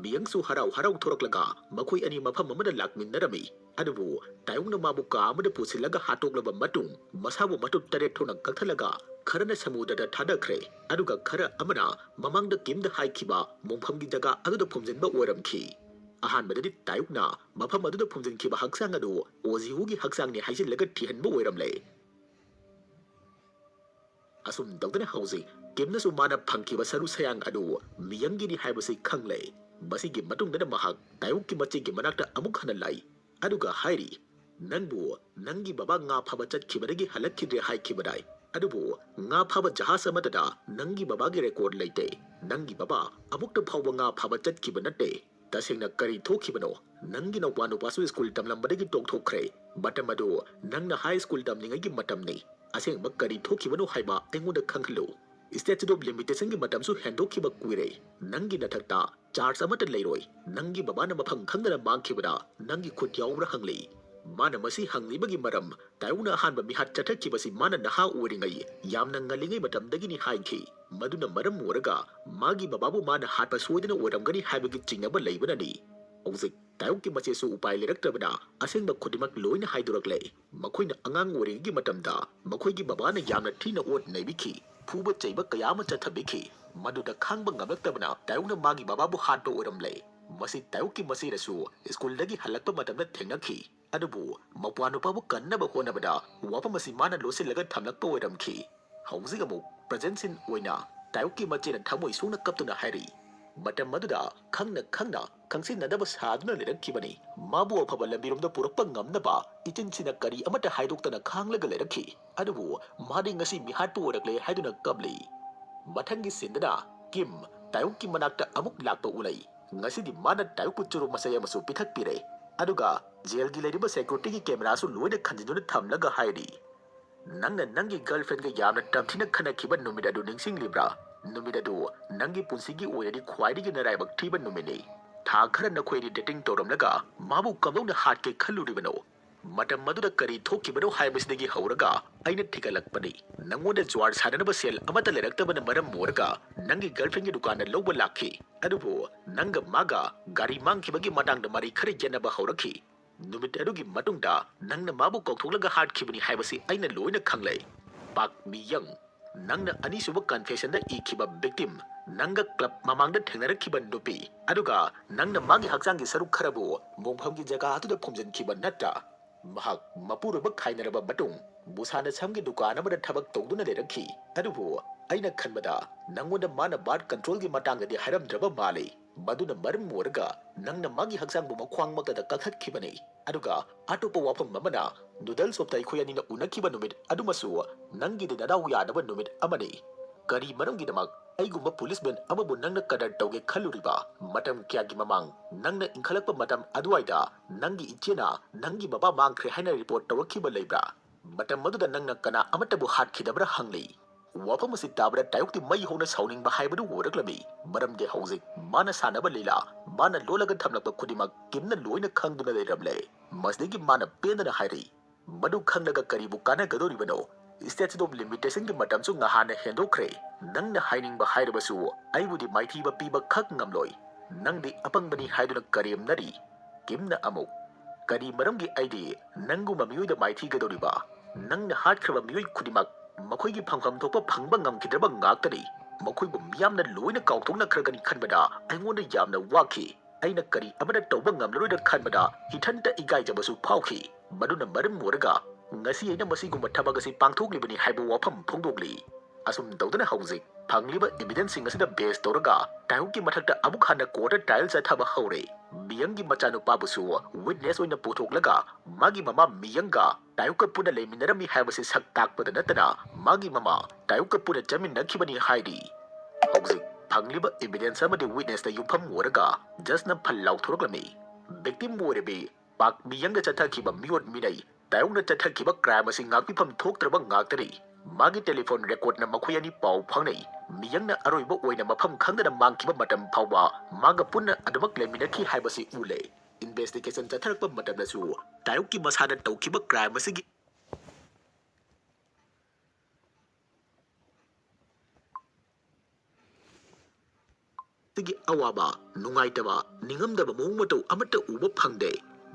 ꯃꯤꯌꯪꯁꯨ ꯍꯔꯥꯎ ꯍꯔꯥꯎ ꯊꯣꯔꯛꯂꯒ ꯃꯈꯣꯏ ꯑꯅꯤ ꯃꯐꯝ ꯑꯃꯗ ꯂꯥꯛꯃꯤꯟꯅꯔꯝꯃꯤ꯫ ꯑꯗꯨꯕꯨ ꯇꯥꯌꯣꯡꯅ ꯃꯥꯕꯨ ꯀꯥ ꯑꯃꯗ ꯄꯨꯁꯤꯜꯂꯒ ꯍꯥꯠꯇꯣꯛꯂꯕ ꯃꯇꯨꯡ ꯃꯁꯥꯕꯨ ꯃꯇꯨꯞ ꯇꯔꯦꯠ ꯊꯣꯛꯅ ꯀꯛꯊꯠꯂꯒ ꯈꯔꯅ ꯁꯃꯨꯗ꯭ꯔꯗ ꯊꯥꯗꯈ꯭ꯔꯦ꯫ ꯑꯗꯨꯒ ꯈꯔ ꯑꯃꯅ ꯃꯃꯥꯡꯗ ꯀꯤꯝꯗ ꯍꯥꯏꯈꯤꯕ ꯃꯣꯡꯐꯝꯒꯤ ꯖꯒꯥ ꯑꯗꯨꯗ ꯐꯨꯝꯖꯤꯟꯕ ꯑꯣꯏꯔꯝꯈꯤ꯫ ꯑꯍꯥꯟꯕꯗꯗꯤ ꯇꯥꯌꯣꯡꯅ ꯃꯐꯝ ꯑꯗꯨꯗ ꯐꯨꯝꯖꯤꯟꯈꯤꯕ ꯍꯛꯆꯥꯡ ꯑꯗꯨ ꯑꯣꯖꯤꯍꯨꯒꯤ ꯍꯛꯆꯥꯡꯅꯤ ꯍꯥꯏꯖꯤꯜꯂꯒ ꯊꯤꯍꯟꯕ ꯑꯣꯏꯔꯝꯂꯦ꯫ ꯑꯁꯨꯝ ꯇꯧꯗꯅ ꯍꯧꯖꯤꯛ ꯀꯤꯝꯅꯁꯨ ꯃꯥꯅ ꯐꯪꯈꯤꯕ ꯁꯔꯨ ꯁꯌꯥꯡ ꯑꯗꯨ ꯃꯤꯌꯪꯒꯤꯅꯤ ꯍꯥꯏꯕꯁꯤ ꯈꯪꯂꯦ꯫ ꯃꯁꯤꯒꯤ ꯃꯇꯨꯡꯗꯅ ꯃꯍꯥꯛ ꯇꯥꯌꯣꯡꯒꯤ ꯃꯆꯦꯒꯤ ꯃꯅꯥꯛꯇ ꯑꯃꯨꯛ ꯍꯟꯅ ꯂꯥꯛꯏ꯫ ꯑꯗꯨꯒ ꯍꯥꯏꯔꯤ, "ꯅꯪꯕꯨ ꯅꯪꯒꯤ ꯕꯕꯥ ꯉꯥ ꯐꯥꯕ ꯆꯠꯈꯤꯕꯗꯒꯤ ꯍꯜꯂꯛꯈꯤꯗ꯭ꯔꯦ ꯍꯥꯏꯈꯤꯕꯗꯥꯏ? ꯑꯗꯨꯕꯨ ꯉꯥ ꯐꯥꯕ ꯖꯍꯥꯖ ꯑꯃꯠꯇꯗ ꯅꯪꯒꯤ ꯕꯕꯥꯒꯤ record ꯂꯩꯇꯦ꯫ ꯅꯪꯒꯤ ꯕꯕꯥ ꯑꯃꯨꯛꯇ ꯐꯥꯎꯕ ꯉꯥ ꯐꯥꯕ ꯆꯠꯈꯤꯕ ꯅꯠꯇꯦ꯫ ꯇꯁꯦꯡꯅ ꯀꯔꯤ ꯊꯣꯛꯈꯤꯕꯅꯣ? ꯅꯪꯒꯤ ꯅꯧꯄꯥ ꯅꯨꯄꯥꯁꯨ ꯁ꯭ꯀꯨꯜ ꯇꯝꯂꯝꯕꯗꯒꯤ ꯇꯣꯛꯊꯣꯛꯈ꯭ꯔꯦ꯫ ꯃꯇꯝ ꯑꯗꯨ ꯅꯪꯅ ꯍꯥꯏ ꯁ꯭ꯀꯨꯜ ꯇꯝꯂꯤꯉꯩꯒꯤ ꯃꯇꯝꯅꯤ꯫ ꯑꯁꯦꯡꯕ ꯀꯔꯤ ꯊꯣꯛꯈꯤꯕꯅꯣ ꯍꯥꯏꯕ ꯑꯩꯉꯣꯟꯗ ꯈꯪꯍꯜꯂꯨ꯫ Statute of Limitation ꯒꯤ ꯃꯇꯝꯁꯨ ꯍꯦꯟꯗꯣꯛꯈꯤꯕ ꯀꯨꯏꯔꯦ꯫ ꯅꯪꯒꯤ ꯅꯊꯛꯇ charge ꯑꯃꯠꯇ ꯂꯩꯔꯣꯏ꯫ ꯅꯪꯒꯤ ꯕꯕꯥꯅ ꯃꯐꯝ ꯈꯪꯗꯅ ꯃꯥꯡꯈꯤꯕꯗ ꯅꯪꯒꯤ ꯈꯨꯠ ꯌꯥꯎꯕ꯭ꯔꯥ?" ꯍꯪꯂꯤ꯫ ꯃꯥꯅ ꯃꯁꯤ ꯍꯪꯂꯤꯕꯒꯤ ꯃꯔꯝ, ꯇꯥꯌꯣꯡꯅ ꯑꯍꯥꯟꯕ ꯃꯤꯍꯥꯠ ꯆꯠꯊꯈꯤꯕꯁꯤ ꯃꯥꯅ ꯅꯍꯥ ꯑꯣꯏꯔꯤꯉꯩ, ꯌꯥꯝꯅ ꯉꯜꯂꯤꯉꯩ ꯃꯇꯝꯗꯒꯤꯅꯤ ꯍꯥꯏꯈꯤ꯫ ꯃꯗꯨꯅ ꯃꯔꯝ ꯑꯣꯏꯔꯒ ꯃꯥꯒꯤ ꯕꯕꯥꯕꯨ ꯃꯥꯅ ꯍꯥꯠꯄ ꯁꯣꯏꯗꯅ ꯑꯣꯏꯔꯝꯒꯅꯤ ꯍꯥꯏꯕꯒꯤ ꯆꯤꯡꯅꯕ ꯂꯩꯕꯅꯅꯤ꯫ ꯍꯧꯖꯤꯛ ꯇꯥꯌꯣꯡꯒꯤ ꯃꯆꯦꯁꯨ ꯎꯄꯥꯏ ꯂꯩꯔꯛꯇꯕꯅ ꯑꯁꯦꯡꯕ ꯈꯨꯗꯤꯡꯃꯛ ꯂꯣꯏꯅ ꯍꯥꯏꯗꯣꯔꯛꯂꯦ꯫ ꯃꯈꯣꯏꯅ ꯑꯉꯥꯡ ꯑꯣꯏꯔꯤꯉꯩꯒꯤ ꯃꯇꯝꯗ ꯃꯈꯣꯏꯒꯤ ꯕꯕꯥꯅ ꯌꯥꯝꯅ ꯊꯤꯅ ꯑꯣꯠ ꯅꯩꯕꯤꯈꯤ, ꯐꯨꯕ ꯆꯩꯕ ꯀꯌꯥ ꯑꯃ ꯆꯠꯊꯕꯤꯈꯤ꯫ ꯃꯗꯨꯗ ꯈꯥꯡꯕ ꯉꯝꯂꯛꯇꯕꯅ ꯇꯥꯌꯣꯡꯅ ꯃꯥꯒꯤ ꯕꯕꯥꯕꯨ ꯍꯥꯠꯄ ꯑꯣꯏꯔꯝꯂꯦ꯫ ꯃꯁꯤ ꯇꯥꯌꯣꯡꯒꯤ ꯃꯆꯦꯅꯁꯨ ꯁ꯭ꯀꯨꯜꯗꯒꯤ ꯍꯜꯂꯛꯄ ꯃꯇꯝꯗ ꯊꯦꯡꯅꯈꯤ꯫ ꯑꯗꯨꯕꯨ ꯃꯄ꯭ꯋꯥ ꯅꯨꯄꯥꯕꯨ ꯀꯟꯅꯕ ꯍꯣꯠꯅꯕꯗ ꯋꯥꯐꯝ ꯑꯁꯤ ꯃꯥꯅ ꯂꯣꯠꯁꯤꯜꯂꯒ ꯊꯝꯂꯛꯄ ꯑꯣꯏꯔꯝꯈꯤ꯫ ꯍꯧꯖꯤꯛ ꯑꯃꯨꯛ present scene ꯑꯣꯏꯅ ꯇꯥꯌꯣꯡꯒꯤ ꯃꯆꯦꯅ ꯊꯃꯣꯏ ꯁꯣꯛꯅ ꯀꯞꯇꯨꯅ ꯍꯥꯏꯔꯤ, "ꯃꯇꯝ ꯑꯗꯨꯗ ꯈꯪꯅ ꯈꯪꯅ ꯈꯪꯁꯤꯟꯅꯗꯕ ꯁꯥꯗꯨꯅ ꯂꯩꯔꯛꯈꯤꯕꯅꯤ꯫ ꯃꯥꯕꯨ ꯑꯐꯕ ꯂꯝꯕꯤꯔꯣꯝꯗ ꯄꯨꯔꯛꯄ ꯉꯝꯅꯕ ꯏꯆꯤꯟꯁꯤꯅ ꯀꯔꯤ ꯑꯃꯠꯇ ꯍꯥꯏꯗꯣꯛꯇꯅ ꯈꯥꯡꯂꯒ ꯂꯩꯔꯛꯈꯤ꯫ ꯑꯗꯨꯕꯨ ꯃꯥꯗꯤ ꯉꯁꯤ ꯃꯤꯍꯥꯠꯄ ꯑꯣꯏꯔꯛꯂꯦ" ꯍꯥꯏꯗꯨꯅ ꯀꯞꯂꯤ꯫ ꯃꯊꯪꯒꯤ sceneꯗꯅ ꯀꯤꯝ ꯇꯥꯌꯣꯡꯒꯤ ꯃꯅꯥꯛꯇ ꯑꯃꯨꯛ ꯂꯥꯛꯄ ꯎꯅꯩ꯫ ꯉꯁꯤꯗꯤ ꯃꯥꯅ ꯇꯥꯌꯣꯡꯕꯨ ꯆꯨꯔꯨꯞ ꯃꯆꯩ ꯑꯃꯁꯨ ꯄꯤꯊꯛꯄꯤꯔꯦ꯫ ꯑꯗꯨꯒ jailꯒꯤ ꯂꯩꯔꯤꯕ securityꯒꯤ cameraꯁꯨ ꯂꯣꯏꯅ ꯈꯟꯖꯤꯟꯗꯨꯅ ꯊꯝꯂꯒ ꯍꯥꯏꯔꯤ, "ꯅꯪꯅ ꯅꯪꯒꯤ girlfriendꯒ ꯌꯥꯝꯅ ꯇꯝꯊꯤꯅ ꯈꯠꯅꯈꯤꯕ ꯅꯨꯃꯤꯠ ꯑꯗꯨ ꯅꯤꯡꯁꯤꯡꯂꯤꯕ꯭ꯔꯥ? ꯅꯨꯃꯤꯠ ꯑꯗꯨ ꯅꯪꯒꯤ ꯄꯨꯟꯁꯤꯒꯤ ꯑꯣꯏꯅꯗꯤ ꯈ꯭ꯋꯥꯏꯗꯒꯤ ꯅꯔꯥꯏꯕꯛ ꯊꯤꯕ ꯅꯨꯃꯤꯠꯅꯤ꯫ ꯊꯥ ꯈꯔ ꯅꯈꯣꯏ ꯑꯅꯤ dating ꯇꯧꯔꯝꯂꯒ ꯃꯥꯕꯨ ꯀꯝꯗꯧꯅ ꯍꯥꯠꯀꯦ ꯈꯜꯂꯨꯔꯤꯕꯅꯣ? ꯃꯇꯝ ꯑꯗꯨꯗ ꯀꯔꯤ ꯊꯣꯛꯈꯤꯕꯅꯣ ꯍꯥꯏꯕꯁꯤꯗꯒꯤ ꯍꯧꯔꯒ ꯑꯩꯅ ꯊꯤꯒꯠꯂꯛꯄꯅꯤ꯫ ꯅꯉꯣꯟꯗ ꯖꯨꯋꯥꯔ ꯁꯥꯟꯅꯅꯕ ꯁꯦꯜ ꯑꯃꯠꯇ ꯂꯩꯔꯛꯇꯕꯅ ꯃꯔꯝ ꯑꯣꯏꯔꯒ ꯅꯪꯒꯤ girlfriendꯒꯤ ꯗꯨꯀꯥꯟꯗ ꯂꯧꯕ ꯂꯥꯛꯈꯤ꯫ ꯑꯗꯨꯕꯨ ꯅꯪꯒ ꯃꯥꯒ ꯒꯥꯔꯤ ꯃꯥꯡꯈꯤꯕꯒꯤ ꯃꯇꯥꯡꯗ ꯃꯔꯩ ꯈꯔ ꯌꯦꯠꯅꯕ ꯍꯧꯔꯛꯈꯤ꯫ ꯅꯨꯃꯤꯠ ꯑꯗꯨꯒꯤ ꯃꯇꯨꯡꯗ ꯅꯪꯅ ꯃꯥꯕꯨ ꯀꯧꯊꯣꯛꯂꯒ ꯍꯥꯠꯈꯤꯕꯅꯤ ꯍꯥꯏꯕꯁꯤ ꯑꯩꯅ ꯂꯣꯏꯅ ꯈꯪꯂꯦ꯫ ꯄꯥꯛ ꯃꯤꯌꯪ, ꯅꯪꯅ ꯑꯅꯤꯁꯨꯕ confessionꯗ ꯏꯈꯤꯕ victim, ꯅꯪꯒ club ꯃꯃꯥꯡꯗ ꯊꯦꯡꯅꯔꯛꯈꯤꯕ ꯅꯨꯄꯤ, ꯑꯗꯨꯒ ꯅꯪꯅ ꯃꯥꯒꯤ ꯍꯛꯆꯥꯡꯒꯤ ꯁꯔꯨꯛ ꯈꯔꯕꯨ ꯃꯣꯡꯐꯝꯒꯤ ꯖꯒꯥ ꯑꯗꯨꯗ ꯐꯨꯝꯖꯤꯟꯈꯤꯕ ꯅꯠꯇ꯭ꯔꯥ? ꯃꯍꯥꯛ ꯃꯄꯨꯔꯣꯏꯕ ꯈꯥꯏꯅꯔꯕ ꯃꯇꯨꯡ ꯕꯨꯁꯥꯅ ꯁꯝꯒꯤ ꯗꯨꯀꯥꯟ ꯑꯃꯗ ꯊꯕꯛ ꯇꯧꯗꯨꯅ ꯂꯩꯔꯛꯈꯤ꯫ ꯑꯗꯨꯕꯨ ꯑꯩꯅ ꯈꯟꯕꯗ ꯅꯪꯉꯣꯟꯗ ꯃꯥꯅ birth controlꯒꯤ ꯃꯇꯥꯡꯗꯗꯤ ꯍꯥꯏꯔꯝꯗ꯭ꯔꯕ ꯃꯥꯜꯂꯤ꯫ ꯃꯗꯨꯅ ꯃꯔꯝ ꯑꯣꯏꯔꯒ ꯅꯪꯅ ꯃꯥꯒꯤ ꯍꯛꯆꯥꯡꯕꯨ ꯃꯈ꯭ꯋꯥꯡꯃꯛꯇꯗ ꯀꯛꯊꯠꯈꯤꯕꯅꯤ꯫ ꯑꯗꯨꯒ ꯑꯇꯣꯞꯄ ꯋꯥꯐꯝ ꯑꯃꯅ, noodle shopꯇ ꯑꯩꯈꯣꯏ ꯑꯅꯤꯅ ꯎꯅꯈꯤꯕ ꯅꯨꯃꯤꯠ ꯑꯗꯨꯃꯁꯨ ꯅꯪꯒꯤꯗꯤ ꯅꯗꯥꯎ ꯌꯥꯗꯕ ꯅꯨꯃꯤꯠ ꯑꯃꯅꯤ꯫ ꯀꯔꯤ ꯃꯔꯝꯒꯤꯗꯃꯛ ꯑꯩꯒꯨꯝꯕ policeman ꯑꯃꯕꯨ ꯅꯪꯅ ꯀꯗꯔ ꯇꯧꯒꯦ ꯈꯜꯂꯨꯔꯤꯕ? ꯃꯇꯝ ꯀꯌꯥꯒꯤ ꯃꯃꯥꯡ ꯅꯪꯅ ꯏꯟꯈꯠꯂꯛꯄ ꯃꯇꯝ ꯑꯗꯨꯋꯥꯏꯗ ꯅꯪꯒꯤ ꯏꯆꯦꯅ ꯅꯪꯒꯤ ꯕꯕꯥ ꯃꯥꯡꯈ꯭ꯔꯦ ꯍꯥꯏꯅ report ꯇꯧꯔꯛꯈꯤꯕ ꯂꯩꯕ꯭ꯔꯥ? ꯃꯇꯝ ꯑꯗꯨꯗ ꯅꯪꯅ ꯀꯅꯥ ꯑꯃꯠꯇꯕꯨ ꯍꯥꯠꯈꯤꯗꯕ꯭ꯔꯥ ꯍꯪꯂꯤ꯫ ꯋꯥꯐꯝ ꯑꯁꯤ ꯇꯥꯕꯗ ꯇꯥꯌꯣꯛꯇꯤ ꯃꯩ ꯍꯧꯅ ꯁꯥꯎꯅꯤꯡꯕ ꯍꯥꯏꯕꯗꯨ ꯑꯣꯏꯔꯛꯂꯝꯃꯤ꯫ ꯃꯔꯝꯗꯤ ꯍꯧꯖꯤꯛ ꯃꯥꯅ ꯁꯥꯟꯅꯕ ꯂꯤꯂꯥ, ꯃꯥꯅ ꯂꯣꯜꯂꯒ ꯊꯝꯂꯛꯄ ꯈꯨꯗꯤꯡꯃꯛ ꯀꯤꯝꯅ ꯂꯣꯏꯅ ꯈꯪꯗꯨꯅ ꯂꯩꯔꯝꯂꯦ꯫ ꯃꯁꯤꯗꯒꯤ ꯃꯥꯅ ꯄꯦꯟꯗꯅ ꯍꯥꯏꯔꯤ, "ꯃꯗꯨ ꯈꯪꯂꯒ ꯀꯔꯤꯕꯨ ꯀꯥꯟꯅꯒꯗꯧꯔꯤꯕꯅꯣ? Statute of limitationꯒꯤ ꯃꯇꯝꯁꯨ ꯉꯍꯥꯟꯅ ꯍꯦꯟꯗꯣꯛꯈ꯭ꯔꯦ꯫ ꯅꯪꯅ ꯍꯥꯏꯅꯤꯡꯕ ꯍꯥꯏꯔꯕꯁꯨ ꯑꯩꯕꯨꯗꯤ ꯃꯥꯏꯊꯤꯕ ꯄꯤꯕ ꯈꯛ ꯉꯝꯂꯣꯏ꯫ ꯅꯪꯗꯤ ꯑꯄꯪꯕꯅꯤ ꯍꯥꯏꯗꯨꯅ ꯀꯔꯦꯝꯅꯔꯤ꯫" ꯀꯤꯝꯅ ꯑꯃꯨꯛ, "ꯀꯔꯤ ꯃꯔꯝꯒꯤ ꯑꯩꯗꯤ ꯅꯪꯒꯨꯝꯕ ꯃꯤꯑꯣꯏꯗ ꯃꯥꯏꯊꯤꯒꯗꯧꯔꯤꯕ? ꯅꯪꯅ ꯍꯥꯠꯈ꯭ꯔꯕ ꯃꯤꯑꯣꯏ ꯈꯨꯗꯤꯡꯃꯛ ꯃꯈꯣꯏꯒꯤ ꯐꯪꯐꯝ ꯊꯣꯛꯄ ꯐꯪꯕ ꯉꯝꯈꯤꯗ꯭ꯔꯕ ꯉꯥꯛꯇꯅꯤ꯫ ꯃꯈꯣꯏꯕꯨ ꯃꯤꯌꯥꯝꯅ ꯂꯣꯏꯅ ꯀꯥꯎꯊꯣꯛꯅꯈ꯭ꯔꯒꯅꯤ ꯈꯟꯕꯗ ꯑꯩꯉꯣꯟꯗ ꯌꯥꯝꯅ ꯋꯥꯈꯤ꯫ ꯑꯩꯅ ꯀꯔꯤ ꯑꯃꯠꯇ ꯇꯧꯕ ꯉꯝꯂꯔꯣꯏꯗ꯭ꯔꯥ ꯈꯟꯕꯗ ꯏꯊꯟꯇ ꯏꯀꯥꯏꯖꯕꯁꯨ ꯐꯥꯎꯈꯤ꯫ ꯃꯗꯨꯅ ꯃꯔꯝ ꯑꯣꯏꯔꯒ ꯉꯁꯤ ꯑꯩꯅ ꯃꯁꯤꯒꯨꯝꯕ ꯊꯕꯛ ꯑꯁꯤ ꯄꯥꯡꯊꯣꯛꯂꯤꯕꯅꯤ ꯍꯥꯏꯕ ꯋꯥꯐꯝ ꯐꯣꯡꯗꯣꯛꯂꯤ꯫" ꯑꯁꯨꯝ ꯇꯧꯗꯅ ꯍꯧꯖꯤꯛ ꯐꯪꯂꯤꯕ evidenceꯁꯤꯡ ꯑꯁꯤꯗ base ꯇꯧꯔꯒ ꯇꯥꯌꯣꯛꯀꯤ ꯃꯊꯛꯇ ꯑꯃꯨꯛ ꯍꯟꯅ courtꯇ trial ꯆꯠꯊꯕ ꯍꯧꯔꯦ꯫ ꯃꯤꯌꯪꯒꯤ ꯃꯆꯥꯅꯨꯄꯥꯕꯨꯁꯨ witness ꯑꯣꯏꯅ ꯄꯨꯊꯣꯛꯂꯒ ꯃꯥꯒꯤ ꯃꯃꯥ ꯃꯤꯌꯪꯒ ꯇꯥꯌꯣꯛꯀ ꯄꯨꯟꯅ ꯂꯩꯃꯤꯟꯅꯔꯝꯃꯤ ꯍꯥꯏꯕꯁꯤ ꯁꯛ ꯇꯥꯛꯄꯗ ꯅꯠꯇꯅ ꯃꯥꯒꯤ ꯃꯃꯥ ꯇꯥꯌꯣꯛꯀ ꯄꯨꯟꯅ ꯆꯠꯃꯤꯟꯅꯈꯤꯕꯅꯤ ꯍꯥꯏꯔꯤ꯫ ꯍꯧꯖꯤꯛ ꯐꯪꯂꯤꯕ evidence ꯑꯃꯗꯤ witnessꯇ ꯌꯨꯝꯐꯝ ꯑꯣꯏꯔꯒ judgeꯅ ꯐꯜ ꯂꯥꯎꯊꯣꯔꯛꯂꯝꯃꯤ꯫ Victim ꯑꯣꯏꯔꯕꯤ ꯄꯥꯛ ꯃꯤꯌꯪꯗ ꯆꯠꯊꯈꯤꯕ ꯃꯤꯑꯣꯠ ꯃꯤꯅꯩ ꯇꯥꯌꯣꯛꯅ ꯆꯠꯊꯈꯤꯕ crime ꯑꯁꯤ ꯉꯥꯛꯄꯤꯐꯝ ꯊꯣꯛꯇ꯭ꯔꯕ ꯉꯥꯛꯇꯅꯤ꯫ ꯃꯥꯒꯤ telephone recordꯅ ꯃꯈꯣꯏ ꯑꯅꯤ ꯄꯥꯎ ꯐꯥꯎꯅꯩ꯫ ꯃꯤꯌꯥꯝꯅ ꯑꯔꯣꯏꯕ ꯑꯣꯏꯅ ꯃꯐꯝ ꯈꯪꯗꯅ ꯃꯥꯡꯈꯤꯕ ꯃꯇꯝ ꯐꯥꯎꯕ ꯃꯥꯒ ꯄꯨꯟꯅ ꯑꯗꯨꯃꯛ ꯂꯩꯃꯤꯟꯅꯈꯤ ꯍꯥꯏꯕꯁꯤ ꯎꯠꯂꯦ꯫ Investigation ꯆꯠꯊꯔꯛꯄ ꯃꯇꯝꯗꯁꯨ ꯇꯥꯌꯣꯛꯀꯤ ꯃꯁꯥꯅ ꯇꯧꯈꯤꯕ crime ꯑꯁꯤꯒꯤ ꯑꯁꯤꯒꯤ ꯑꯋꯥꯕ, ꯅꯨꯡꯉꯥꯏꯇꯕ, ꯅꯤꯡꯉꯝꯗꯕ ꯃꯑꯣꯡ ꯃꯇꯧ ꯑꯃꯠꯇ ꯎꯕ ꯐꯪꯗꯦ꯫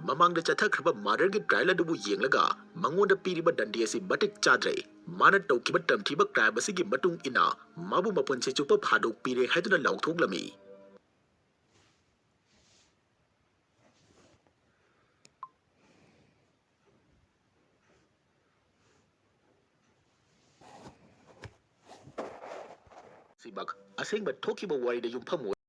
ꯃꯃꯥꯡꯗ ꯆꯠꯊꯈ꯭ꯔꯕ murderꯒꯤ trial ꯑꯗꯨꯕꯨ ꯌꯦꯡꯂꯒ ꯃꯉꯣꯟꯗ ꯄꯤꯔꯤꯕ ꯗꯟꯗꯤ ꯑꯁꯤ ꯃꯇꯤꯛ ꯆꯥꯗ꯭ꯔꯦ꯫ ꯃꯥꯅ ꯇꯧꯈꯤꯕ ꯇꯝꯊꯤꯕ crime ꯑꯁꯤꯒꯤ ꯃꯇꯨꯡ ꯏꯟꯅ ꯃꯥꯕꯨ ꯃꯄꯨꯟꯁꯤ ꯆꯨꯞꯄ ꯐꯥꯗꯣꯛꯄꯤꯔꯦ ꯍꯥꯏꯗꯨꯅ ꯂꯥꯎꯊꯣꯛꯂꯝꯃꯤ꯫ ꯁꯤꯃꯛ ꯑꯁꯦꯡꯕ ꯊꯣꯛꯈꯤꯕ ꯋꯥꯔꯤꯗ ꯌꯨꯝꯐꯝ ꯑꯣꯏ꯫